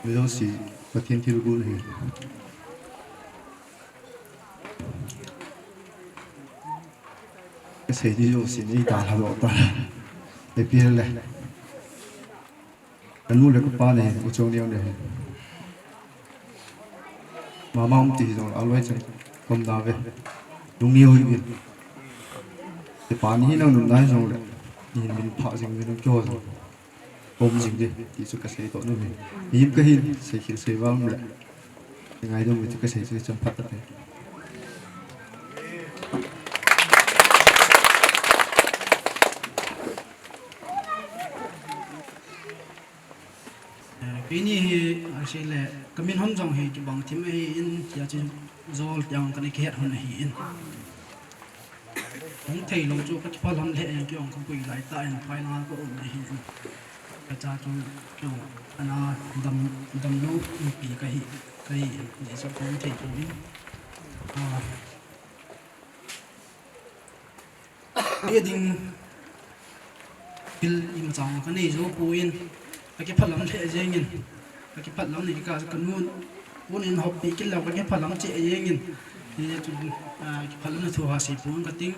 mi lo si, Pathian thil gun hi. Ka sei di jo si ni ta ha lo ta. E pi le. Ka nu le ka pa ne, u chong neo ne. Mama um ti hi jong, a loi chang, kom da ve. Lung neo hi in. Te pa ni hi nang num da hi jong le. Ni hin min pha jing ve nang kyo jong. Kom jing de, ti chu ka sei to nu ve. Ni him ka hin, sei khil sei vang le. Ngai dong ve chu ka sei chu chang phat ta te. Eh, keini hi, a sei le, ka min hon jong hi, kibang thim ahi in, tia chu jol tiang ka na kihet hon ahi in. Hung thei lo chu ka kiphalam le, eh, kei ong ka pui lai ta in, phai na ka um ahi in. Ka cha chu, kei ong, ana dam, dam lo, in pi ka hi, ka hi in, ni sa hung thei ko in. Ah. Ti ding thil imacha ka nei jo pon, ka kiphalam lheh jeng in, ka kiphalam nei ka, ka nu pon in hop pi kit lou, ka kiphalam cheh jeng in, ti chu, ah, kiphalam na thu ha sei pon ka ting.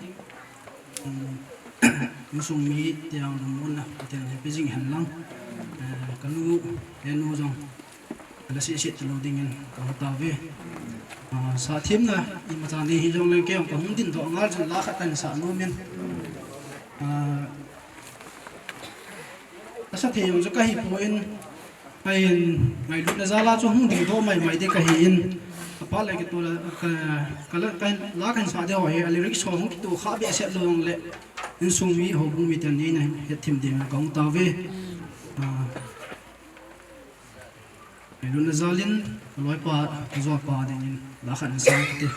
Um, insung mi tiang lungmonna, Pathen in pe jing hen lang. Ah, ka nu, le nu jong. Ala seh seh talou dingin ka hung tauve. Ah, sa themna imacha nei hi jong leng kei jong ka hung ding doh ngal jong la khat kan sa nom in. Ah, asa thei jong chu ka hi pon, ahin ngailutna jal a chu hung ding doh mai mai ding ka hi in. Ka pa le kitoh la, ka, ka la, ka la kan sa ding ho hi, a lyrics ho hung kitoh kha behseh lou jong le, insung mi houbung miten neina hethem ding ka hung tauve. Ah, Ngailutna jal in, ka loipa, ka jolpa dingin, la khat in sa kati.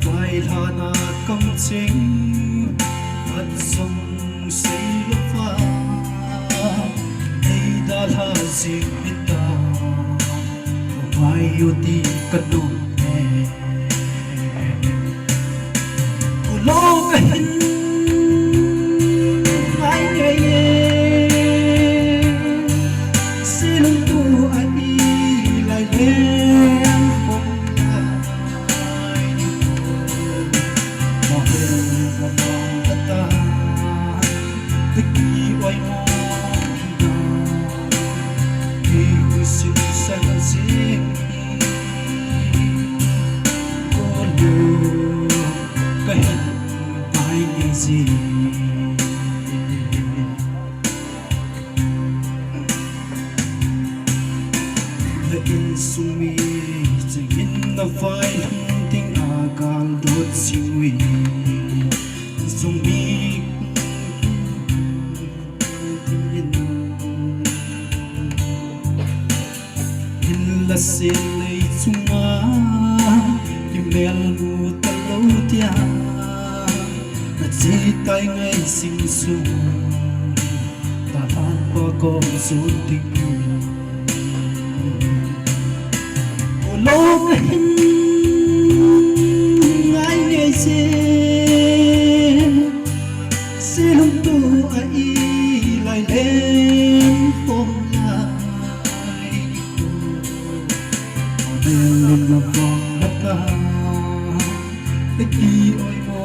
Vailhana kamcheng, phat jong sei louva, nei dalha jing hita, mai u ti ka nom e. U lo ka hin ngai ngai e, sei lung tu a i lai leng. Na insung mi chengin na vailhun ding a gal dot jing uve. Insung mi in la sen lei chunga kimel nu talou tia. Sitai ngai sing sung, tahan pa kong sun ting. Ulong hin ngai ngai se, silung tu a i lai lem pom lai. Amen, lam lam vang la ta, e ki oi mo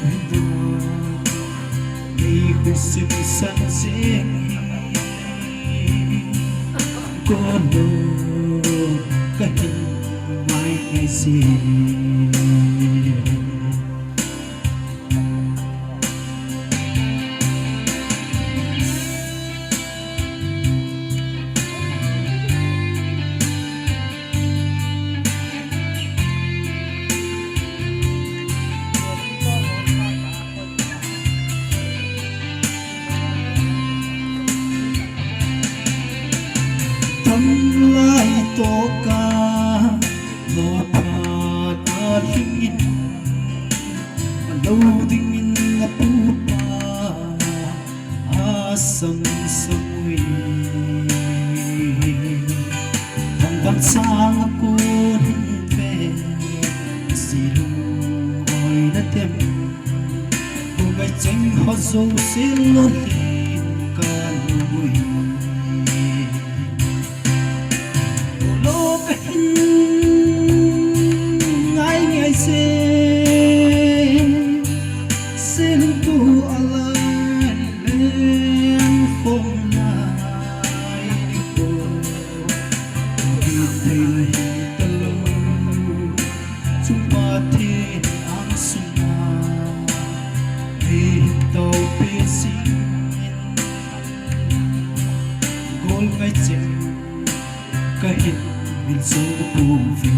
hin. Ni khu sim san sing, ko lo ka hin mai ngai si. Tamlai toka lo pha ta lingin, lo dingin a pupa a sang sang ui. Thang ban sang a kun hin pe, silung oi na tem. Bungai cheng ho zo se lo hin ka lui. Lo ka hin ngai ngai se, sin tu alai lem khom lai ko. Ki thei ta lo. Chupa thi ang suma, e tau pe sing in, gol ngai cheng ka hin min so pu ve.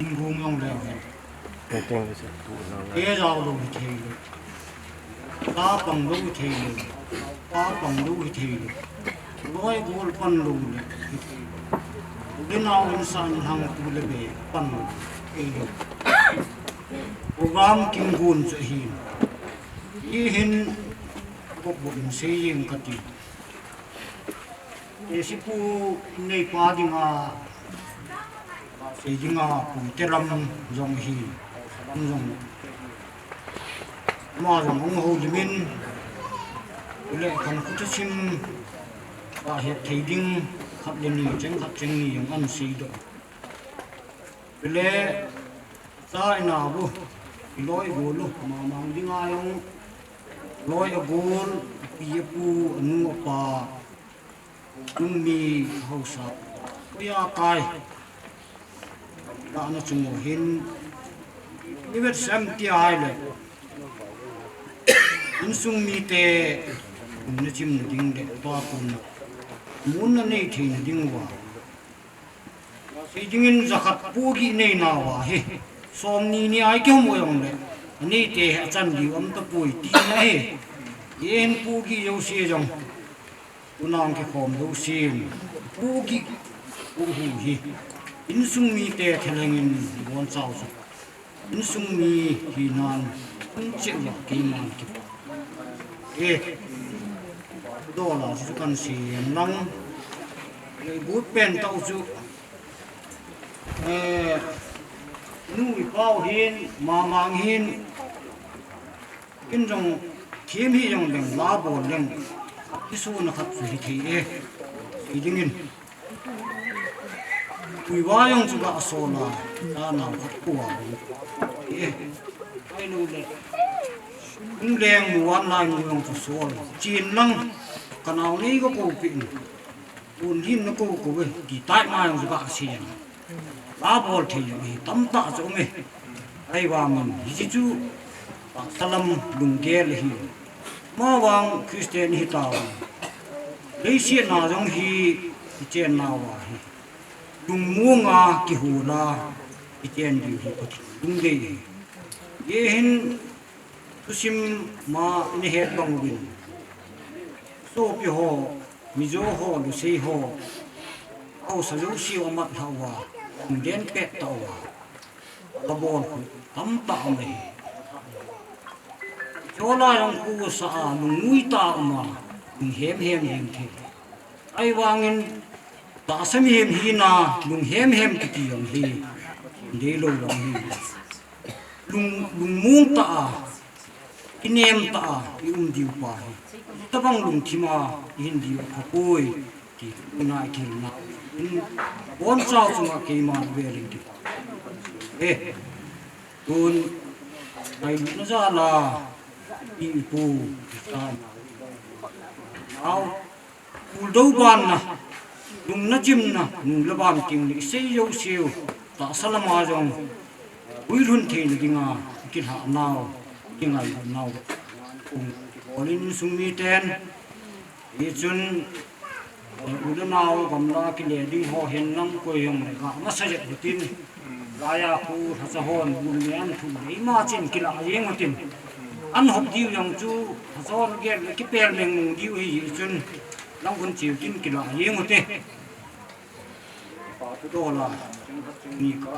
Ing gong long le. Eng teng le se tu na ngai. E jao lo hi thei lo. Pa pang lo hi thei lo. Pa pang lo hi thei lo. Loi gol pan lo le hi thei lo. Ginau insan hang tu le be pan lo hi thei lo. Program king gun chu hin. Hi hin ko bo in sei ing kati. Kei sipu neipa dinga, sei dinga Pu Teram jong hi, Teram jong. Ama jong hung houlimin, le kan khuta sim, ka het thei ding, khat le ni, cheng khat cheng ni jong an seidoh. Le, cha ina bu, loi gol u, Mamang dinga jong, loi a gol, pi a pu, anu a pa, Nungmi hausa. Koya kai. Lahna chung u hin. Ni vet sem ti ai le. Insung mite. Umna chimna ding le. Pa puna. Munna nei theina ding uva. Sei dingin jakhat pohgih nei nauva hi. Som ni ni ai kihom u jong le. Aneite hi achan diu um tapoi tina hi. Yen pohgih jouse jong. Unang kikhom lou sin, pohgih, pohu hi, insung mite thalhengin bonchau chu, insung mi hinan, hung cheh uva keiman kipah e, dola chu kan sei lang, lei but pen tau chu, eh, nu i pau hin, Mamang hin, Kin jong, thim hi jong leng, la bol leng, kisuna khat chu hi thei e. Hi dingin. Puiva jong chu ga sol a, ta nau khat kua. E. Ai nu le. Kin leng mu wan lai mu jong chu sol. Chin lang, ka nau nei ko ko pin. Pun hin na ko ko ve, ti tai ma jong chu ka siam. La bol thei jong hi tamtah chu um e. Ahivangin hiche chu tahsa lam lunggel ahi. Amavang Christian hi tao. Leiset na jong hi i chen nauva hi. Lungmong a kihol a i chen diu hi Pathen lungdei ahi. Hiche hin thusim ma nei het bang uvin. Sopi ho, Mizo ho, Lusei ho, haosa jouseu amat lhah uva, hung den pet tauva, kabol khu tamtah um ahi. Chola jong khu sa a, lungngui tah a um a, lunghem hem jeng thei. Ahivangin, tahsa mihem hina, lunghem hem kiti jong hi, deilou jong hi. Lung, lungmong tah a, kinem tah a, i um diu pa hi. Tabang lungthim a, i hin diu a khapoi, ti, tuna i kihilna. In, bonchau chunga keima velin ti. Eh, tun, ai na jala, i pu, ta. Au. Puldou banna, lungna chimna, nung le ban ting le isei jouseu, tahsa lama jong, puilhun theina dinga, kilhah nau, kingai nau. Kung, kolin sung miten, hichun, eh, u le nau gamla kile ding ho hin nam koi jong le, ga masa jep hitin, laiya khu, lhacha hon, gum ne an thu, le ima chin kila jeng hitin. An hop diu jong chu, lhacha hon gel, kipel meng mong diu hi, hichun, Lang hun chiu kin kila jeng u te. Pa tu do la, ni ka,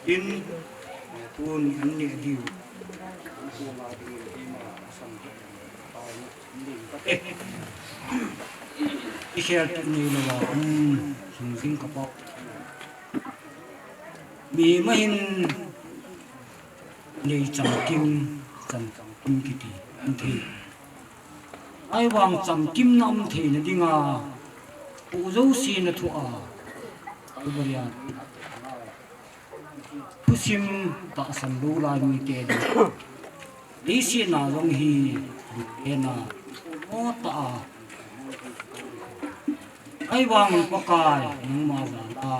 kin, tun an ni diu. Eh, i khel tu ni lo wa, um, sung sing ka pa. Mi ma hin nei chamkim, chan chamkim kiti, an thei. Ahivang chamkimna um theina dinga, pu jouse na thu a, Kalvaria, thusim tahsan lou lai mite ding. Leiset a jong hi, lupna, mo ta a. Ahivang Pakai, nangma jal a.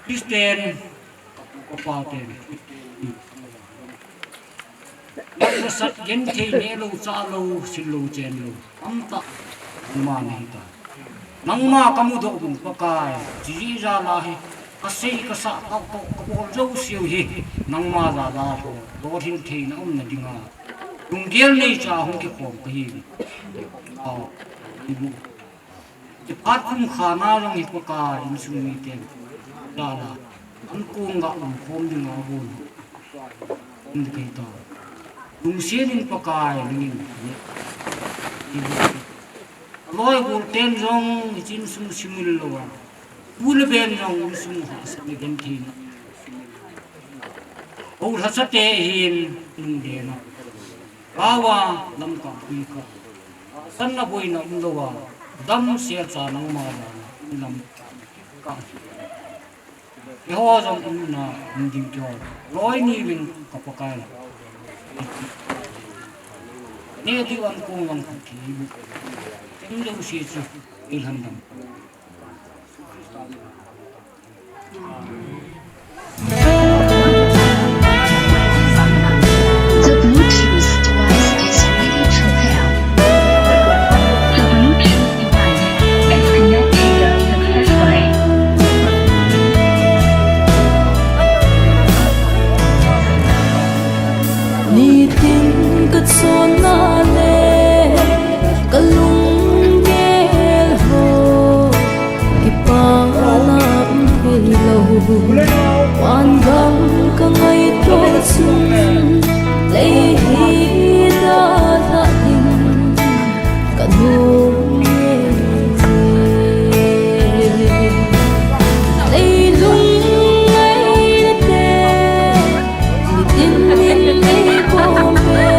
Christian, ka pu ka pa ten. Nasat genthei nehlou, chahlou, sillou, chenlou. Tamtah, nangma nahi ta. Nangma ka mudoh bung Pakai, chijeh jal a hi, ka sei ka sa, ka, ka, ka bol jouseu hi, nangma jal a ho, lolhin theina umna dinga. Lunggel neicha hung kikhom kahi. Au, i bu. Kiphat kum khat na jong hi Pakai insung miten. Jal a. An kong ga um khom ding a bon. Um ding kahi ta. Lungset in Pakai nangin. Loi gol ten jong hiche insung simil lou a. U le ben jong insung hahsat le genthei na. Hou lhasa te hin lungdei na. Paova lam ka pui ka. Sanna boina umlou a, damsel cha nangma jal a, lam ka. Keiho jong umna, um ding keiho. Loi ni vin ka Pakai. Neh diu an kong vang khat thei bu. Ken jouse chu, ei lhandam. The Bluetooth device is ready to pair. The Bluetooth device is connected successfully. Nitin ka chonna le ka lunggel ho. Kipana um thei lou, van gam ka ngaito chun, lei hi dalha ding ka nom e. Leilung ngaina te, nitin in nei bom e.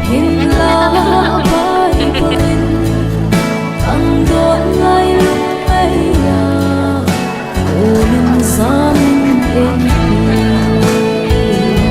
Hinla Bible in ang don ngai lung ai a, o min san in ei.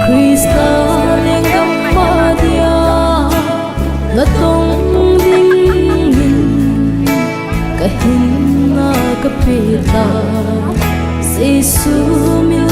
Christa lenggam pa dia natong dingin kahinna kapeh ta. Jesu min